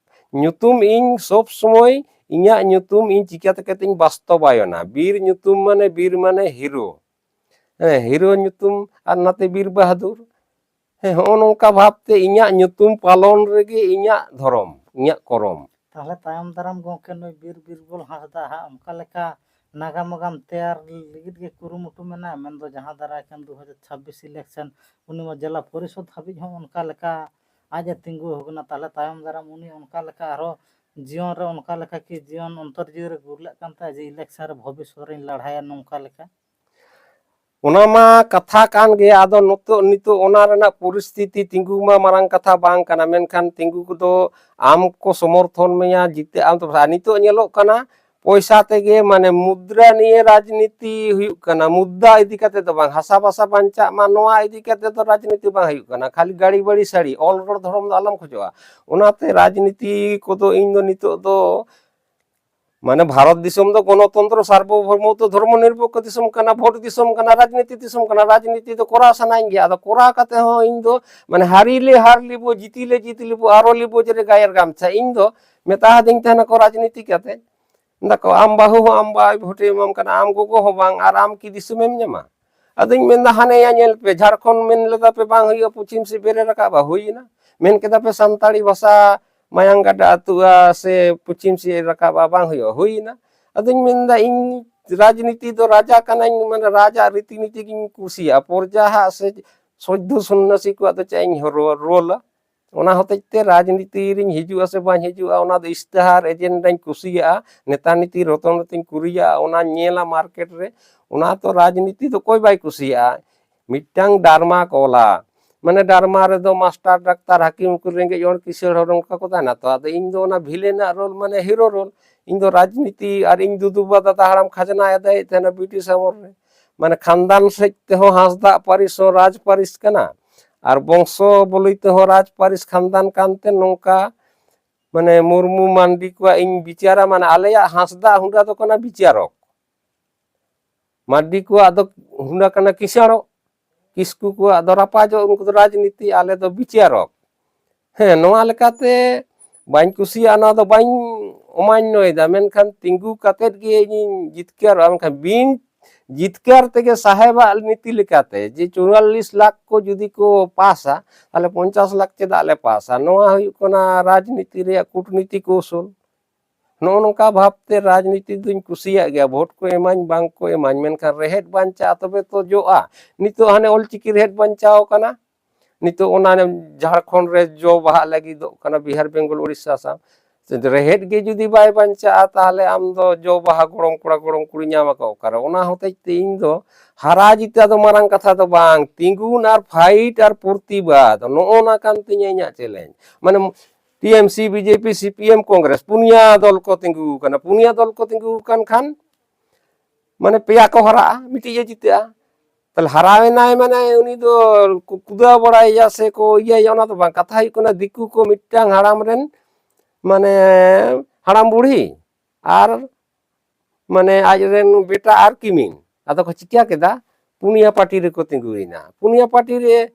ᱧᱩᱛᱩᱢ ᱤᱧ ᱥᱚᱵ ᱥᱚᱢᱚᱭ ᱤᱧᱟᱹᱜ ᱧᱩᱛᱩᱢ ᱤᱧ ᱪᱤᱠᱟᱹ ᱛᱮ ᱠᱟᱛᱮᱧ ᱵᱟᱥᱛᱚᱵᱟᱭᱚᱱᱟ᱾ ᱵᱤᱨ ᱧᱩᱛᱩᱢ ᱢᱟᱱᱮ ᱵᱤᱨ ᱢᱟᱱᱮ ᱦᱤᱨᱳ᱾ ᱦᱮᱸ, ᱦᱤᱨᱳ ᱧᱩᱛᱩᱢ ᱟᱨ ᱱᱟᱛᱮ ᱵᱤᱨ ᱵᱟᱦᱟᱫᱩᱨ᱾ ᱦᱮᱸ, ᱦᱚᱸᱜᱼᱚ ᱱᱚᱝᱠᱟ ᱵᱷᱟᱵᱽᱛᱮ ᱤᱧᱟᱹᱜ ᱧᱩᱛᱩᱢ ᱯᱟᱞᱚᱱ ᱨᱮᱜᱮ ᱤᱧᱟᱹᱜ ᱫᱷᱚᱨᱚᱢ, ᱤᱧᱟᱹᱜ ᱠᱚᱨᱚᱢ᱾ ᱛᱟᱦᱚᱞᱮ ᱛᱟᱭᱚᱢ ᱫᱟᱨᱟᱢ ᱜᱚᱢᱠᱮ ᱱᱩᱭ ᱵᱤᱨ ᱵᱤᱨᱵᱚᱞ ᱦᱟᱸᱥᱫᱟ ᱦᱟᱸᱜ ᱚᱱᱠᱟ ᱞᱮᱠᱟ ᱱᱟᱜᱟᱢ ᱟᱜᱟᱢ ᱛᱮᱭᱟᱨ ᱞᱟᱹᱜᱤᱫ ᱜᱮ ᱠᱩᱨᱩᱢᱩᱴᱩ ᱢᱮᱱᱟᱜᱼᱟ, ᱢᱮᱱᱫᱚ ᱡᱟᱦᱟᱸ ᱫᱟᱨᱟᱭ ᱠᱟᱱ ᱫᱩ ᱦᱟᱡᱟᱨ ᱪᱷᱟᱵᱵᱤᱥ ᱤᱞᱮᱠᱥᱚᱱ ᱩᱱᱤ ᱢᱟ ᱡᱮᱞᱟ ᱯᱚᱨᱤᱥᱚᱫᱽ ᱦᱟᱹᱵᱤᱡ ᱦᱚᱸ ᱚᱱᱠᱟ ᱞᱮᱠᱟ ᱟᱡ ᱮ ᱛᱤᱸᱜᱩ ᱟᱠᱟᱱᱟ᱾ ᱛᱟᱦᱚᱞᱮ ᱛᱟᱭᱚᱢ ᱫᱟᱨᱟᱢ ᱩᱱᱤ ᱚᱱᱠᱟ ᱞᱮᱠᱟ ᱟᱨᱦᱚᱸ ᱡᱤᱭᱚᱱ ᱨᱮ ᱚᱱᱠᱟ ᱞᱮᱠᱟ ᱠᱤ ᱡᱤᱭᱚᱱ ᱚᱱᱛᱚᱨ ᱡᱤᱣᱤ ᱨᱮ ᱜᱩᱨᱞᱟᱹᱜ ᱠᱟᱱ ᱛᱟᱭᱟ ᱡᱮ ᱤᱞᱮᱠᱥᱚᱱ ᱨᱮ ᱵᱷᱚᱵᱤᱥᱥᱚᱛ ᱨᱤᱧ ᱞᱟᱲᱦᱟᱭᱟ ᱱᱚᱝᱠᱟ ᱞᱮᱠᱟ? ᱚᱱᱟ ᱢᱟ ᱠᱟᱛᱷᱟ ᱠᱟᱱ ᱜᱮ, ᱟᱫᱚ ᱱᱤᱛᱚᱜ, ᱱᱤᱛᱚᱜ ᱚᱱᱟ ᱨᱮᱱᱟᱜ ᱯᱚᱨᱤᱥᱛᱷᱤᱛᱤ ᱛᱤᱸᱜᱩ ᱢᱟ ᱢᱟᱨᱟᱝ ᱠᱟᱛᱷᱟ ᱵᱟᱝ ᱠᱟᱱᱟ, ᱢᱮᱱᱠᱷᱟᱱ ᱛᱤᱸᱜᱩ ᱠᱚᱫᱚ ᱟᱢ ᱠᱚ ᱥᱚᱢᱚᱨᱛᱷᱚᱱ ᱢᱮᱭᱟ, ᱡᱤᱛᱟᱹᱜ ᱟᱢ᱾ ᱛᱚ ᱱᱤᱛᱚᱜ ᱧᱮᱞᱚᱜ ᱠᱟᱱᱟ ᱯᱚᱭᱥᱟ ᱛᱮᱜᱮ, ᱢᱟᱱᱮ ᱢᱩᱫᱽᱨᱟ ᱱᱤᱭᱮ ᱨᱟᱡᱽᱱᱤᱛᱤ ᱦᱩᱭᱩᱜ ᱠᱟᱱᱟ, ᱢᱩᱫᱽᱫᱟ ᱤᱫᱤ ᱠᱟᱛᱮ ᱫᱚ ᱵᱟᱝ, ᱦᱟᱥᱟ ᱵᱷᱟᱥᱟ ᱵᱟᱧᱪᱟᱜ ᱢᱟ ᱱᱚᱣᱟ ᱤᱫᱤ ᱠᱟᱛᱮ ᱫᱚ ᱨᱟᱡᱽᱱᱤᱛᱤ ᱵᱟᱝ ᱦᱩᱭᱩᱜ ᱠᱟᱱᱟ, ᱠᱷᱟᱹᱞᱤ ᱜᱟᱹᱲᱤ ᱵᱟᱹᱲᱤ ᱥᱟᱹᱲᱤ, ᱚᱞ ᱨᱚᱲ ᱫᱷᱚᱨᱚᱢ ᱫᱚ ᱟᱞᱚᱢ ᱠᱷᱚᱡᱚᱜᱼᱟ᱾ ᱚᱱᱟᱛᱮ ᱨᱟᱡᱽᱱᱤᱛᱤ ᱠᱚᱫᱚ ᱤᱧ ᱫᱚ ᱱᱤᱛᱚᱜ ᱫᱚ ᱢᱟᱱᱮ ᱵᱷᱟᱨᱚᱛ ᱫᱤᱥᱚᱢ ᱫᱚ ᱜᱚᱱᱚᱛᱚᱱᱛᱨᱚ ᱥᱟᱨᱵᱚᱵᱷᱳᱣᱢᱚᱛᱚ ᱫᱷᱚᱨᱢᱚ ᱱᱤᱨᱯᱚᱠᱠᱷᱚ ᱫᱤᱥᱚᱢ ᱠᱟᱱᱟ, ᱵᱷᱳᱴ ᱫᱤᱥᱚᱢ ᱠᱟᱱᱟ, ᱨᱟᱡᱽᱱᱤᱛᱤ ᱫᱤᱥᱚᱢ ᱠᱟᱱᱟ, ᱨᱟᱡᱽᱱᱤᱛᱤ ᱫᱚ ᱠᱚᱨᱟᱣ ᱥᱟᱱᱟᱧ ᱜᱮᱭᱟ᱾ ᱟᱫᱚ ᱠᱚᱨᱟᱣ ᱠᱟᱛᱮ ᱦᱚᱸ ᱤᱧ ᱫᱚ ᱢᱟᱱᱮ ᱦᱟᱨᱤ ᱞᱮ ᱦᱟᱨ ᱞᱤᱵᱚ, ᱡᱤᱛᱤ ᱞᱮ ᱡᱤᱛ ᱞᱤᱵᱚ, ᱟᱨᱚ ᱞᱤᱵᱚ ᱡᱮᱨᱮ ᱜᱟᱭᱮᱨ ᱜᱟᱢᱪᱷᱟ᱾ ᱤᱧ ᱫᱚ ᱢᱮᱛᱟ ᱦᱟᱫᱤᱧ ᱛᱟᱦᱮᱱᱟ ᱠᱚ ᱨᱟᱡᱽᱱᱤᱛᱤ ᱠᱟᱛᱮ, ᱢᱮᱱᱫᱟ ᱠᱚ, "ᱟᱢ ᱵᱟᱹᱦᱩ ᱦᱚᱸ ᱟᱢ ᱵᱟᱭ ᱵᱷᱳᱴᱮ ᱮᱢᱟᱢ ᱠᱟᱱᱟ, ᱟᱢ ᱜᱚᱜᱚ ᱦᱚᱸ ᱵᱟᱝ, ᱟᱨ ᱟᱢ ᱠᱤ ᱫᱤᱥᱚᱢᱮᱢ ᱧᱟᱢᱟ?" ᱟᱫᱚᱧ ᱢᱮᱱᱫᱟ, "ᱦᱟᱱᱮᱭᱟ ᱧᱮᱞ ᱯᱮ, ᱡᱷᱟᱲᱠᱷᱚᱸᱰ ᱢᱮᱱ ᱞᱮᱫᱟ ᱯᱮ ᱵᱟᱝ ᱦᱩᱭᱩᱜᱼᱟ, ᱯᱚᱪᱷᱤᱢ ᱥᱮᱫ ᱵᱮᱨᱮ ᱨᱟᱠᱟᱵᱼᱟ, ᱦᱩᱭᱮᱱᱟ᱾ ᱢᱮᱱ ᱠᱮᱫᱟ ᱯᱮ ᱥᱟᱱᱛᱟᱲᱤ ᱵᱷᱟᱥᱟ ᱢᱟᱭᱟᱝ ᱜᱟᱰᱟ ᱟᱹᱛᱩᱜᱼᱟ ᱥᱮ ᱯᱚᱪᱷᱤᱢ ᱥᱮᱫ ᱨᱟᱠᱟᱵᱼᱟ, ᱵᱟᱝ ᱦᱩᱭᱩᱜᱼᱟ, ᱦᱩᱭᱮᱱᱟ᱾" ᱟᱫᱚᱧ ᱢᱮᱱᱫᱟ, ᱤᱧ ᱨᱟᱡᱽᱱᱤᱛᱤ ᱫᱚ ᱨᱟᱡᱟ ᱠᱟᱱᱟᱧ, ᱢᱟᱱᱮ ᱨᱟᱡᱟᱜ ᱨᱤᱛᱤ ᱱᱤᱛᱤ ᱜᱤᱧ ᱠᱩᱥᱤᱭᱟᱜᱼᱟ, ᱯᱚᱨᱡᱟ ᱦᱟᱜ ᱥᱮ ᱥᱚᱡᱽᱫᱷᱩ ᱥᱚᱱᱱᱟᱥᱤ ᱠᱚᱣᱟᱜ ᱫᱚ ᱪᱮᱫ ᱤᱧ ᱨᱳᱞᱟ? ᱚᱱᱟ ᱦᱚᱛᱮᱡ ᱛᱮ ᱨᱟᱡᱽᱱᱤᱛᱤ ᱨᱤᱧ ᱦᱤᱡᱩᱜᱼᱟ ᱥᱮ ᱵᱟᱹᱧ ᱦᱤᱡᱩᱜᱼᱟ, ᱚᱱᱟ ᱫᱚ ᱤᱥᱛᱤᱦᱟᱨ ᱮᱡᱮᱱᱰᱟᱧ ᱠᱩᱥᱤᱭᱟᱜᱼᱟ, ᱱᱮᱛᱟ ᱱᱤᱛᱤ ᱨᱚᱛᱚᱱ ᱨᱚᱛᱤᱧ ᱠᱩᱨᱤᱭᱟᱜᱼᱟ, ᱚᱱᱟᱧ ᱧᱮᱞᱟ ᱢᱟᱨᱠᱮᱴ ᱨᱮ᱾ ᱚᱱᱟ ᱛᱚ ᱨᱟᱡᱽᱱᱤᱛᱤ ᱫᱚ ᱚᱠᱚᱭ ᱵᱟᱭ ᱠᱩᱥᱤᱭᱟᱜᱼᱟ᱾ ᱢᱤᱫᱴᱟᱝ ᱰᱟᱨᱢᱟ ᱠᱚ ᱚᱞᱟ, ᱢᱟᱱᱮ ᱰᱟᱨᱢᱟ ᱨᱮᱫᱚ ᱢᱟᱥᱴᱟᱨ, ᱰᱟᱠᱛᱟᱨ, ᱦᱟᱹᱠᱤᱢ, ᱩᱠᱤᱞ, ᱨᱮᱸᱜᱮᱡ ᱦᱚᱲ, ᱠᱤᱥᱟᱹᱬ ᱦᱚᱲ, ᱚᱱᱠᱟ ᱠᱚ ᱛᱟᱦᱮᱱᱟ ᱛᱚ᱾ ᱟᱫᱚ ᱤᱧ ᱫᱚ ᱚᱱᱟ ᱵᱷᱤᱞᱮᱱᱟᱜ ᱨᱳᱞ, ᱢᱟᱱᱮ ᱦᱤᱨᱳ ᱨᱳᱞ, ᱤᱧ ᱫᱚ ᱨᱟᱡᱽᱱᱤᱛᱤ, ᱟᱨ ᱤᱧ ᱫᱩᱫᱩ ᱵᱟ ᱫᱟᱫᱟ ᱦᱟᱲᱟᱢ ᱠᱷᱟᱡᱽᱱᱟᱭ ᱟᱫᱟᱭᱮᱫ ᱛᱟᱦᱮᱱᱟ ᱵᱨᱤᱴᱤᱥ ᱟᱢᱚᱞ ᱨᱮ᱾ ᱢᱟᱱᱮ ᱠᱷᱟᱱᱫᱟᱱ ᱥᱮᱫ ᱛᱮᱦᱚᱸ ᱦᱟᱸᱥᱫᱟᱜ ᱯᱟᱹᱨᱤᱥ ᱦᱚᱸ ᱨᱟᱡᱽ ᱯᱟᱹᱨᱤᱥ ᱠᱟᱱᱟ, ᱟᱨ ᱵᱚᱝᱥᱚ ᱵᱚᱞᱤ ᱛᱮᱦᱚᱸ ᱨᱟᱡᱽ ᱯᱟᱹᱨᱤᱥ ᱠᱷᱟᱱᱫᱟᱱ ᱠᱟᱱᱛᱮ ᱱᱚᱝᱠᱟ, ᱢᱟᱱᱮ ᱢᱩᱨᱢᱩ ᱢᱟᱱᱰᱤ ᱠᱚᱣᱟᱜ ᱤᱧ ᱵᱤᱪᱟᱹᱨᱟ, ᱢᱟᱱᱮ ᱟᱞᱮᱭᱟᱜ ᱦᱟᱸᱥᱫᱟᱜ ᱦᱩᱸᱰᱟ ᱫᱚ ᱠᱟᱱᱟ ᱵᱤᱪᱟᱨᱚᱠ, ᱢᱟᱨᱰᱤ ᱠᱚᱣᱟᱜ ᱫᱚ ᱦᱩᱱᱟ ᱠᱟᱱᱟ ᱠᱤᱥᱟᱹᱬᱚᱜ, ᱠᱤᱥᱠᱩ ᱠᱚᱣᱟᱜ ᱫᱚ ᱨᱟᱯᱟᱡᱚᱜ, ᱩᱱᱠᱩ ᱫᱚ ᱨᱟᱡᱽᱱᱤᱛᱤ, ᱟᱞᱮ ᱫᱚ ᱵᱤᱪᱟᱨᱚᱠ᱾ ᱦᱮᱸ, ᱱᱚᱣᱟ ᱞᱮᱠᱟᱛᱮ ᱵᱟᱹᱧ ᱠᱩᱥᱤᱭᱟᱜᱼᱟ, ᱱᱚᱣᱟ ᱫᱚ ᱵᱟᱹᱧ ᱚᱢᱟᱱᱱᱚᱭᱮᱫᱟ, ᱢᱮᱱᱠᱷᱟᱱ ᱛᱤᱸᱜᱩ ᱠᱟᱛᱮᱫ ᱜᱮ ᱤᱧᱤᱧ ᱡᱤᱛᱠᱟᱹᱨᱚᱜᱼᱟ᱾ ᱢᱮᱱᱠᱷᱟᱱ ᱵᱤᱱ ᱡᱤᱛᱠᱟᱹᱨ ᱛᱮᱜᱮ ᱥᱟᱦᱮᱵᱟᱜ ᱱᱤᱛᱤ ᱞᱮᱠᱟᱛᱮ ᱡᱮ ᱪᱩᱣᱟᱞᱞᱤᱥ ᱞᱟᱠᱷ ᱠᱚ ᱡᱩᱫᱤ ᱠᱚ ᱯᱟᱥᱟ, ᱛᱟᱦᱚᱞᱮ ᱯᱚᱧᱪᱟᱥ ᱞᱟᱠᱷ ᱪᱮᱫᱟᱜ ᱞᱮ ᱯᱟᱥᱟ? ᱱᱚᱣᱟ ᱦᱩᱭᱩᱜ ᱠᱟᱱᱟ ᱨᱟᱡᱽᱱᱤᱛᱤ ᱨᱮᱭᱟᱜ ᱠᱩᱴᱱᱤᱛᱤ ᱠᱳᱣᱥᱚᱞ᱾ ᱱᱚᱜᱼᱚ ᱱᱚᱝᱠᱟ ᱵᱷᱟᱵᱽᱛᱮ ᱨᱟᱡᱽᱱᱤᱛᱤ ᱫᱩᱧ ᱠᱩᱥᱤᱭᱟᱜ ᱜᱮᱭᱟ, ᱵᱷᱳᱴ ᱠᱚ ᱮᱢᱟᱹᱧ ᱵᱟᱝ ᱠᱚ ᱮᱢᱟᱹᱧ, ᱢᱮᱱᱠᱷᱟᱱ ᱨᱮᱦᱮᱫ ᱵᱟᱧᱪᱟᱜᱼᱟ ᱛᱚᱵᱮ ᱛᱚ ᱡᱚᱜᱼᱟ᱾ ᱱᱤᱛᱚᱜ ᱦᱟᱱᱮ ᱚᱞᱪᱤᱠᱤ ᱨᱮᱦᱮᱫ ᱵᱟᱧᱪᱟᱣ ᱠᱟᱱᱟ, ᱱᱤᱛᱚᱜ ᱚᱱᱟ ᱡᱷᱟᱲᱠᱷᱚᱸᱰ ᱨᱮ ᱡᱚ ᱵᱟᱦᱟᱜ ᱞᱟᱹᱜᱤᱫᱚᱜ ᱠᱟᱱᱟ, ᱵᱤᱦᱟᱨ, ᱵᱮᱝᱜᱚᱞ, ᱩᱲᱤᱥᱥᱟ, ᱟᱥᱟᱢ᱾ ᱨᱮᱦᱮᱫ ᱜᱮ ᱡᱩᱫᱤ ᱵᱟᱭ ᱵᱟᱧᱪᱟᱜᱼᱟ, ᱛᱟᱦᱚᱞᱮ ᱟᱢ ᱫᱚ ᱡᱚ ᱵᱟᱦᱟ ᱜᱚᱲᱚᱢ ᱠᱚᱲᱟ ᱜᱚᱲᱚᱢ ᱠᱩᱲᱤ ᱧᱟᱢ ᱟᱠᱚ ᱚᱠᱟᱨᱮ? ᱚᱱᱟ ᱦᱚᱛᱮᱡ ᱛᱮ ᱤᱧ ᱫᱚ ᱦᱟᱨᱟ ᱡᱤᱛᱟᱹ ᱫᱚ ᱢᱟᱨᱟᱝ ᱠᱟᱛᱷᱟ ᱫᱚ ᱵᱟᱝ, ᱛᱤᱸᱜᱩᱱ ᱟᱨ ᱯᱷᱟᱭᱤᱴ ᱟᱨ ᱯᱨᱚᱛᱤᱵᱟᱫ, ᱱᱚᱜᱼᱚ ᱱᱟ ᱠᱟᱱ ᱛᱤᱧᱟ ᱤᱧᱟᱹᱜ ᱪᱮᱞᱮᱧᱡᱽ᱾ ᱢᱟᱱᱮ T M C, B J P, C P M, Congress, ᱯᱩᱱᱭᱟ ᱫᱚᱞ ᱠᱚ ᱛᱤᱸᱜᱩ ᱟᱠᱟᱱᱟ᱾ ᱯᱩᱱᱭᱟ ᱫᱚᱞ ᱠᱚ ᱛᱤᱸᱜᱩ ᱟᱠᱟᱱ ᱠᱷᱟᱱ ᱢᱟᱱᱮ ᱯᱮᱭᱟ ᱠᱚ ᱦᱟᱨᱟᱜᱼᱟ, ᱢᱤᱫᱴᱤᱡ ᱮ ᱡᱤᱛᱟᱹᱜᱼᱟ᱾ ᱛᱟᱦᱞᱮ ᱦᱟᱨᱟᱣᱮᱱᱟᱭ ᱢᱟᱱᱮ ᱩᱱᱤ ᱫᱚ ᱠᱚ ᱠᱩᱫᱟᱹᱣ ᱵᱟᱲᱟᱭᱮᱭᱟ ᱥᱮ ᱠᱚ ᱤᱭᱟᱹᱭᱟ, ᱚᱱᱟ ᱫᱚ ᱵᱟᱝ᱾ ᱠᱟᱛᱷᱟ ᱦᱩᱭᱩᱜ ᱠᱟᱱᱟ, ᱫᱤᱠᱩ ᱠᱚ ᱢᱤᱫᱴᱟᱝ ᱦᱟᱲᱟᱢ ᱨᱮᱱ, ᱢᱟᱱᱮ ᱦᱟᱲᱟᱢ ᱵᱩᱲᱦᱤ ᱟᱨ ᱢᱟᱱᱮ ᱟᱡ ᱨᱮᱱ ᱵᱮᱴᱟ ᱟᱨ ᱠᱤᱢᱤᱱ, ᱟᱫᱚ ᱠᱚ ᱪᱤᱠᱟᱹ ᱠᱮᱫᱟ, ᱯᱩᱱᱭᱟ ᱯᱟᱨᱴᱤ ᱨᱮᱠᱚ ᱛᱤᱸᱜᱩᱭᱮᱱᱟ᱾ ᱯᱩᱱᱭᱟ ᱯᱟᱨᱴᱤ ᱨᱮ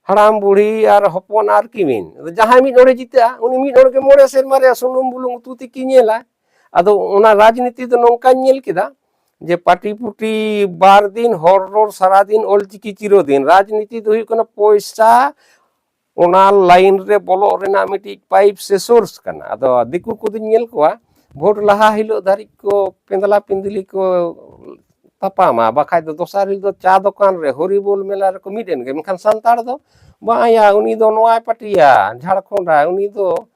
ᱦᱟᱲᱟᱢ ᱵᱩᱲᱦᱤ ᱟᱨ ᱦᱚᱯᱚᱱ ᱟᱨ ᱠᱤᱢᱤᱱ, ᱟᱫᱚ ᱡᱟᱦᱟᱸᱭ ᱢᱤᱫ ᱦᱚᱲᱮ ᱡᱤᱛᱟᱹᱜᱼᱟ, ᱩᱱᱤ ᱢᱤᱫ ᱦᱚᱲ ᱜᱮ ᱢᱚᱬᱮ ᱥᱮᱨᱢᱟ ᱨᱮᱭᱟᱜ ᱥᱩᱱᱩᱢ ᱵᱩᱞᱩᱝ ᱩᱛᱩ ᱛᱤᱠᱤ ᱧᱮᱞᱟ᱾ ᱟᱫᱚ ᱚᱱᱟ ᱨᱟᱡᱽᱱᱤᱛᱤ ᱫᱚ ᱱᱚᱝᱠᱟᱧ ᱧᱮᱞ ᱠᱮᱫᱟ ᱡᱮ ᱯᱟᱴᱤ ᱯᱩᱴᱤ ᱵᱟᱨ ᱫᱤᱱ ᱦᱚᱲ ᱨᱚᱲ, ᱥᱟᱨᱟ ᱫᱤᱱ ᱚᱞᱪᱤᱠᱤ ᱪᱤᱨᱚᱫᱤᱱ᱾ ᱨᱟᱡᱽᱱᱤᱛᱤ ᱫᱚ ᱦᱩᱭᱩᱜ ᱠᱟᱱᱟ ᱯᱚᱭᱥᱟ, ᱚᱱᱟ ᱞᱟᱭᱤᱱ ᱨᱮ ᱵᱚᱞᱚᱜ ᱨᱮᱱᱟᱜ ᱢᱤᱫᱴᱤᱡ ᱯᱟᱭᱤᱯ ᱥᱮ ᱥᱳᱨᱥ ᱠᱟᱱᱟ᱾ ᱟᱫᱚ ᱫᱤᱠᱩ ᱠᱚᱫᱚᱧ ᱧᱮᱞ ᱠᱚᱣᱟ, ᱵᱷᱳᱴ ᱞᱟᱦᱟ ᱦᱤᱞᱳᱜ ᱫᱷᱟᱹᱨᱤᱡ ᱠᱚ ᱯᱮᱸᱫᱽᱞᱟ ᱯᱤᱸᱫᱽᱞᱤ ᱠᱚ ᱛᱟᱯᱟᱢᱟ, ᱵᱟᱠᱷᱟᱡ ᱫᱚ ᱫᱚᱥᱟᱨ ᱦᱤᱞᱳᱜ ᱫᱚ ᱪᱟ ᱫᱚᱠᱟᱱ ᱨᱮ ᱦᱚᱨᱤᱵᱚᱞ ᱢᱮᱞᱟ ᱨᱮᱠᱚ ᱢᱤᱫ ᱮᱱ ᱜᱮ᱾ ᱢᱮᱱᱠᱷᱟᱱ ᱥᱟᱱᱛᱟᱲ ᱫᱚ ᱵᱟᱝᱭᱟ, ᱩᱱᱤ ᱫᱚ ᱱᱚᱣᱟᱭ ᱯᱟᱹᱴᱤᱭᱟ, ᱡᱷᱟᱲᱠᱷᱚᱸᱰᱟᱭ, ᱩᱱᱤ ᱫᱚ,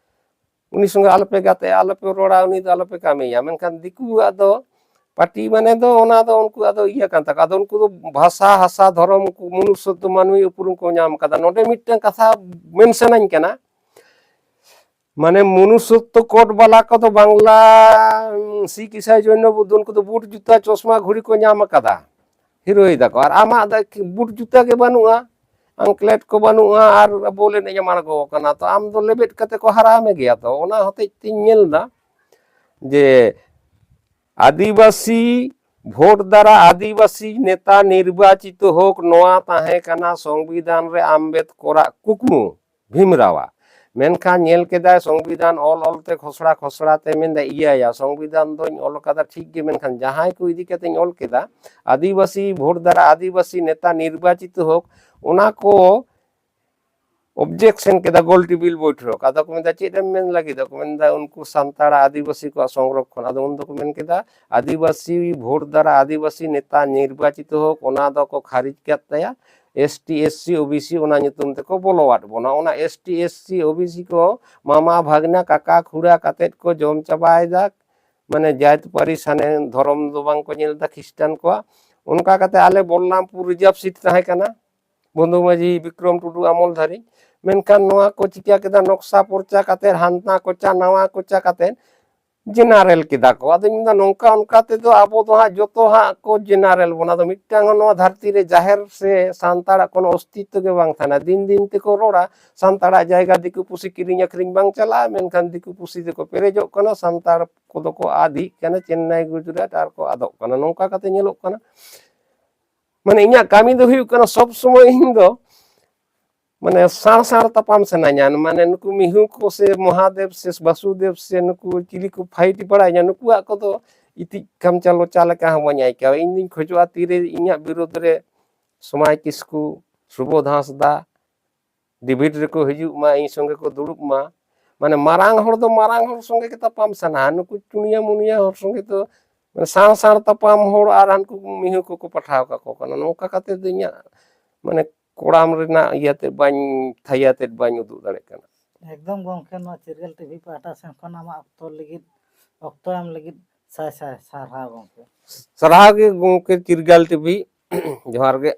ᱩᱱᱤ ᱥᱚᱸᱜᱮ ᱟᱞᱚᱯᱮ ᱜᱟᱛᱮᱜᱼᱟ, ᱟᱞᱚᱯᱮ ᱨᱚᱲᱟ, ᱩᱱᱤ ᱫᱚ ᱟᱞᱚᱯᱮ ᱠᱟᱹᱢᱤᱭᱟ᱾ ᱢᱮᱱᱠᱷᱟᱱ ᱫᱤᱠᱩᱣᱟᱜ ᱫᱚ ᱯᱟᱹᱴᱤ ᱢᱟᱱᱮ ᱫᱚ ᱚᱱᱟ ᱫᱚ ᱩᱱᱠᱩᱣᱟᱜ ᱫᱚ ᱤᱭᱟᱹ ᱠᱟᱱ ᱛᱟᱠᱚᱣᱟ᱾ ᱟᱫᱚ ᱩᱱᱠᱩ ᱫᱚ ᱵᱷᱟᱥᱟ, ᱦᱟᱥᱟ, ᱫᱷᱚᱨᱚᱢ, ᱩᱱᱠᱩ ᱢᱚᱱᱩᱥᱥᱚᱛᱛᱚ ᱢᱟᱹᱱᱢᱤ ᱩᱯᱨᱩᱢ ᱠᱚ ᱧᱟᱢ ᱠᱟᱫᱟ᱾ ᱱᱚᱰᱮ ᱢᱤᱫᱴᱟᱝ ᱠᱟᱛᱷᱟ ᱢᱮᱱᱥᱚᱱᱟᱹᱧ ᱠᱟᱱᱟ, ᱢᱟᱱᱮ ᱢᱚᱱᱩᱥᱥᱚᱛᱛᱚ ᱠᱳᱰ ᱵᱟᱞᱟ ᱠᱚᱫᱚ ᱵᱟᱝᱞᱟ, ᱩᱸ, ᱥᱤᱠᱷ, ᱤᱥᱟᱭ, ᱡᱚᱭᱱᱚ, ᱵᱩᱫᱽᱫᱷᱚ, ᱩᱱᱠᱩ ᱫᱚ ᱵᱩᱴ, ᱡᱩᱛᱟ, ᱪᱚᱥᱢᱟ, ᱜᱷᱩᱲᱤ ᱠᱚ ᱧᱟᱢ ᱟᱠᱟᱫᱟ, ᱦᱤᱨᱳᱭ ᱫᱟᱠᱚ᱾ ᱟᱨ ᱟᱢᱟᱜ ᱫᱚ ᱮᱠ-, ᱵᱩᱴ ᱡᱩᱛᱟ ᱜᱮ ᱵᱟᱹᱱᱩᱜᱼᱟ, ᱟᱝᱠᱞᱮᱴ ᱠᱚ ᱵᱟᱹᱱᱩᱜᱼᱟ, ᱟᱨ ᱵᱚᱞ ᱮᱱᱮᱡ ᱮᱢ ᱟᱬᱜᱚ ᱟᱠᱟᱱᱟ, ᱛᱚ ᱟᱢ ᱫᱚ ᱞᱮᱵᱮᱫ ᱠᱟᱛᱮ ᱠᱚ ᱦᱟᱨᱟ ᱢᱮ ᱜᱮᱭᱟ᱾ ᱛᱚ ᱚᱱᱟ ᱦᱚᱛᱮᱡ ᱛᱤᱧ ᱧᱮᱞ ᱮᱫᱟ ᱡᱮ ᱟᱹᱫᱤᱵᱟᱹᱥᱤ ᱵᱷᱳᱴ ᱫᱟᱨᱟ ᱟᱹᱫᱤᱵᱟᱹᱥᱤ ᱱᱮᱛᱟ ᱱᱤᱨᱵᱟᱪᱤᱛᱚ ᱦᱳᱠ, ᱱᱚᱣᱟ ᱛᱟᱦᱮᱸ ᱠᱟᱱᱟ ᱥᱚᱝᱵᱤᱫᱷᱟᱱ ᱨᱮ ᱟᱢᱵᱮᱫᱠᱚᱨᱟᱜ ᱠᱩᱠᱢᱩ, ᱵᱷᱤᱢᱨᱟᱣᱟᱜ᱾ ᱢᱮᱱᱠᱷᱟᱱ ᱧᱮᱞ ᱠᱮᱫᱟᱭ ᱥᱚᱝᱵᱤᱫᱷᱟᱱ ᱚᱞ ᱚᱞᱛᱮ ᱠᱷᱚᱥᱲᱟ ᱠᱷᱚᱥᱲᱟ ᱛᱮ ᱢᱮᱱᱫᱟ, ᱤᱭᱟᱹᱭᱟ, ᱥᱚᱝᱵᱤᱫᱷᱟᱱ ᱫᱚᱧ ᱚᱞ ᱠᱟᱫᱟ ᱴᱷᱤᱠ ᱜᱮ, ᱢᱮᱱᱠᱷᱟᱱ ᱡᱟᱦᱟᱸᱭ ᱠᱚ ᱤᱫᱤ ᱠᱟᱛᱮᱧ ᱚᱞ ᱠᱮᱫᱟ, ᱟᱹᱫᱤᱵᱟᱹᱥᱤ ᱵᱷᱳᱴ ᱫᱟᱨᱟ ᱟᱹᱫᱤᱵᱟᱹᱥᱤ ᱱᱮᱛᱟ ᱱᱤᱨᱵᱟᱪᱤᱛᱚ ᱦᱳᱠ, ᱚᱱᱟ ᱠᱚ ᱚᱵᱡᱮᱠᱥᱚᱱ ᱠᱮᱫᱟ ᱜᱳᱞ ᱴᱮᱵᱤᱞ ᱵᱳᱭᱴᱷᱚᱠ᱾ ᱟᱫᱚ ᱠᱚ ᱢᱮᱱᱫᱟ, ᱪᱮᱫ ᱮᱢ ᱢᱮᱱ ᱞᱟᱹᱜᱤᱫ? ᱟᱫᱚ ᱠᱚ ᱢᱮᱱᱫᱟ, ᱩᱱᱠᱩ ᱥᱟᱱᱛᱟᱲ ᱟᱹᱫᱤᱵᱟᱹᱥᱤ ᱠᱚᱣᱟᱜ ᱥᱚᱝᱨᱚᱠᱷᱚᱱ᱾ ᱟᱫᱚ ᱩᱱ ᱫᱚᱠᱚ ᱢᱮᱱ ᱠᱮᱫᱟ, ᱟᱹᱫᱤᱵᱟᱹᱥᱤ ᱵᱷᱳᱴ ᱫᱟᱨᱟ ᱟᱹᱫᱤᱵᱟᱹᱥᱤ ᱱᱮᱛᱟ ᱱᱤᱨᱵᱟᱪᱤᱛᱚ ᱦᱳᱠ, ᱚᱱᱟ ᱫᱚᱠᱚ ᱠᱷᱟᱨᱤᱡ ᱠᱟᱫ ᱛᱟᱭᱟ᱾ S T, S C, O B C ᱚᱱᱟ ᱧᱩᱛᱩᱢ ᱛᱮᱠᱚ ᱵᱚᱞᱚᱣᱟᱫ ᱵᱚᱱᱟ᱾ ᱚᱱᱟ S T, S C, O B C ᱠᱚ ᱢᱟᱢᱟ ᱵᱷᱟᱜᱽᱱᱟ ᱠᱟᱠᱟ ᱠᱷᱩᱲᱟ ᱠᱟᱛᱮᱫ ᱠᱚ ᱡᱚᱢ ᱪᱟᱵᱟᱭᱮᱫᱟ᱾ ᱢᱟᱱᱮ ᱡᱟᱹᱛ ᱯᱟᱹᱨᱤᱥ ᱦᱟᱱᱮ ᱫᱷᱚᱨᱚᱢ ᱫᱚ ᱵᱟᱝ ᱠᱚ ᱧᱮᱞ ᱮᱫᱟ, ᱠᱷᱨᱤᱥᱴᱟᱱ ᱠᱚᱣᱟᱜ᱾ ᱚᱱᱠᱟ ᱠᱟᱛᱮ ᱟᱞᱮ ᱵᱚᱞᱞᱟᱢᱯᱩᱨ ᱨᱤᱡᱟᱨᱵᱷ ᱥᱤᱴ ᱛᱟᱦᱮᱸ ᱠᱟᱱᱟ ᱵᱚᱱᱫᱷᱩ ᱢᱟᱹᱡᱷᱤ ᱵᱤᱠᱨᱚᱢ ᱴᱩᱰᱩ ᱟᱢᱚᱞ ᱫᱷᱟᱹᱨᱤᱡ᱾ ᱢᱮᱱᱠᱷᱟᱱ ᱱᱚᱣᱟ ᱠᱚ ᱪᱤᱠᱟ ᱠᱮᱫᱟ, ᱱᱚᱠᱥᱟ ᱯᱚᱨᱪᱟ ᱠᱟᱛᱮ, ᱦᱟᱱᱟ ᱠᱚᱪᱟ ᱱᱟᱣᱟ ᱠᱚᱪᱟ ᱠᱟᱛᱮ ᱡᱮᱱᱟᱨᱮᱞ ᱠᱮᱫᱟ ᱠᱚ᱾ ᱟᱫᱚᱧ ᱢᱮᱱᱫᱟ, ᱱᱚᱝᱠᱟ ᱚᱱᱠᱟ ᱛᱮᱫᱚ ᱟᱵᱚ ᱫᱚ ᱦᱟᱸᱜ ᱡᱚᱛᱚ ᱦᱟᱸᱜ ᱠᱚ ᱡᱮᱱᱟᱨᱮᱞ ᱵᱚᱱᱟ᱾ ᱟᱫᱚ ᱢᱤᱫᱴᱟᱝ ᱦᱚᱸ ᱱᱚᱣᱟ ᱫᱷᱟᱹᱨᱛᱤ ᱨᱮ ᱡᱟᱦᱮᱨ ᱥᱮ ᱥᱟᱱᱛᱟᱲᱟᱜ ᱠᱳᱱᱳ ᱚᱥᱛᱤᱛᱛᱚ ᱜᱮ ᱵᱟᱝ ᱛᱟᱦᱮᱱᱟ᱾ ᱫᱤᱱ ᱫᱤᱱ ᱛᱮᱠᱚ ᱨᱚᱲᱟ, ᱥᱟᱱᱛᱟᱲᱟᱜ ᱡᱟᱭᱜᱟ ᱫᱤᱠᱩ ᱯᱩᱥᱤ ᱠᱤᱨᱤᱧ ᱟᱹᱠᱷᱨᱤᱧ ᱵᱟᱝ ᱪᱟᱞᱟᱜᱼᱟ, ᱢᱮᱱᱠᱷᱟᱱ ᱫᱤᱠᱩ ᱯᱩᱥᱤ ᱛᱮᱠᱚ ᱯᱮᱨᱮᱡᱚᱜ ᱠᱟᱱᱟ, ᱥᱟᱱᱛᱟᱲ ᱠᱚᱫᱚ ᱠᱚ ᱟᱫ ᱤᱫᱤᱜ ᱠᱟᱱᱟ, ᱪᱮᱱᱱᱟᱭ, ᱜᱩᱡᱽᱨᱟᱴ ᱟᱨ ᱠᱚ ᱟᱫᱚᱜ ᱠᱟᱱᱟ᱾ ᱱᱚᱝᱠᱟ ᱠᱟᱛᱮ ᱧᱮᱞᱚᱜ ᱠᱟᱱᱟ᱾ ᱢᱟᱱᱮ ᱤᱧᱟᱹᱜ ᱠᱟᱹᱢᱤ ᱫᱚ ᱦᱩᱭᱩᱜ ᱠᱟᱱᱟ, ᱥᱚᱵ ᱥᱚᱢᱚᱭ ᱤᱧ ᱫᱚ ᱢᱟᱱᱮ ᱥᱟᱬ ᱥᱟᱬ ᱛᱟᱯᱟᱢ ᱥᱟᱱᱟᱧᱟ᱾ ᱢᱟᱱᱮ ᱱᱩᱠᱩ ᱢᱤᱦᱩ ᱠᱚ ᱥᱮ ᱢᱚᱦᱟᱫᱮᱵ ᱥᱮ ᱵᱟᱥᱩᱫᱮᱵ ᱥᱮ ᱱᱩᱠᱩ ᱪᱤᱞᱤ ᱠᱚ ᱯᱷᱟᱭᱤᱴ ᱵᱟᱲᱟᱭᱟ, ᱱᱩᱠᱩᱣᱟᱜ ᱠᱚᱫᱚ ᱤᱛᱤᱡ ᱠᱟᱢᱪᱟ ᱞᱚᱪᱟ ᱞᱮᱠᱟ ᱦᱚᱸ ᱵᱟᱹᱧ ᱟᱹᱭᱠᱟᱹᱣᱟ᱾ ᱤᱧ ᱫᱩᱧ ᱠᱷᱚᱡᱚᱜᱼᱟ, ᱛᱤᱨᱮ ᱤᱧᱟᱹᱜ ᱵᱤᱨᱳᱫᱷ ᱨᱮ ᱥᱚᱢᱟᱭ ᱠᱤᱥᱠᱩ, ᱥᱩᱵᱳᱫᱷ ᱦᱟᱸᱥᱫᱟ, ᱰᱤᱵᱮᱴ ᱨᱮᱠᱚ ᱦᱤᱡᱩᱜ ᱢᱟ, ᱤᱧ ᱥᱚᱸᱜᱮ ᱠᱚ ᱫᱩᱲᱩᱵ ᱢᱟ᱾ ᱢᱟᱱᱮ ᱢᱟᱨᱟᱝ ᱦᱚᱲ ᱫᱚ ᱢᱟᱨᱟᱝ ᱦᱚᱲ ᱥᱚᱸᱜᱮ ᱜᱮ ᱛᱟᱯᱟᱢ ᱥᱟᱱᱟ, ᱱᱩᱠᱩ ᱪᱩᱱᱤᱭᱟᱹ ᱢᱩᱱᱤᱭᱟᱹ ᱦᱚᱲ ᱥᱚᱸᱜᱮ ᱫᱚ ᱢᱟᱱᱮ ᱥᱟᱶ ᱥᱟᱶ ᱛᱟᱯᱟᱢ ᱦᱚᱲ ᱟᱨ ᱦᱟᱱᱠᱩ ᱢᱤᱦᱩ ᱠᱚᱠᱚ ᱯᱟᱴᱷᱟᱣ ᱠᱟᱠᱚ ᱠᱟᱱᱟ᱾ ᱱᱚᱝᱠᱟ ᱠᱟᱛᱮ ᱫᱚ ᱤᱧᱟᱹᱜ ᱢᱟᱱᱮ ᱠᱚᱲᱟᱢ ᱨᱮᱱᱟᱜ ᱤᱭᱟᱹᱛᱮ ᱵᱟᱹᱧ, ᱛᱷᱟᱭᱟᱛᱮ ᱵᱟᱹᱧ ᱩᱫᱩᱜ ᱫᱟᱲᱮᱭᱟᱜ ᱠᱟᱱᱟ᱾ ᱮᱠᱫᱚᱢ ᱜᱚᱢᱠᱮ, ᱱᱚᱣᱟ ᱪᱤᱨᱜᱟᱹᱞ ᱴᱤᱵᱷᱤ ᱯᱟᱦᱴᱟ ᱥᱮᱱ ᱠᱷᱚᱱ ᱟᱢᱟᱜ ᱚᱠᱛᱚ ᱞᱟᱹᱜᱤᱫ, ᱚᱠᱛᱚ ᱮᱢ ᱞᱟᱹᱜᱤᱫ ᱥᱟᱭ ᱥᱟᱭ ᱥᱟᱨᱦᱟᱣ ᱜᱚᱢᱠᱮ᱾ ᱥᱟᱨᱦᱟᱣ ᱜᱮ ᱜᱚᱢᱠᱮ, ᱪᱤᱨᱜᱟᱹᱞ ᱴᱤᱵᱷᱤ, ᱡᱚᱦᱟᱨ ᱜᱮ᱾